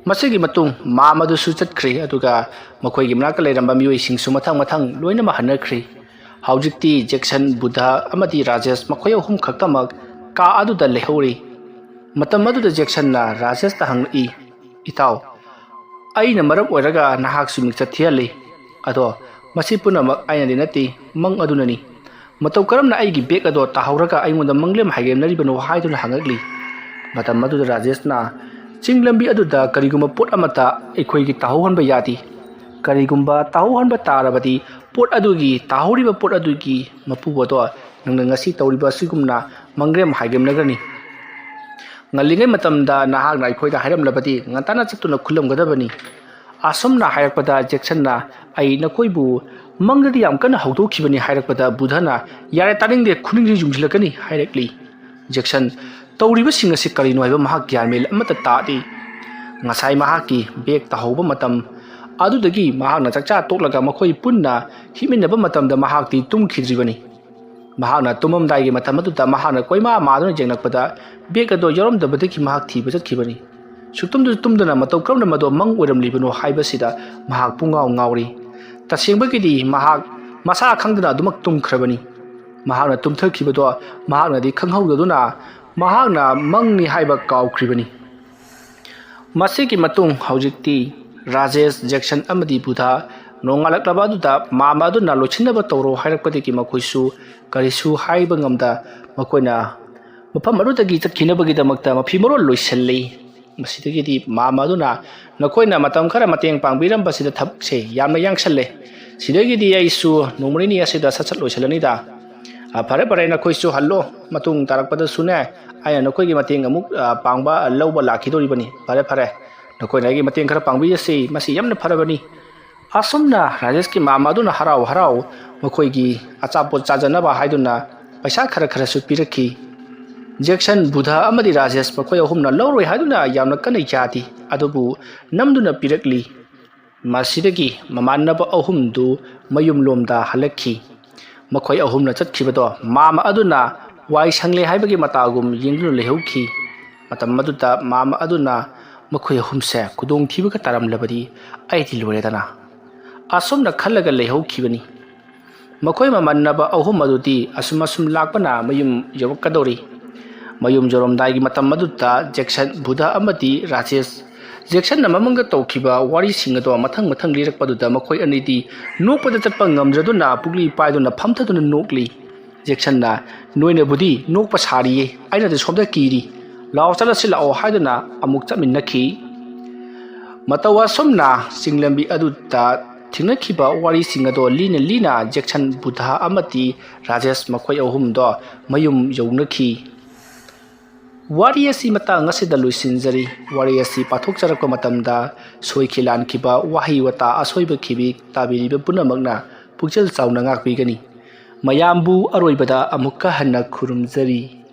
ꯃꯁꯤꯒꯤ ꯃꯇꯨꯡ ꯃꯥꯝ ꯑꯗꯨꯁꯨ ꯆꯠꯈ꯭ꯔꯦ, ꯑꯗꯨꯒ ꯃꯈꯣꯏꯒꯤ ꯃꯅꯥꯛꯇ ꯂꯩꯔꯝꯕ ꯃꯤꯑꯣꯏꯁꯤꯡꯁꯨ ꯃꯊꯪ ꯃꯊꯪ ꯂꯣꯏꯅꯃꯛ ꯍꯟꯅꯈ꯭ꯔꯦ꯫ ꯍꯧꯖꯤꯛꯇꯤ ꯖꯦꯛꯁꯟ, ꯕꯨꯙ ꯑꯃꯗꯤ ꯔꯥꯖꯦꯁ ꯃꯈꯣꯏ ꯑꯍꯨꯝ ꯈꯛꯇꯃꯛ ꯀꯥ ꯑꯗꯨꯗ ꯂꯩꯍꯧꯔꯤ꯫ ꯃꯇꯝ ꯑꯗꯨꯗ ꯖꯦꯛꯁꯟꯅ ꯔꯥꯖꯦꯁꯇ ꯍꯪꯂꯛꯏ, "ꯏꯇꯥꯎ, ꯑꯩꯅ ꯃꯔꯝ ꯑꯣꯏꯔꯒ ꯅꯍꯥꯛꯁꯨ ꯃꯤꯡꯆꯠ ꯊꯤꯍꯜꯂꯤ꯫ ꯑꯗꯣ ꯃꯁꯤ ꯄꯨꯝꯅꯃꯛ ꯑꯩꯅꯗꯤ ꯅꯠꯇꯦ, ꯃꯪ ꯑꯗꯨꯅꯅꯤ꯫ ꯃꯇꯧ ꯀꯔꯝꯅ ꯑꯩꯒꯤ ꯕꯦꯒ ꯑꯗꯣ ꯇꯥꯍꯧꯔꯒ ꯑꯩꯉꯣꯟꯗ ꯃꯪꯂꯦꯝ ꯍꯥꯏꯒꯦꯝꯅꯔꯤꯕꯅꯣ?" ꯍꯥꯏꯗꯨꯅ ꯍꯪꯉꯛꯂꯤ꯫ ꯃꯇꯝ ꯑꯗꯨꯗ ꯔꯥꯖꯦꯁꯅ, "ꯆꯤꯡ ꯂꯝꯕꯤ ꯑꯗꯨꯗ ꯀꯔꯤꯒꯨꯝꯕ ꯄꯣꯠ ꯑꯃꯠꯇ ꯑꯩꯈꯣꯏꯒꯤ ꯇꯥꯍꯧꯍꯟꯕ ꯌꯥꯗꯦ꯫ ꯀꯔꯤꯒꯨꯝꯕ ꯇꯥꯍꯧꯍꯟꯕ ꯇꯥꯔꯕꯗꯤ ꯄꯣꯠ ꯑꯗꯨꯒꯤ, ꯇꯥꯍꯧꯔꯤꯕ ꯄꯣꯠ ꯑꯗꯨꯒꯤ ꯃꯄꯨ ꯑꯗꯣ ꯅꯪꯅ ꯉꯁꯤ ꯇꯧꯔꯤꯕ ꯑꯁꯤꯒꯨꯝꯅ ꯃꯪꯂꯦꯝ ꯍꯥꯏꯒꯦꯝꯅꯒꯅꯤ"꯫ "ꯉꯜꯂꯤꯉꯩ ꯃꯇꯝꯗ ꯅꯍꯥꯛꯅ ꯑꯩꯈꯣꯏꯗ ꯍꯥꯏꯔꯝꯂꯕꯗꯤ ꯉꯟꯇꯥꯅ ꯆꯠꯇꯨꯅ ꯈꯨꯜꯂꯝꯒꯗꯕꯅꯤ꯫" ꯑꯁꯨꯝꯅ ꯍꯥꯏꯔꯛꯄꯗ ꯖꯦꯛꯁꯟꯅ, "ꯑꯩ ꯅꯈꯣꯏꯕꯨ ꯃꯪꯗꯗꯤ ꯌꯥꯝ ꯀꯟꯅ ꯍꯧꯗꯣꯛꯈꯤꯕꯅꯤ" ꯍꯥꯏꯔꯛꯄꯗ ꯕꯨꯙꯅ, "ꯌꯥꯔꯦ, ꯇꯥꯅꯤꯡꯗꯦ, ꯈꯨꯅꯤꯡꯁꯤ ꯌꯨꯡꯁꯤꯜꯂꯛꯀꯅꯤ" ꯍꯥꯏꯔꯛꯂꯤ꯫ ꯖꯦꯛꯁꯟ ꯇꯧꯔꯤꯕꯁꯤꯡ ꯑꯁꯤ ꯀꯔꯤꯅꯣ ꯍꯥꯏꯕ ꯃꯍꯥꯛ ꯒ꯭ꯌꯥꯟ ꯃꯦꯟ ꯑꯃꯠꯇ ꯇꯥꯗꯦ꯫ ꯉꯁꯥꯏ ꯃꯍꯥꯛꯀꯤ ꯕꯦꯒ ꯇꯥꯍꯧꯕ ꯃꯇꯝ ꯑꯗꯨꯗꯒꯤ ꯃꯍꯥꯛꯅ ꯆꯥꯛꯆꯥ ꯇꯣꯛꯂꯒ ꯃꯈꯣꯏ ꯄꯨꯟꯅ ꯍꯤꯞꯃꯤꯟꯅꯕ ꯃꯇꯝꯗ ꯃꯍꯥꯛꯇꯤ ꯇꯨꯝꯈꯤꯗ꯭ꯔꯤꯕꯅꯤ꯫ ꯃꯍꯥꯛꯅ ꯇꯨꯝꯃꯝꯗꯥꯏꯒꯤ ꯃꯇꯝ ꯑꯗꯨꯗ ꯃꯍꯥꯛꯅ ꯀꯣꯏꯃꯥ ꯃꯥꯗꯨꯅ ꯌꯦꯡꯂꯛꯄꯗ ꯕꯦꯒ ꯑꯗꯨ ꯌꯥꯎꯔꯝꯗꯕꯗꯒꯤ ꯃꯍꯥꯛ ꯊꯤꯕ ꯆꯠꯈꯤꯕꯅꯤ꯫ ꯁꯨꯛꯇꯨꯝꯗꯨ ꯇꯨꯝꯗꯅ ꯃꯇꯧ ꯀꯔꯝꯅ ꯃꯗꯨ ꯃꯪ ꯑꯣꯏꯔꯝꯂꯤꯕꯅꯣ ꯍꯥꯏꯕꯁꯤꯗ ꯃꯍꯥꯛ ꯄꯨꯡꯉꯥꯎ ꯉꯥꯎꯔꯤ꯫ ꯇꯁꯦꯡꯕꯒꯤꯗꯤ ꯃꯍꯥꯛ ꯃꯁꯥ ꯈꯪꯗꯅ ꯑꯗꯨꯃꯛ ꯇꯨꯝꯈ꯭ꯔꯕꯅꯤ꯫ ꯃꯍꯥꯛꯅ ꯇꯨꯝꯊꯈꯤꯕꯗꯣ ꯃꯍꯥꯛꯅꯗꯤ ꯈꯪꯍꯧꯗꯗꯨꯅ ꯃꯍꯥꯛꯅ ꯃꯪꯅꯤ ꯍꯥꯏꯕ ꯀꯥꯎꯈ꯭ꯔꯤꯕꯅꯤ꯫ ꯃꯁꯤꯒꯤ ꯃꯇꯨꯡ ꯍꯧꯖꯤꯛꯇꯤ ꯔꯥꯖꯦꯁ, ꯖꯦꯛꯁꯟ ꯑꯃꯗꯤ ꯕꯨꯙ ꯅꯣꯡꯉꯥꯜꯂꯛꯂꯕ ꯑꯗꯨꯗ ꯃꯥꯃ ꯑꯗꯨꯅ ꯂꯣꯏꯁꯤꯟꯅꯕ ꯇꯧꯔꯣ ꯍꯥꯏꯔꯛꯄꯗꯒꯤ ꯃꯈꯣꯏꯁꯨ ꯀꯔꯤꯁꯨ ꯍꯥꯏꯕ ꯉꯝꯗ ꯃꯈꯣꯏꯅ ꯃꯐꯝ ꯑꯗꯨꯗꯒꯤ ꯆꯠꯈꯤꯅꯕꯒꯤꯗꯃꯛꯇ ꯃꯐꯤ ꯃꯔꯣꯜ ꯂꯣꯏꯁꯤꯜꯂꯤ꯫ ꯃꯁꯤꯗꯒꯤꯗꯤ ꯃꯥꯃ ꯑꯗꯨꯅ, "ꯅꯈꯣꯏꯅ ꯃꯇꯝ ꯈꯔ ꯃꯇꯦꯡ ꯄꯥꯡꯕꯤꯔꯝꯕꯁꯤꯗ ꯊꯕꯛꯁꯦ ꯌꯥꯝꯅ ꯌꯥꯡꯁꯜꯂꯦ꯫ ꯁꯤꯗꯒꯤꯗꯤ ꯑꯩꯁꯨ ꯅꯣꯡꯃ ꯅꯤꯅꯤ ꯑꯁꯤꯗ ꯁꯠ ꯁꯠ ꯂꯣꯏꯁꯤꯜꯂꯅꯤꯗ꯫ ꯑ, ꯐꯔꯦ, ꯐꯔꯦ, ꯅꯈꯣꯏꯁꯨ ꯍꯜꯂꯣ꯫ ꯃꯇꯨꯡ ꯇꯥꯔꯛꯄꯗꯁꯨꯅꯦ, ꯑꯩꯅ ꯅꯈꯣꯏꯒꯤ ꯃꯇꯦꯡ ꯑꯃꯨꯛ, ꯑ, ꯄꯥꯡꯕ, ꯑ, ꯂꯧꯕ ꯂꯥꯛꯈꯤꯗꯣꯔꯤꯕꯅꯤ꯫ ꯐꯔꯦ, ꯐꯔꯦ, ꯅꯈꯣꯏꯅ ꯑꯩꯒꯤ ꯃꯇꯦꯡ ꯈꯔ ꯄꯥꯡꯕꯤꯔꯁꯤ, ꯃꯁꯤ ꯌꯥꯝꯅ ꯐꯔꯕꯅꯤ꯫" ꯑꯁꯨꯝꯅ ꯔꯥꯖꯦꯁꯀꯤ ꯃꯥꯃ ꯑꯗꯨꯅ ꯍꯔꯥꯎ ꯍꯔꯥꯎ ꯃꯈꯣꯏꯒꯤ ꯑꯆꯥꯄꯣꯠ ꯆꯥꯖꯅꯕ ꯍꯥꯏꯗꯨꯅ ꯄꯩꯁꯥ ꯈꯔ ꯈꯔꯁꯨ ꯄꯤꯔꯛꯈꯤ꯫ ꯖꯦꯛꯁꯟ, ꯕꯨꯙ ꯑꯃꯗꯤ ꯔꯥꯖꯦꯁ ꯃꯈꯣꯏ ꯑꯍꯨꯝꯅ ꯂꯧꯔꯣꯏ ꯍꯥꯏꯗꯨꯅ ꯌꯥꯝꯅ ꯀꯟꯅ ꯌꯥꯗꯦ, ꯑꯗꯨꯕꯨ ꯅꯝꯗꯨꯅ ꯄꯤꯔꯛꯂꯤ꯫ ꯃꯁꯤꯗꯒꯤ ꯃꯃꯥꯟꯅꯕ ꯑꯍꯨꯝꯗꯨ ꯃꯌꯨꯝꯂꯣꯝꯗ ꯍꯜꯂꯛꯈꯤ꯫ ꯃꯈꯣꯏ ꯑꯍꯨꯝꯅ ꯆꯠꯈꯤꯕꯗꯣ ꯃꯥꯃ ꯑꯗꯨꯅ ꯋꯥꯏ ꯁꯪꯂꯦ ꯍꯥꯏꯕꯒꯤ ꯃꯇꯥꯒꯨꯝ ꯌꯦꯡꯗꯨꯅ ꯂꯩꯍꯧꯈꯤ꯫ ꯃꯇꯝ ꯑꯗꯨꯗ ꯃꯥꯃ ꯑꯗꯨꯅ, "ꯃꯈꯣꯏ ꯑꯍꯨꯝꯁꯦ ꯈꯨꯗꯣꯡꯊꯤꯕꯒ ꯇꯥꯔꯝꯂꯕꯗꯤ ꯑꯩꯗꯤ ꯂꯣꯏꯔꯦꯗꯅ" ꯑꯁꯨꯝꯅ ꯈꯜꯂꯒ ꯂꯩꯍꯧꯈꯤꯕꯅꯤ꯫ ꯃꯈꯣꯏ ꯃꯃꯥꯟꯅꯕ ꯑꯍꯨꯝ ꯑꯗꯨꯗꯤ ꯑꯁꯨꯝ ꯑꯁꯨꯝ ꯂꯥꯛꯄꯅ ꯃꯌꯨꯝ ꯌꯧꯔꯛꯀꯗꯧꯔꯤ꯫ ꯃꯌꯨꯝ ꯌꯧꯔꯝꯗꯥꯏꯒꯤ ꯃꯇꯝ ꯑꯗꯨꯗ ꯖꯦꯛꯁꯟ, ꯕꯨꯙ ꯑꯃꯗꯤ ꯔꯥꯖꯦꯁ, ꯖꯦꯛꯁꯟꯅ ꯃꯃꯥꯡꯗ ꯇꯧꯈꯤꯕ ꯋꯥꯔꯤꯁꯤꯡ ꯑꯗꯣ ꯃꯊꯪ ꯃꯊꯪ ꯂꯤꯔꯛꯄꯗꯨꯗ ꯃꯈꯣꯏ ꯑꯅꯤꯗꯤ ꯅꯣꯛꯄꯗ ꯆꯠꯄ ꯉꯝꯗ꯭ꯔꯗꯨꯅ ꯄꯨꯛꯂꯤ ꯄꯥꯏꯗꯨꯅ ꯐꯝꯊꯗꯨꯅ ꯅꯣꯛꯂꯤ꯫ ꯖꯦꯛꯁꯟꯅ, "ꯅꯣꯏꯅꯕꯨꯗꯤ ꯅꯣꯛꯄ ꯁꯥꯔꯤꯌꯦ, ꯑꯩꯅꯗꯤ ꯁꯣꯝꯗ ꯀꯤꯔꯤ꯫ ꯂꯥꯛꯑꯣ, ꯆꯠꯂꯁꯤ ꯂꯥꯛꯑꯣ" ꯍꯥꯏꯗꯨꯅ ꯑꯃꯨꯛ ꯆꯠꯃꯤꯟꯅꯈꯤ꯫ ꯃꯇꯧ ꯑꯁꯨꯝꯅ ꯆꯤꯡꯂꯝꯕꯤ ꯑꯗꯨꯗ ꯊꯦꯡꯅꯈꯤꯕ ꯋꯥꯔꯤꯁꯤꯡ ꯑꯗꯣ ꯂꯤꯅ ꯂꯤꯅ ꯖꯦꯛꯁꯟ, ꯕꯨꯙ ꯑꯃꯗꯤ ꯔꯥꯖꯦꯁ ꯃꯈꯣꯏ ꯑꯍꯨꯝꯗꯣ ꯃꯌꯨꯝ ꯌꯧꯅꯈꯤ꯫ ꯋꯥꯔꯤ ꯑꯁꯤ ꯃꯇꯥꯡ ꯑꯁꯤꯗ ꯂꯣꯏꯁꯤꯟꯖꯔꯤ꯫ ꯋꯥꯔꯤ ꯑꯁꯤ ꯄꯥꯊꯣꯛꯆꯔꯛꯄ ꯃꯇꯝꯗ ꯁꯣꯏꯈꯤ ꯂꯥꯟꯈꯤꯕ, ꯋꯥꯍꯩ ꯋꯥꯇꯥ ꯑꯁꯣꯏꯕ ꯈꯤꯕꯤ ꯇꯥꯕꯤꯔꯤꯕ ꯄꯨꯝꯅꯃꯛꯅ ꯄꯨꯛꯆꯦꯜ ꯆꯥꯎꯅ ꯉꯥꯛꯄꯤꯒꯅꯤ꯫ ꯃꯌꯥꯝꯕꯨ ꯑꯔꯣꯏꯕꯗ ꯑꯃꯨꯛꯀ ꯍꯟꯅ ꯈꯨꯔꯨꯝꯖꯔꯤ꯫